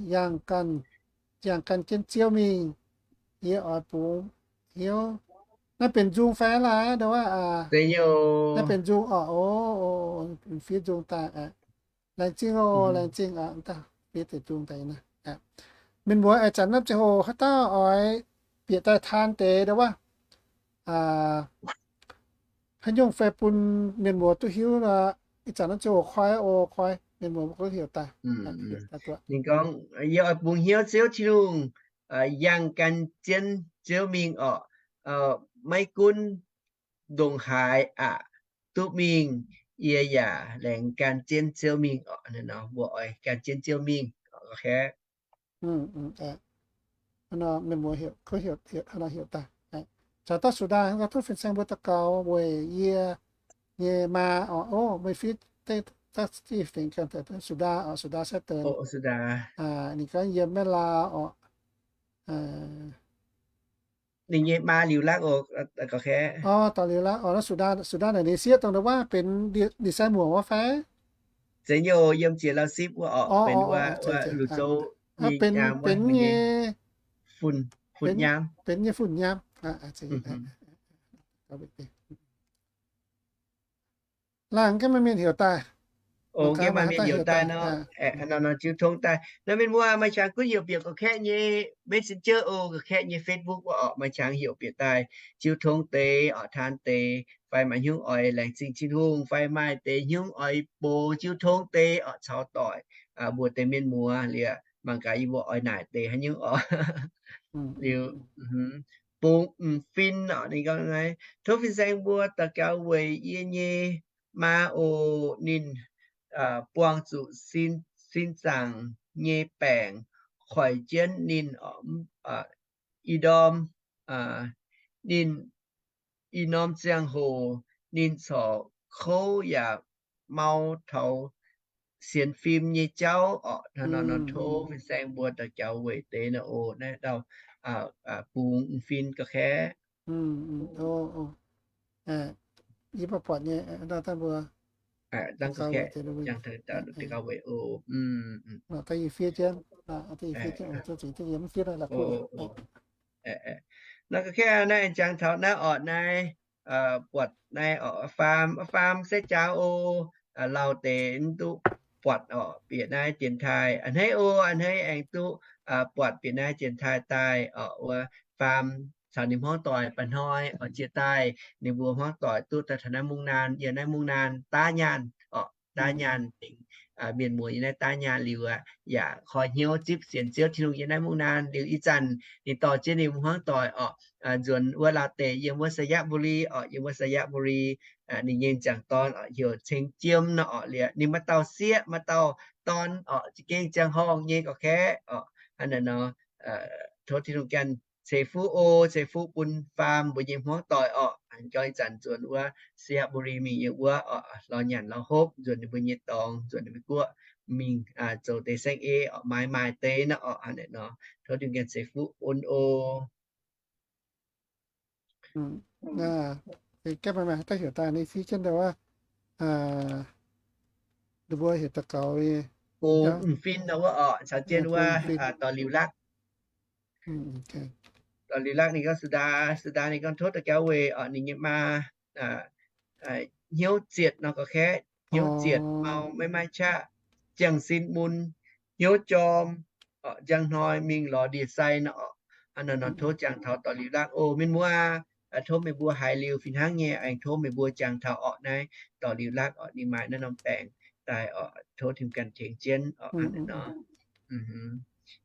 yangh gan, yangh gan jienv Ziouv mingh. Yie oix bungx hnyouv. Naaiv benx nzung fai laaix ndo wuov? Naaiv benx nzung oc. O, fiev nzung daaih. Laengz zingh oc, laengz zingh aqv. Fiev deix nzung daaih. Mienh muoz, ih zanc naaiv ziangh hoc haaix dauh oix bieqc daaih taan deix ndo wuov, haaix nyungc fai bun mienh muoz duqv hiuv nor, ih zanc naaiv ziouc koi oc, koi mienh muoz mbuo gorngv heuc daaih. Ninh gorngv, yie oix bungx hnyouv Ziouv Tin-Hungh, yangh gan jienv Ziouv mingh orqc. Maiv gunv ndongc haaix aqc duqv mingh, yie yaac laengz gan jienv Ziouv mingh orqc. Mbuo oix gan jienv Ziouv mingh. Mienh muoz heuc, heuc daaih. Caux dauh Sudaa, tov fin-saeng mbuo daux gaux weic yie nyei maa orqc. O, meih fiev daaih, Sudaa orqc, Sudaa Saev Deix. Ninh gorngv yiem Maiv Laa orqc. Ninh nyei maa Liuz Lakv oc. Dorh Liuz Lakv oc. Sudaa naaic ninh sieqv dongh ndo wuov benx Lee Sai Muoc wuov fai? Zeiz nyei oc, yiem Jiex Lauh Sipv wuov orqc, benx wuov Luv Zouv nyei nyaam, benx nyei fun-nyaam, benx nyei fun-nyaam. Laangz gaengh maaih mienh heuc daaih. O, gaengh maaih mienh heuc daaih nor, nor jiu tong daaih. Nor mienh muoz maaih qangx gunv heuc bieqc gorqv-kaeqv nyei Messenger oc, gorqv-kaeqv nyei Facebook wuov orqc, maaih qangx heuc bieqc daaih jiu tong deix orqc, taan deix, fai maaih hnyouv oix laengz zingh Tin-Hungh, fai maaih deix hnyouv oix box jiu tong deix orqc, caux doic mbuo deix mienh muoz liuz, mangc gaax yie mbuo oix naaic deix haaix nyungc orqc. Liuz, bungx m'fin orqc, ninh gorngv naaiv, tov fin-saeng mbuo daux gaux weic yie nyei maa oc. Ninh buangh zuqc sin zaangc nyei baengc, koic jienv ninh i ndorm, ninh i norm ziangh hoc ninh corc kouv yaac mau taux sienx fim nyei jauv orqc. Hnangv nor nor tov fin-saeng mbuo daux gaux weic deix naaiv oc. Naaiv dauh bungx m'fin gorqv-kaeqv. Yie mbuo buatc nyei, dangh gorqv-kaeqv, daux gaux weic oc. Nor gorqv-kaeqv naaiv aengx jangx taux naaiv orqc, naaiv buatc naaiv orqc, faam, faam setv jaauv oc. Lauh deix mv duqv buatc orqc, bieqc naaiv dienx taaih. A'hneiv oc, a'hneiv aengx duqv buatc bieqc naaiv dienx taaih daaih orqc, wuov faam caux ninh hmuangv doic mba'hnoi orqc, jiex daaih ninh mbuo hmuangv doic duqv daaih taux naaiv mungv naanc, yiem naaiv mungv naanc daav nyaanh orqc. Daav nyaanh tengx mienh muoz yiem naaiv daav nyaanh liuz aqv, yaac koi hnyouv zipv sienx Ziouv Tin-Hungh yiem naaiv mungv naanc liuz. Ih zanc ninh dorh jienv ninh hmuangv doic orqc, nzuonx wuov Laauv deic, yiem wuov Sainyabuli orqc, yiem wuov Sainyabuli. Ninh nyei m'jangc dorn orqc, heuc Ceng Jiem nor orqc. Liuz ninh maaih dauh sieqv, maaih dauh dorn orqc, za'gengh ziangh horngh nyei gorqv-kaeqv orqc. Hnangv naaic nor, tov Tin-Hungh ganh ceix fuqv oc, ceix fuqv bun faam mbuo nyei hmuangv doic orqc. Gorngv ih zanc nzuonx wuov Sainyabuli mingh yiem wuov orqc, lorz nyanc lorz hopv, nzuonx ninh mbuo nyei dorngx, nzuonx ninh mbuo guoqv mingh zoux deix saengv-eix orqc, maaiz maaih deix nor orqc. Hnangv naaic nor, tov Tin-Hungh ganh ceix fuqv bun oc. Gapv maaih maaih daaih heuc daaih ninh fiev jienv ndo wuov, ninh mbuo heuc daux gaux, bungx m'fin nor wuov orqc, caux jienv wuov dorh Liuz Lakv. Dorh Liuz Lakv ninh gorngv Sudaa, Sudaa ninh gorngv tov daux gaux weic orqc, ninh nyei maa hnyouv zietc nor gorqv-kaeqv, hnyouv zietc, mau maiv maaih qaqv, ziangh sin mun, hnyouv jorm, njang hnoi mingh lorz ndie-sai nor orqc. Hnangv naaic nor tov jangx taux dorh Liuz Lakv oc. Mienh muoz, tov meih mbuo haiz liuz fih hnangv nyei aengx tov meih mbuo jangx taux orqc, naaiv dorh Liuz Lakv orqc, ninh maaih naaiv norm baengc daaih orqc, tov Tin-Hungh ganh tengx jienv orqc. Hnangv naaic nor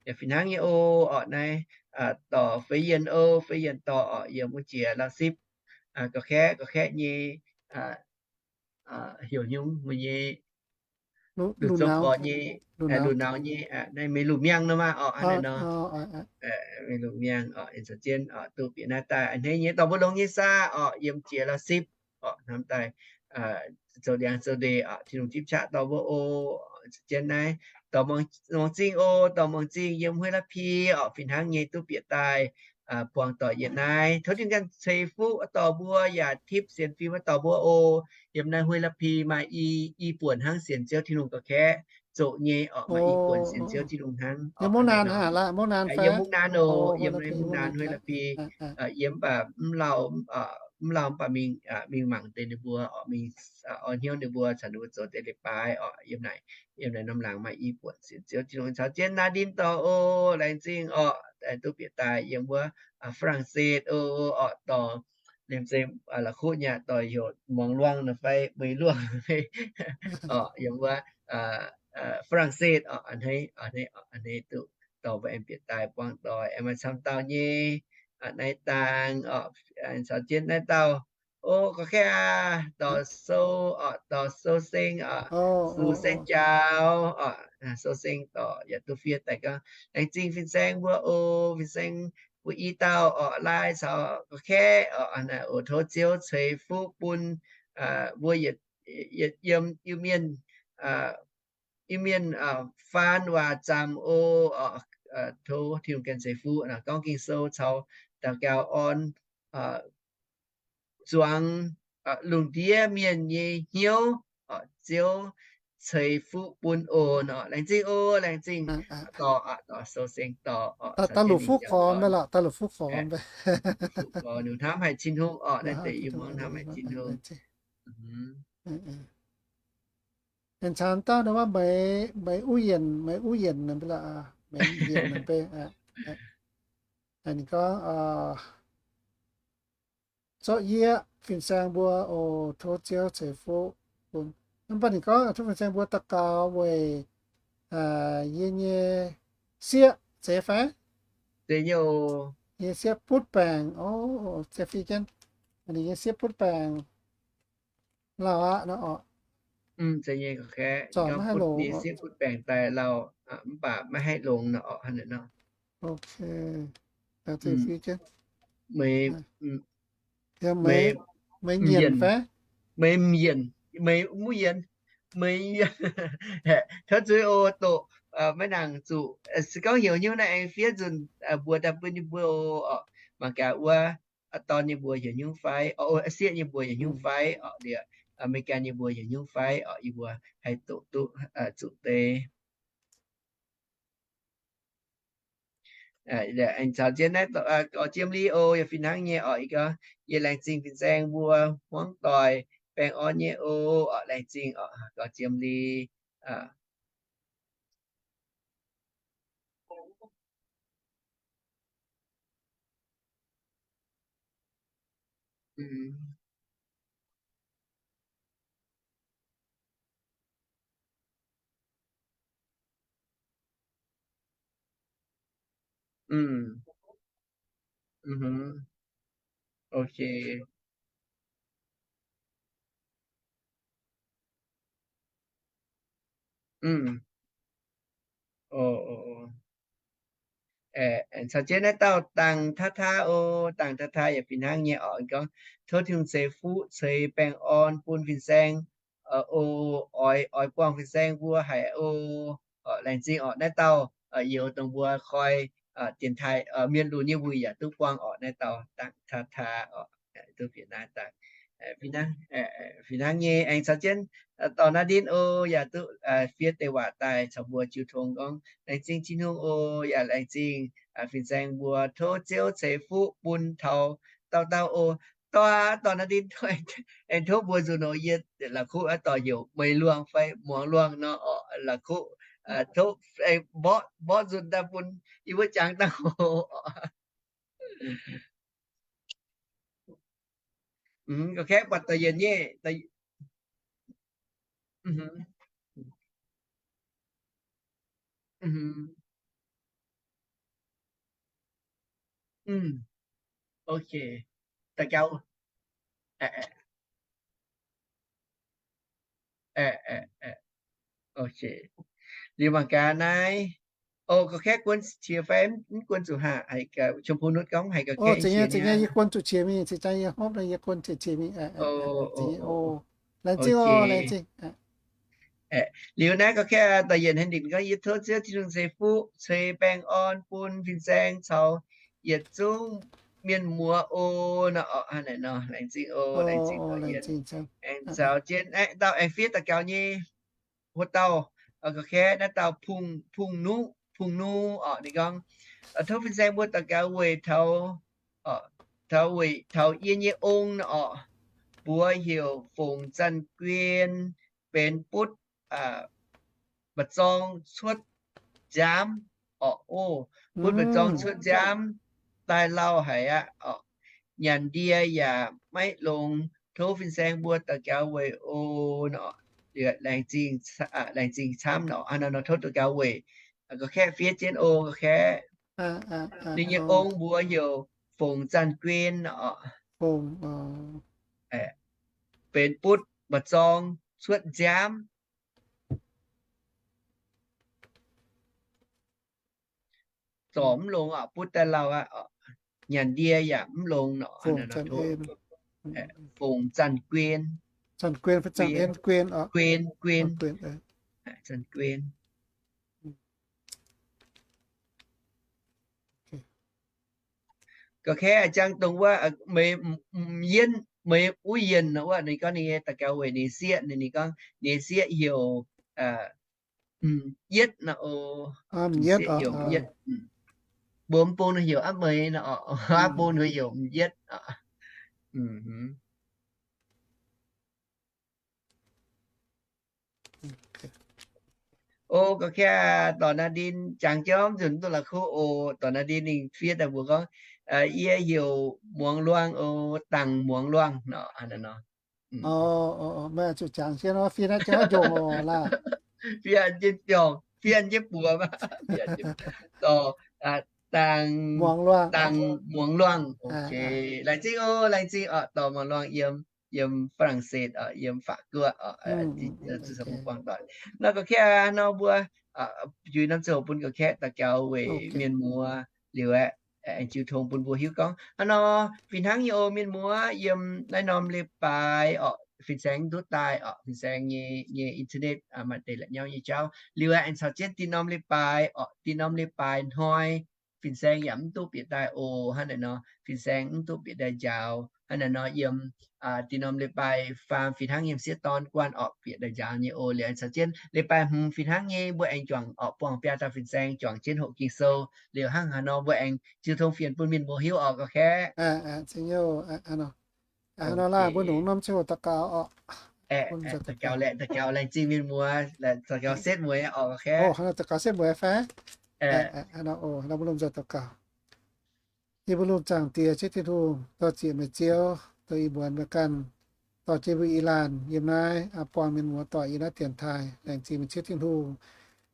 yaac fih hnangv nyei oc. Orqc naaiv dorh Fei Yien oc, Fei Yien dorh orqc, yiem wuov jiex Lauv Sipv, gorqv-kaeqv, gorqv-kaeqv nyei heuc nyungc mbuo nyei Luv Zong Gorx nyei, Luv Nauz nyei, naaiv Meix Luv Miangh nor maah orqc. Hnangv naaic nor, Meix Luv Miangh orqc, caux jienv orqc duqv bieqc naaiv daaih a'hneiv nyei dorh mbuo longx nyei saah orqc, yiem jiex Lauv Sipv orqc, hnamv daaih zoux ndiangx zoux ndeic orqc, Tin-Hungh zipv qaqv dorh mbuo oc. Caux jienv naaiv dorh Muangx Zingh oc, dorh Muangx Zingh yiem Huei La'Pi orqc, fih hnangv nyei duqv bieqc daaih buangh doic yietc naaiv. Tov Tin-Hungh ganh ceix fuqv dorh mbuo yaac tipv sienx fim dorh mbuo oc. Yiem naaiv Huey Lappi maaih i, i buonc hnangv sienx Ziouv Tin-Hungh ga'kaeqv zoqc nyei orqc, maaih i buonc sienx Ziouv Tin-Hungh hnangv. Yiem Mungv Naan oc, yiem Mungv Naan Huey Lappi, yiem mv baac mv lauh, mv lauh mv baac mingh, mingh mangc deix ninh mbuo orqc, mingh oix hnyouv ninh mbuo caux ninh mbuo zoux deix leiz-baaix orqc. Yiem naaic, yiem naaic norm laangz maaih i buonc sienx Ziouv Tin-Hungh caux jienv Nadine dorh oc. Laengz zingh orqc, duqv bieqc daaih yiem wuov Faa^lang^setv oc, orqc dorh liemh zeih la'kuqv nyei dorh heuc Muangz Luangh nor fai Meih Luangh orqc, yiem wuov Faa^lang^setv orqc, a'hneiv, a'hneiv duqv dorh mbuo aengx bieqc daaih buangh doic aengx maaih camv dauh nyei naaiv dangh orqc, caux jienv naaiv dauh oc, ga'kaeqv aac, dorh Sou orqc, dorh Sou Seng orqc, Sou Seng Jaaux orqc, Sou Seng dorh yaac duqv fiev daaih gorngv laengz zingh fin-saeng mbuo oc, fin-saeng mbuo i dauh orqc, Lai caux ga'kaeqv orqc, oc tov Ziouv ceix fuqv bun mbuo yietc, yietc yiem Iu-Mienh, Iu-Mienh faan waac zaamc oc, tov Tin-Hungh ganh ceix fuqv gorngv Ging-Sou caux daux gaux orn zuangx lungh ndiev mienh nyei hnyouv, Ziouv ceix fuqv bun oc. Laengz zingh oc, laengz zingh. Dorh, dorh Sou Seng dorh, daaih luqc fuqv gormx mv baac lorqc, daaih luqc fuqv gormx mv baac. Ninh hnamv haic Tin-Hungh orqc, naaiv deix yie muangx hnamv haic Tin-Hungh. Aengx caux dauh wuov Meix, Meix Uv Yienc, Meix Uv Yienc, ninh gorngv, zorqv yie fin-saeng mbuo oc, tov Ziouv ceix fuqv bun. Mv baac ninh gorngv tov fin-saeng mbuo daux gaux weic yie nyei sieqv zeiz fai? Yie sieqv butv baengc oc, zeiz fiev jienv. Ninh nyei sieqv butv baengc lauh aqv nor orqc. Zeiz nyei, gorngv butv, ninh sieqv butv baengc daaih lauh, mv baac maiv haih longx nor orqc, hnangv naaiv nor. Meix, Meix Nyienc fai? Meix Yienc, Meix Mv Yienc, Meix Yienc. Tov zuiz oc, doqc maiv nangc zuqc. Se gorngv heuc nyungc naaiv aengx fiev nzunc mbuox daaih bun ninh mbuo oc. Mangc gaax wuov dorn nyei mbuox heuc nyungc fai, sieqv nyei mbuox heuc nyungc fai orqc, liuz America nyei mbuox heuc nyungc fai orqc, yie mbuo haih doqc duqv zuqc deix. Aengx caux jienv naaiv, gorx Jiem Li oc, yaac fih hnangv nyei orqc. Yie gorngv yie laengz zingh fin-saeng mbuo hmuangv doic baengh orn nyei oc, orqc laengz zingh orqc, gorx Jiem Li. Ok. Caux jienv naaiv dauh Dangc Taa Taa oc, Dangc Taa Taa yaac fih hnangv nyei orqc, gorngv tov Tin-Hungh ceix fuqv ceix baengh orn bun fin-saeng oc, oix, oix buangh fin-saeng mbuo haic oc. Laengz zingh orqc, naaiv dauh youz dongh mbuo koi dienx taaih mienh lunx nyei wuic yaac duqv buangh orqc, naaiv dauh Dangc Taa Taa orqc, duqv bieqc naaiv daaih. Fih hnangv nyei aengx caux jienv dorh Nadine oc, yaac duqv fiev deix waac daaih caux mbuo jiu tong gorngv laengz zingh Tin-Hungh oc, yaac laengz zingh fin-saeng mbuo, tov Ziouv ceix fuqv bun taux dauh dauh oc. Dorh aqv, dorh Nadine, aengx tov mbuox nzunc oc, yie la'kuqv dorh heuc Meih Luangh fai Muangz Luangh nor orqc, la'kuqv tov mborqv, mborqv nzunc daaih bun yie mbuo jangx dangh oc. Ga'kaeqv buatc da'yietc nyei. Ok. Da'gaux. Ok. Liuz mangc gaax naaiv. Oc, ga'kaeqv guon qiex fai mv guon zuqc haac? Haiz gaax Chum Pung Nutv gorngv haiz ga'kaeqv qiex nyei. Yie guon zuqc qiex mingh, cingx jaax yie hopv nor yie guon qiex qiex mingh. Laengz zingh oc, laengz zingh. Liuz naaiv ga'kaeqv da'yietc hnangv ninh gorngv, yie tov Ziouv Tin-Hungh ceix fuqv ceix baengh orn bun fin-saeng caux yietc zungv mienh muoz oc. Nor orqc, hnangv naaic nor, laengz zingh oc, laengz zingh oc, laengz zingh. Aengx caux jienv aeqv, dauh aengx fiev daux gaux nyei wuov dauh, ga'kaeqv naaiv dauh Pung, Pung Nuqv, Pung Nuqv orqc. Ninh gorngv, tov fin-saeng mbuo daux gaux weic taux, taux weic taux yie nyei ong nor orqc, mbuox heuc Fongc Zanh Guien, benx butv mba'zorng cuotv nziaamv orqc. Oc, butv mba'zorng cuotv nziaamv daaih lauh haic aqv orqc. Nyanc ndie yaac maiv longx. Tov fin-saeng mbuo daux gaux weic oc. Nor, laengz zingh camv nor, nor tov daux gaux weic. Ga'kaeqv fiev jienv oc, ga'kaeqv. Ninh nyei ong mbuox heuc Fongc Zanh Guien orqc. Benx butv mba'zorng cuotv nziaamv, zorc mv longx orqc, butv daaih lauh aqv. Nyanc ndie yaac mv longx nor. Fongc Zanh Guien, Guien, Guien, Zanh Guien. Ga'kaeqv jangx dongh wuov, meih, yienv, meih wuov yienh wuov, ninh gorngv ninh nyei daux gaux weic ninh sieqv, ninh gorngv ninh sieqv heuc M'Yietv nor. M'Yietv, mbuo mv bung heuc aav meih nor, aav bung heuc M'Yietv. O, ga'kaeqv dorc naaiv ndin jangx jomv nzunc duqv la'kuqv oc. Dorc naaiv ndin ninh fiev daaih mbuox gorngv, yie heuc Muangz Luangh oc, Dangc Muangz Luangh nor. Meih zuqc jangx jienv fiev naaiv jauv njongc oc laaih. Fiev jienv biorngh, fiev jienv buoz maah. Dorc, Dangc, Dangc Muangz Luangh. Laengz zingh oc, laengz zingh oc, Dorc Muangz Luangh yiem, yiem Faa^lang^setv oc, yiem Faav Guoqv oc. Nor ga'kaeqv nor mbuo juix norm ziangh hoc bun ga'kaeqv daux gaux weic mienh muoz liuz aeqv, aengx jiu tong bun mbuo hiuv gorngv hnangv nor fih hnangv nyei oc. Mienh muoz yiem naaiv norm leiz-baaix orqc, fin-saeng mv duqv daaih orqc, fin-saeng nyei, nyei internet maaih deix la'nyauv nyei jauv. Liuz aeqv, aengx caux jienv dinh norm leiz-baaix orqc, dinh norm leiz-baaix hnoi fin-saeng yaac mv duqv bieqc daaih oc. Hnangv naaic nor, fin-saeng mv duqv bieqc daaih njaaux. Hnangv naaic nor, yiem dinh norm leiz-baaix faam fih hnangv yiem sieqv dorn guanh orqc, bieqc daaih njaaux nyei oc. Liuz aengx caux jienv leiz-baaix hmz fih hnangv nyei mbuo aengx juangc orqc, buangh biaa dauh fin-saeng juangc jienv hoqc Ging-Sou. Liuz hnangv haaix nor mbuo aengx jiu tong fienx bun mienh muoz hiuv orqc, ga'kaeqv. Hnangv nor laaih mbuo longc norm ziangh hoc daux gaux orqc. Daux gaux, laengz zingh mienh muoz, daux gaux setv mueiz orqc, ga'kaeqv. Daux gaux setv mueiz fai? Hnangv nor mbuo lomh nzoih daux gaux. Yie mbuo lungh zaangc Diex, Ziouv Tin-Hungh, dor-ziec meih Ziouv, dongh ih muonz meih ganh dorh jienv mbuo ih laanh yiem naaiv buangh mienh muoz doic yiem naaiv dienx taaih. Laengz zingh meih Ziouv Tin-Hungh.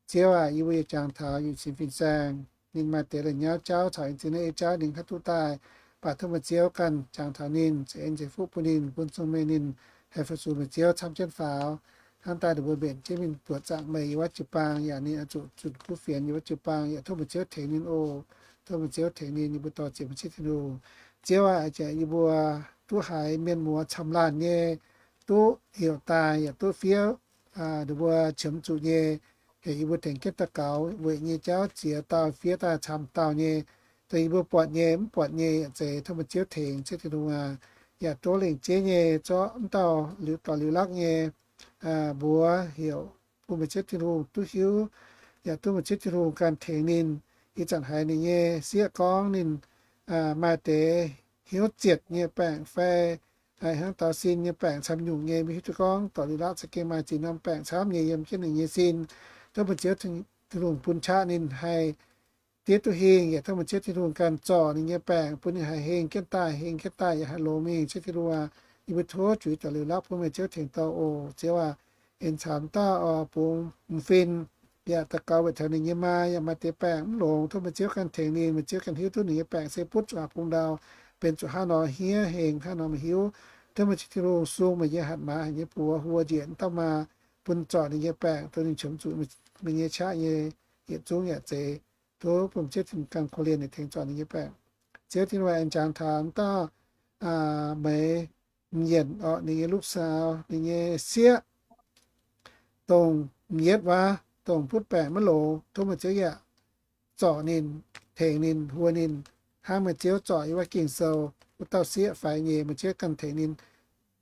Ziouv aac, yie mbuo yaac jangx taux yietc cin fin-saeng, ninh maaih deix la'nyauv jauv caux en zingh naaiv ei jauv ninh haih duqv daaih. Baac tov meih Ziouv ganh jangx taux ninh, ceix en ceix fuqv bun ninh, bun zong meih ninh haih fu-sux meih Ziouv camv jienv faaux, hnangv daaih ninh mbuo mbenc jienv mingh buoqc zaangc meih yiem wuov jiu-baang, yaac ninh oix zuqc zunc kuv fienx yiem wuov jiu-baang. Yaac tov meih Ziouv tengx ninh oc. Tov meih Ziouv tengx ninh, yie mbuo dor-ziec meih Ziouv Tin-Hungh. Ziouv aac, yie mbuo duqv haiz mienh muoz camv laanh nyei duqv heuc daaih yaac duqv fiev ninh mbuo qiemx zuqc nyei, heuc yie mbuo tengx jienv daux gaux weic nyei jauv ziex dauh fiev daaih camv dauh nyei. Dongh yie mbuo buatc nyei, mv buatc nyei yaac zeiz tov meih Ziouv tengx, Ziouv Tin-Hungh aac. Yaac duqv lengc jeiv nyei zorqv mv dauh liuz dorh liuz lakv nyei mbuox heuc bun meih Ziouv Tin-Hungh duqv hiuv, yaac duqv meih Ziouv Tin-Hungh ganh tengx ninh. Ih zanc haiz ninh nyei sieqv gorngv ninh maaih deix hnyouv zietc nyei baengc fai hnangv daux sin nyei baengc camv nyungc nyei, maiv hiuv duqv gorngv dorh liuz lakv za'gengh maaih ziex norm baengc camv nyei yiem jienv ninh nyei sin. Tov meih Ziouv Tin-Hungh bun qaqv ninh haih diev duqv hingh, yaac tov meih Ziouv Tin-Hungh ganh zorc ninh nyei baengc bun ninh haih hingh jienv daaih, hingh jienv daaih yaac haih longx mingh. Ziouv Tin-Hungh aac, yie mbuo tov juix dorh liuz lakv bun meih Ziouv tengx dorh oc. Ziouv aac, en caux dauh oix bungx m'fin, yaac daux gaux weic taux ninh nyei maa yaac maaih deix baengc mv longx. Tov meih Ziouv ganh tengx ninh, meih Ziouv ganh hiuv duqv ninh nyei baengc se butv zuqc haaix bung ndau, benx zuqc hnangv nor hniev hengx hnangv nor meih hiuv. Tov meih Ziouv Tin-Hungh sung meih nyei hatc maaz haic nyei buoz huo njiec dauh maa bun zorc ninh nyei baengc, dongh ninh qiemx zuqc meih nyei qaqv nyei yietc zungv yaac zeiz. Tov bun Ziouv Tin-Hungh ganh korv-lienh ninh tengx zorc ninh nyei baengc. Ziouv Tin-Hungh aengx jangx taux dauh Meix M'Yienc orqc, ninh nyei lukv saau, ninh nyei sieqv dongh M'Yietv wuov, dongh butv baengc maiv longx. Tov meih Ziouv yaac zorc ninh, tengx ninh, huo ninh, hnangv meih Ziouv zorc yiem wuov Ging-Sou wuov dauh sieqv faix nyei, meih Ziouv ganh tengx ninh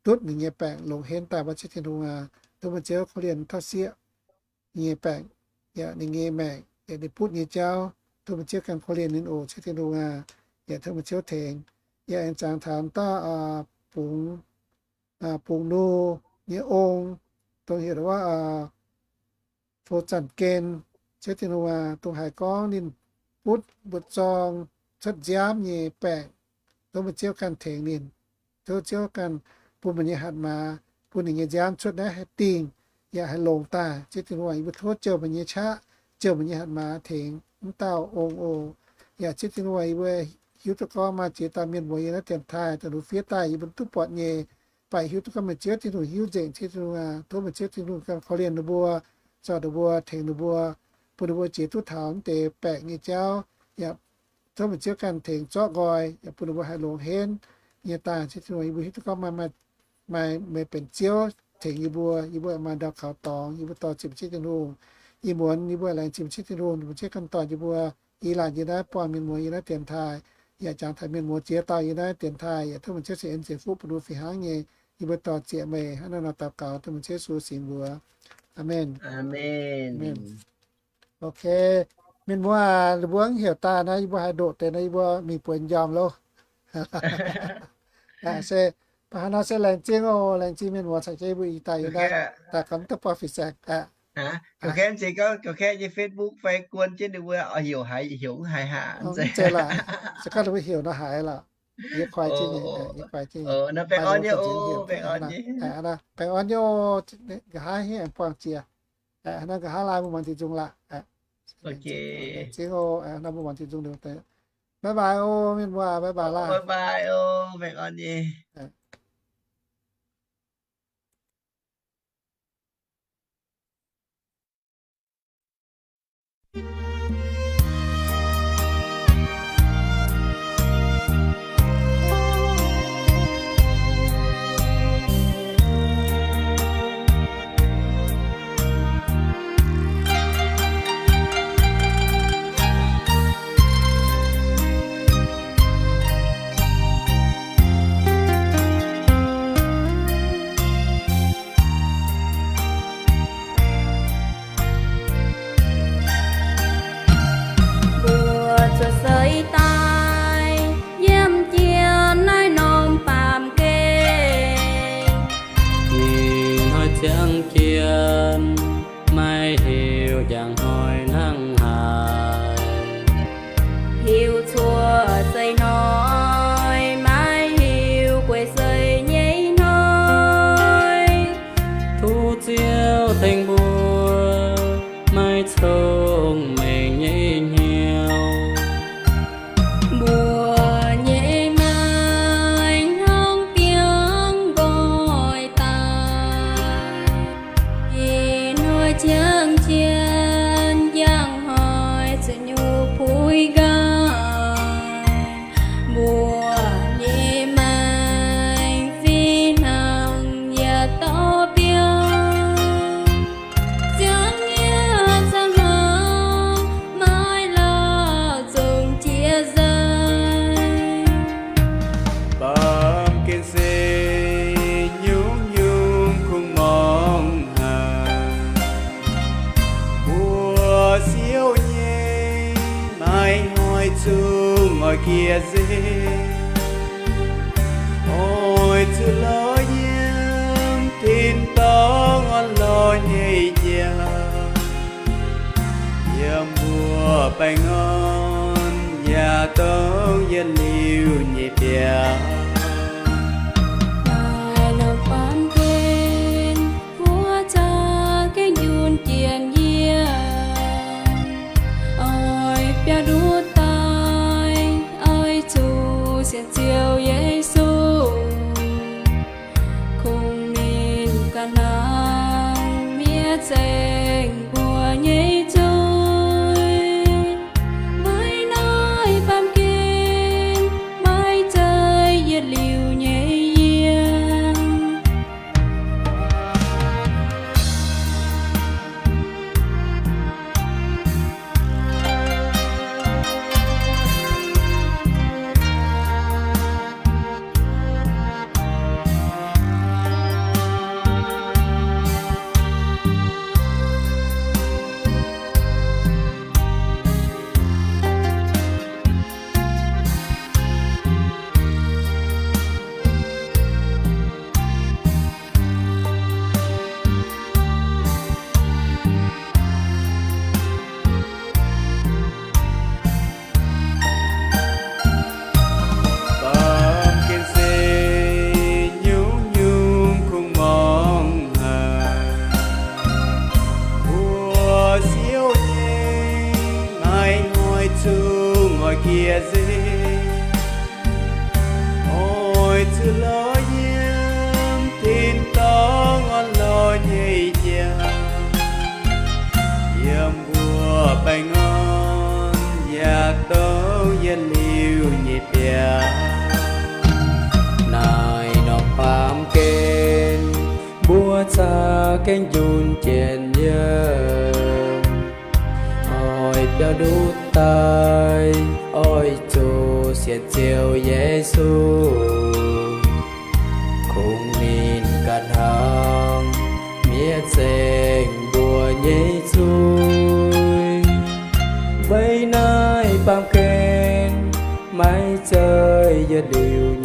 duqv ninh nyei baengc longx henv daaih wuov, Ziouv Tin-Hungh aac. Tov meih Ziouv korv-lienh wuov dauh sieqv nyei baengc, yaac ninh nyei maengc, yaac ninh butv nyei jauv. Tov meih Ziouv ganh korv-lienh ninh oc, Ziouv Tin-Hungh aac. Yaac tov meih Ziouv tengx. Yaac aengx zangx taux dauh bungx, bungx nu nyei ong, dongh heuc wuov Fo Zanc Gen, Ziouv Tin-Hungh aac, dongh haiz gorngv ninh butv mbu'zorng cuotv nziaamv nyei baengc, tov meih Ziouv ganh tengx ninh. Tov Ziouv ganh bun meih nyei hatc maaz, bun ninh nyei nziaamv cuotv naaiv haih dingh, yaac haih longx daaih. Ziouv Tin-Hungh aac, yie mbuo tov jouh meih nyei qaqv, jouh meih nyei hatc maaz tengx wuov dauh ong oc. Yaac Ziouv Tin-Hungh aac, yie mbuo hiuv duqv gorngv maaih ziex dauh mienh muoz yiem naaiv dienx taaih, dongh ninh fiev daaih yie mbuo duqv buatc nyei, baac hiuv duqv gorngv meih Ziouv Tin-Hungh hiuv nzengc. Ziouv Tin-Hungh aac, tov meih Ziouv Tin-Hungh ganh korv-lienh ninh mbuo, zorc ninh mbuo, tengx ninh mbuo, bun ninh mbuo jiex duqv taux naaiv deix baengc nyei jauv. Yaac tov meih Ziouv ganh tengx zorqv nqoi, yaac bun ninh mbuo haih longx henv nyei daaih. Ziouv Tin-Hungh, yie mbuo hiuv duqv gorngv maaih, maaih, maaih meih benx Ziouv tengx yie mbuo, yie mbuo maaih ndau kaux dorngx, yie mbuo dorh ziec meih Ziouv Tin-Hungh. Ih muonz yie mbuo laengz zingh meih Ziouv Tin-Hungh, meih Ziouv ganh dorh yie mbuo i laanh yiem naaiv buangh mienh muoz yiem naaiv dienx taaih, yaac jangx taux mienh muoz ziex dauh yiem naaiv dienx taaih, yaac tov meih Ziouv ceix en ceix fuqv bun ninh mbuo fih hnangv nyei. Yie mbuo dorh ziec meih hnangv naaiv nor daux gaux dengh meih Ziouv Yesu singx mbuox. Aamen. Aamen. Ok, mienh muoz aac, ninh mbuo mv heuc daaih naaiv, yie mbuo haaix ndoqc deix naaiv, yie mbuo mingh buonx njormh loh. Se, mv baac hnangv nor se laengz zingh oc, laengz zingh mienh muoz caux jienv yie mbuo ih daaih yiem naaiv daaih gaux mv duqv buangh fih saeng aqv. Ga'kengx nyei Facebook fai guon jienv ninh mbuo heuc haiz, heuc mv haiz haac. Mv zeiz laac, se gorngv ninh mbuo heuc nor haiz lorqc. Yie koi jienv nyei, yie koi jienv nyei. Baengh orn nyei oc, nqa'haav hingv aengx buangh jiex. Hnangv nqa'haav laai mbuo muangx diuh nzung laac. Zingh oc, hnangv mbuo muangx diuh nzung. Bye bye oc, mienh muoz, bye bye laac. Mbuo zuqc seix daaih yiem jien naaiv norm baamh gen. Ih hnoi ziangh jien maiv hiuv njang hnoi hnangv haaix. Hiuv cuotv seix hnoi, maiv hiuv guei seix nyei hnoi. Tov Ziouv tengx mbuo maiv cong-mengh nyei hnyouv. Mbuo nyei maengc hnangv biangv nqoi daaih. Ih hnoi ziangh jien njang hnoi zuqc nyuv puix nqaang. Mbuo nyei maengc fih hnangv yietc dauh biauv. Ziangh nyienh ziangh hnangv maiv lauh zongc jiex nzengc. Baamh gen se nyungc-nyungc kungx mangc haic. Mbuo siouv nyei maiv hnoi zungv oix jiex nzengc. Oix zuqc lorz yiem tin-dorngh orn-lorqc nyei jauv. Yiem mbuo baengh orn yaac dongh yietc liuz nyei biauv. Daaih lorqc baamh gen, mbuo za'gengh njunh jiex yiem. Oix biauv nduqc daaih, oix zuqc sienx Ziouv Yesu. Kungx ninh ganh hnangv miev zengc mbuo nyei zuiz. Maiv naaiv baamh gen, maiv zeiz Gieh nzengc, oix zuqc lorz yiem tin-dorngh orn-lorqc nyei jauv, yiem mbuo baengh orn yaac douh yietc liuz nyei biauv. Naaiv norm baamh gen mbuo caa gengh njunc jienv yiem, oix biaux ndutv daaih, oix zuqc sienx Ziouv Yesu, kungx ninh ganh hnangv mietc zengc mbuo nyei zuiz. Weic naaiv baamh gen maiv zeiz yietc liuz